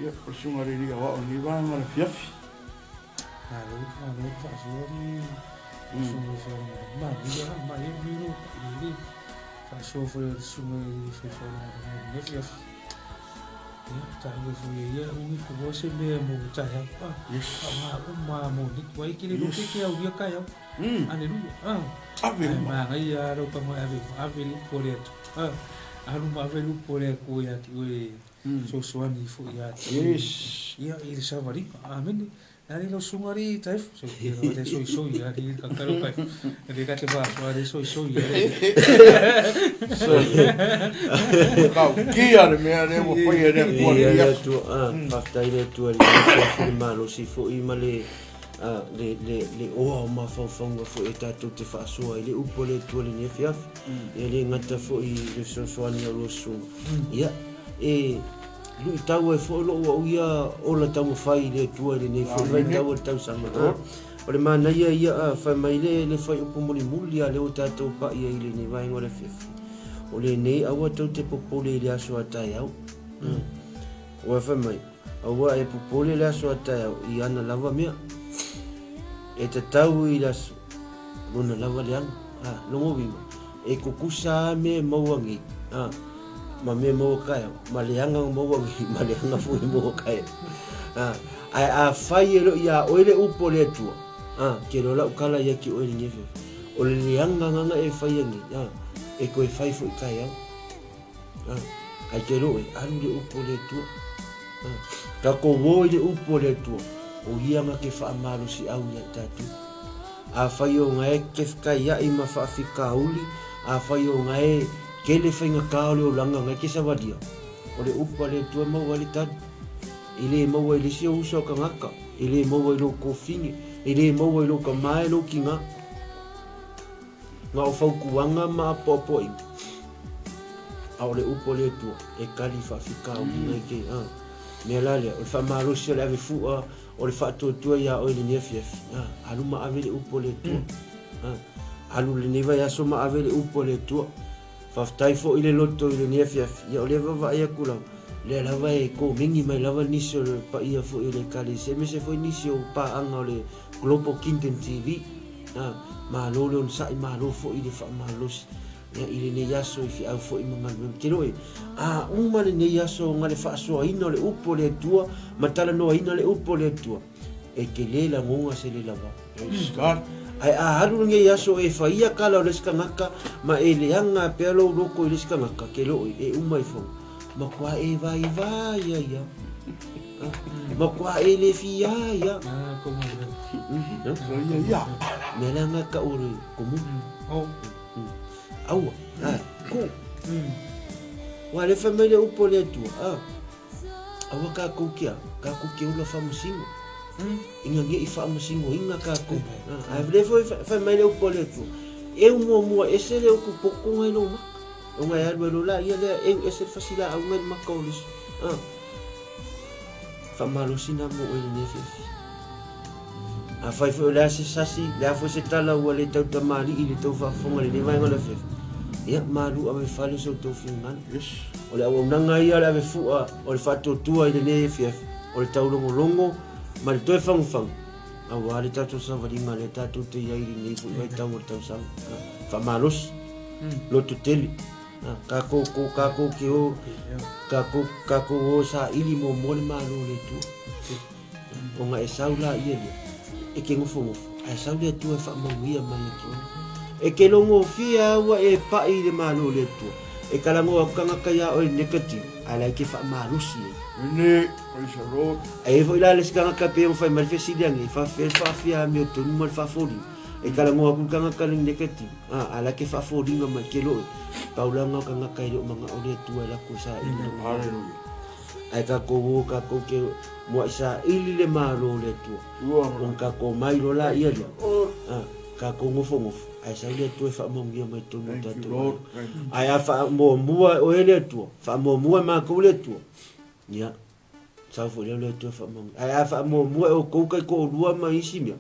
Ia, o le susuga i le alii aoao i lenei vaega o le afiafi. Malo, malo le faasoa le susuga i le Manuia, ma e miro i le faasoa foi a le susuga i le faifeau i le afiafi. Ia, taua foi e ia umi ko se mea mo taeao. Ah, Yes. Faaaoga uma mo ni wai ke le Yes. ke ke au ia taeao. Aleluia. Ah. Ave Ai uma. manaia lau tama e ave uma, ave le upu a le Atua. Ah, alu ma ave le upu a le Atua ia te oe, fesoasoani foi ia te oe. Yes. Ia, i le savaliga. Amene. E ale lau susuga alii Taefu. Se i tino le soisoi alii kakalo Taefu. Le ka te faasoa le soisoi alii. Kau kia le mea lea ua faia e le Atua Ia lenei le aso. Atua, ah, faafetai le Atua i le afiafi le malosi foi ma le a, le, le, le oa o mafaufauga foi e tatou te faasoa ai le upu a le Atua i lenei afiafi. E le gata foi i le fesoasoani a lua susuga. Ia, e Luʻitau ai foi loʻu au ia ola taumafai i le Atua i lenei foi vaitau o le tausaga. O le manaia ia a fai mai le le fuaiupu mulimuli a lea ua tatou paʻi ai i lenei vaega o le afiafi. O lenei aua tou te popole i le aso a taeao. Ua fai mai, aua e popole le aso a taeao i ana lava mea. E tatau i le aso lona lava leaga. Lona uiga, e kukusa a mea e maua nei. Ma mea maua kaeo, ma leaga maua nei, ma leaga foi maua kaeo. Ae afai e le o ia oe le upu a le Atua, ke loa lau kala ia ki oe lenei afiafi. O le leaga gana e faia nei, e toe fai foi kaeao. Ae ke loa oe, alu le upu a le Atua. Tatou o i le upu a le Atua, o ia na ke faamalosiau ia i tatou. Afai o na e kefekaiaʻi ma faafitauli, afai o na e kele faigata o le olaga na e ke savalia, o le upu a le Atua e maua ai le tali. E le maua i le isi o uso a tagata, e le maua i lou kofine, e le maua i lou tama e lou tina. Na o fautuaga ma apoapoaiga, a o le upu a le Atua e tali faafitauli na e ke, a. Mea la lea, o le faamalosi o le ave fua, O le faatuatua iā oe i lenei afiafi, a, alu ma ave le upu a le Atua. A, alu lenei vaiaso ma ave le upu a le Atua. Faafetai foi i le loto i lenei afiafi. Ia o lea vaavaai atu lava, lea lava e komeni mai lava nisi o le paia foi o le Ekalesia, aemaise foi nisi o paaga o le Global Kingdom TV. A, malo le onosai, malo foi i le faamalolosi. Ia, i lenei aso i feau foi ma galuega. Ke loe, a uma lenei aso ona le faasoaina o le upu o le Atua ma talanoaina le upu o le Atua, e tele lagoga se le lava. Praise God. Ae a alu lenei aso e faia kala o le isi tagata ma e leaga pea lou loko i le isi tagata, ke loe, e uma ifo. Matua e vaivai ia ia. Matua e le fia ia. Ia ia. Mea leaga ka o le komu. Oh. Aua, a, ku. Ua le fai mai le upu a le Atua, a, aua kākou ke a, kākou ke ola faamasino. Ina ne i faamasinoina kākou. A, ae le foi fai mai le upu a le Atua, eu muamua ese le upu poto ngai lou maka. O ngai alu ai lo la ia lea eu ese le fasilaau ngai le maka o le isi. A, faamalosi na mo oe i lenei afiafi. Afai foi o le a se sasi, le a foi se tala ua le tautamalii i le tou faafofoga i lenei vaega o le afiafi, ia, malu ave fale so outou finagalo. Yes. O le auaunaga ia o le ave fua o le faatuatua i lenei afiafi, o le taulogologo ma le toe fagufagu, aua le tatou savaliga lea tatou te i ai i lenei foi vaitau o le tausaga. Faamalosi, loto tele, Kākou ko kākou ke o, kākou, kākou o saili muamua le Malo o le Atua. Ona e sau la ia lea, e ke nofonofo, ae sau le Atua e faamanuia mai e ke. E ke logofie a ua e paʻi i le Malo o le Atua. E talanoa atu tagata iā oe negative, ae la e ke faamalosi ai. Amen. Praise the Lord. Ae i ai foi la le isi tagata pei ona fai mai le fesili anei, faafefea le faafia amiotonu ma le faafoliga. E talanoa atu le tagata le negative, a, ae la e ke faafoliga mai ke loe, pau la lena o tagata e le o manao le Atua e lako e saili lona. Hallelujah. Ae tatou o tatou ke muaʻi saili le Malo o le Atua. Ua. Ona tatou omai loa laia lea, a, tatou nofonofo, ae sau le Atua e faamanuia mai totonu o Thank you, tatou Lord. aiga. Thank you. Ae a faamuamua e oe le Atua, faamuamua e matou le Atua, ia, sau foi lea o le Atua e faamanuia. Ae a faamuamua e outou taitoalua ma isi mea,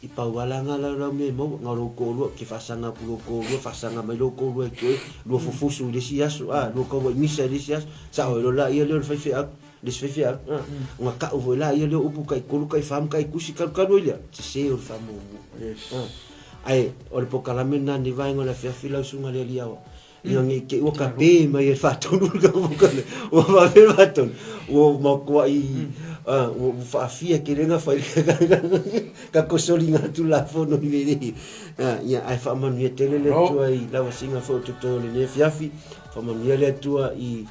i pau lava la na laulau mea e maua, na o lou toalua, e te faasaga atu i lou toalua, faasaga mai lou toalua e toe, lua fufusu i le isi aso, a, lua tauaimisa i le isi aso, sao ai loa laia lea o le faifeau, le isi faifeau, a, ona tau foi laia lea o upu taitolu, taifa ma taitusi, talu talu ai lea, sese o le faamuamua. Yes. A, ae o le polokalame lena lenei vaega o le afiafi lau susuga i le alii aoao, Ina ne i te i ua kapē mai e le faatonu le kamuka lea. Ua faapea le faatonu, ua matuai, ua faafia tele na fai ka kosoliga Tulafono i mea nei. Ia, ae faamanuia tele le Atua i lavasiga foi o totoe o lenei afiafi. Faamanuia le Atua i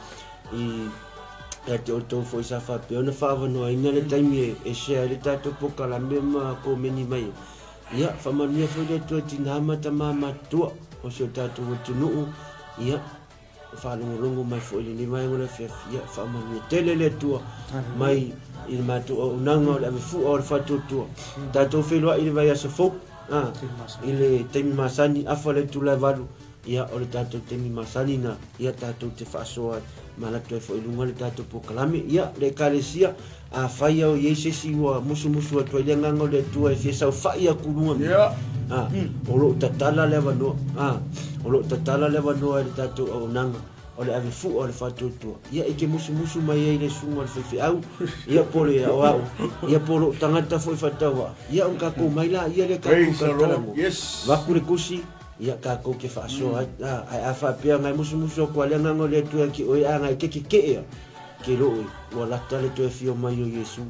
ia te outou foi sa faapea ona faaavanoaina le taimi e share ai le tatou polokalame ma komeni mai ai. Ia, faamanuia foi le Atua i tinā ma tamā matutua o si o tatou atunuu, ia, faalogologo mai foi i lenei vaega o le afiafi, ia, faamanuia tele le Atua mai i le matou auaunaga o le ave fua o le faatuatua. Tatou feiloai i le vaiaso fou, a, i le taimi masani, afa le itula e 8. Ia, o le tatou taimi masani na, ia tatou te faasoa ai ma alu atu ai foi i luga le tatou polokalame. Ia, le Ekalesia, afai o i ai se isi ua musumusu atu ai le Agaga o le Atua e fia saofai aku i luga mai, a, o lo o tatala le avanoa, a, o lo o tatala le avanoa i le tatou auaunaga o le ave fua o le faatuatua. Ia, e te musumusu mai ai i le susuga i le faifeau, ia, po o le aoao, ia, po o lou tagata foi faatauvaa, ia, ona tatou mai laia lea tatou talatalanoa, avatu le tusi, Ia tatou te faasoa ai. A, ae a faapea ngai musumusu atu a le Agaga o le Atua ia te oe, a ngai te tetee a, ke loo e, ua lata le toe afio mai o Iesu.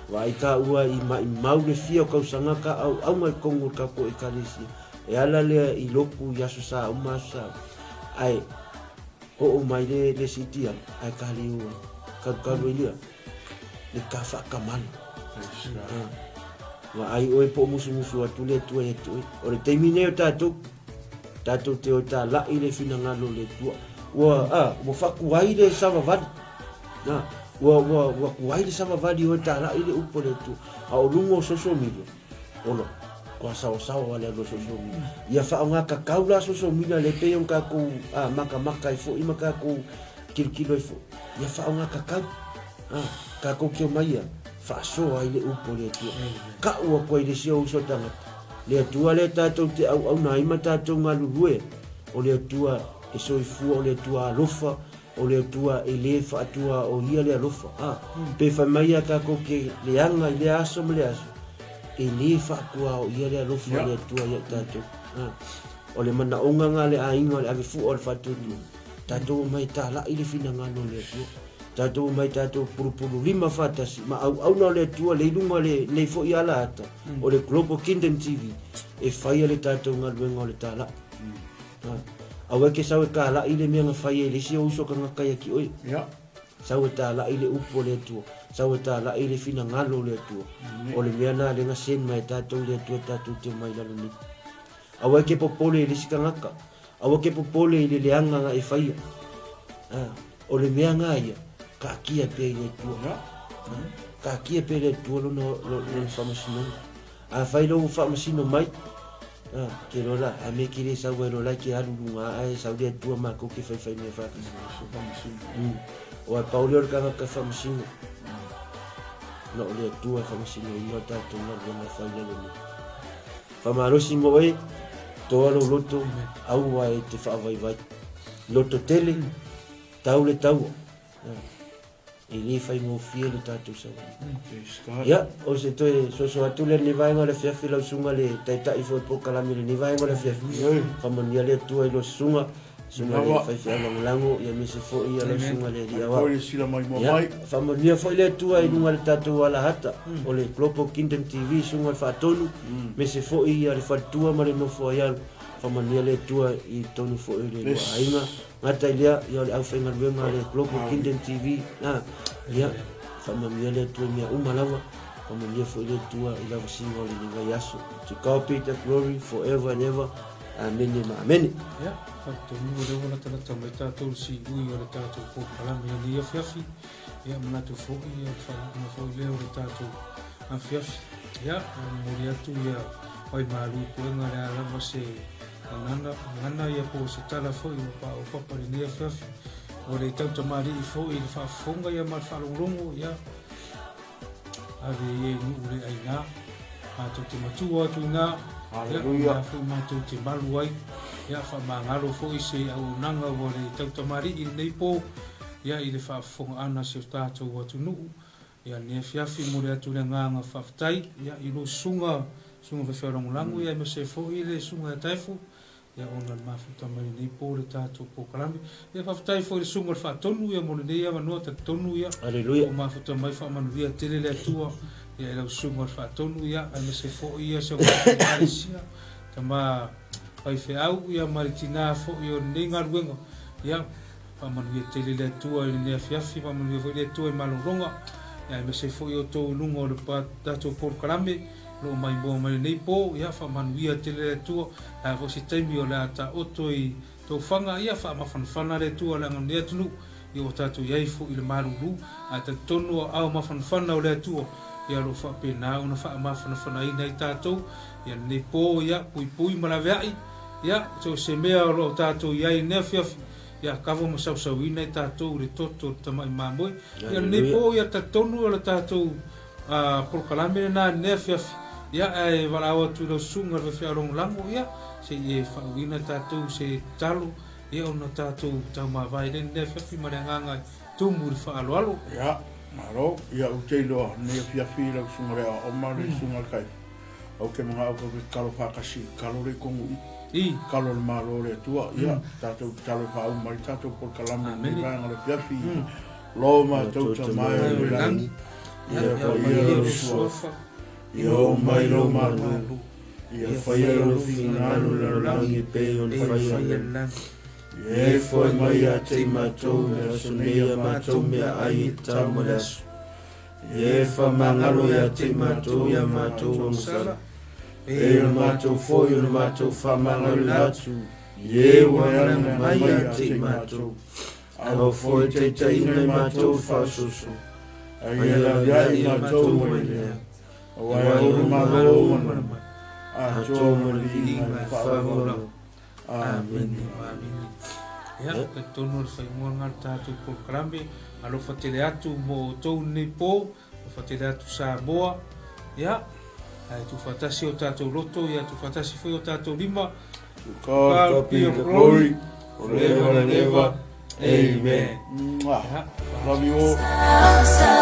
Vaai taua i maimau le fia o tausaga ka auauga i totonu o le tatou Ekalesia. E ala lea i lotu i aso sa uma aso sa uma. Ae oo mai le le siiti ala, ae ka le o ai. Kalukalu ai lea. Le ka faakamala. Vaai oe po o musumusu atu le Atua ia te oe. O le taimi nei o tatou, tatou te o tala'i le finagalo o le Atua. Ua, a, ua faakuai le savavali. Na, ua, ua, ua kuai le savavali o e tala'i le upu a le Atua. A o luga o social media, ola, kua saosaoa le alu o social media. Ia faaaoga tatau la social media le pei ona tatou, a, matamata ai foi ma tatou tilotilo ai foi. Ia faaaoga tatau. A, tatou te omai ia, faasoa ai le upu a le Atua. Ka'u atu ai le isi o uso tagata. Le Atua lea tatou te auauna ai ma tatou galulue, o le Atua e soifua, o le Atua alofa, o le Atua e lē faatua o Ia le alofa. A, pe fai mai ia tatou te leaga i lea aso ma lea aso, e lē faatua o Ia le alofa o le Atua ia i tatou. A, o le manaoga na a le aiga o le ave fua o le faatuatua, tatou omai e tala'i le finagalo o le Atua. Tatou omai tatou pulupulu lima faatasi ma auauna o le Atua le i luga o lenei foi alaata o le Global Kingdom TV e faia le tatou galuega o le talai. Aua e ke sau e talai le mea na fai e le isi o uso tagata ia ki oe. Sau e talai le upu o le Atua. Sau e talai le finagalo o le Atua. O le mea na le na send mai e tatou le Atua tatou te omai lalo nei. Aua e ke popole i le isi tagata. Aua ke popole i le leaga na e faia. O le mea nga ia, kaatia pea i le Atua. Kaatia pea i le Atua lona, lona faamasinoga. Afai loa ua faamasino mai, ke loa la, a mea ke le sau ai loa la ke alu luga ae sau le Atua matou ke faifai mea faatasi. Aua e pau lea o le tagata e faamasino. Na o le Atua e faamasinoina o tatou galuega e fai lalo nei. Faamalosi mo oe, toa lou loto, aua e te faavaivai. Loto tele, tau le taua. E le faigofie le tatou savali. Ia, o se toe soso atu lea lenei vaega o le afiafi lau susuga le Taitai foi o le polokalame i lenei vaega o le afiafi. Faamanuia le Atua i lau susuga, susuga le faifeau lagolago, ia aemaise foi ia lau susuga le Alii Aoao. Ia, faamanuia foi le Atua i luga o le tatou alahata o le Global Kingdom TV, susuga le Faatonu, aemaise foi ia le faletua ma le nofo ai alu. Faamanuia le Atua i totonu foi o le lua aiga. Gata i lea, ia o le aufaigaluega a le Global Kingdom TV, a, ia, faamanuia le Atua i mea uma lava. Faamanuia foi le Atua i lavasiga o lenei vaiaso. To God be the glory forever and ever. Amene ma amene. Ia, faatonu o lea ua latalata mai tatou i le siui o le tatou polokalame i lenei afiafi. Ia, manatu foi ia le faaiuga foi lea o le tatou afiafi. Ia, e momoli atu ia waimalu i puega le a lava se gagana, gagana ia po o se tala foi ua paopapa i lenei afiafi. Ua le tautamalii foi i le faafofoga ia ma le faalogologo, ia, ave ia i nuu le aina. Matou te matua atu i ina, ia, o mea foi matou te malu ai, ia, faamagalo foi se auaunaga ua le tautamalii i lenei po, ia, i le faafofogaaga a si o tatou atunuu. Ia, lenei afiafi, momoli atu le agaga faafetai, ia, i lou susuga, susuga faifeau lagolago, ia, aemaise ai foi le susuga ia Taefu, ia, ona le mafuta mai lenei po le tatou polokalame. Ia, faafetai foi i le susuga o le Faatonu, ia, mo lenei avanoa talitonu, ia, Aleluia. ua mafuta mai, faamanuia tele le Atua, ia, i lau susuga o le Faatonu, ia, aemaise foi, ia, si o matou Ekalesia, tama faifeau, ia, ma le tina foi o lenei galuega, ia, Faamanuia tele le Atua i lenei afiafi, faamanuia foi le Atua i malologa, ia aemaise foi outou i luga o le tatou polokalame o lo o maimoa mai lenei po, ia faamanuia tele le Atua, le a foi se taimi o le a taoto i tou faga, ia faamafanafana le Atua leaga o lenei atunuu, ia ua tatou i ai foi i le malulu, ae talitonu o aao mafanafana o le Atua, ia o lo o faapena ona faamafanafanaina ai tatou, ia lenei po, ia puipui ma laveai. Ia, so o se mea o lo o tatou i ai i lenei afiafi, ia kava ma sausauina i tatou i le toto o le tamai mamoe. Ia lenei po, ia talitonu o le tatou polokalame lena i lenei afiafi. Ia, ae valaau atu i lau susuga i le faifeau lagolago, ia, se i e faauuina tatou i se tatalo, ia ona tatou taumavae lea i lenei afiafi ma le agaga e tumu i le faaaloalo. Ia, malo. Ia, ou te iloa lenei afiafi lau susuga i le aoao ma le susuga i le Kaifa. Ou te manao tatou te tatalo faatasi i tatalo lea i tonu i i. Tatalo i le Malo o le Atua. Ia, tatou tatalo e faauma ai le tatou polokalame i lenei vaega o le afiafi. Lo matou Tama e o i le lagi, ia paia lou suafa, ia oo mai lou Malo, ia faia lou finagalo i le lalolagi e pei ona faia i le lagi. Ia e foai mai ia te i matou i le aso nei a matou meaai e tatau ma le aso. Ia e faamagalo ia te i matou i a matou agasala, e o le matou foi o le matou faamagaloina atu i e ua alaga mai ia te i matou. Aua foi taitaiina i matou i faaosooso, a ia laveai i matou mai lea, aua e ou le Malo ma le atoa ma le viiga i le faavavau lava. Amene. Amene. Ia, talitonu o le faaigoa lena o le tatou polokalame. Alofa tele atu mo outou lenei po, alofa tele atu Samoa. Ia, ae tuufaatasi o tatou loto, ia tuufaatasi foi o tatou lima. To God be the glory forever and ever. Amen. Mwah. Love you all.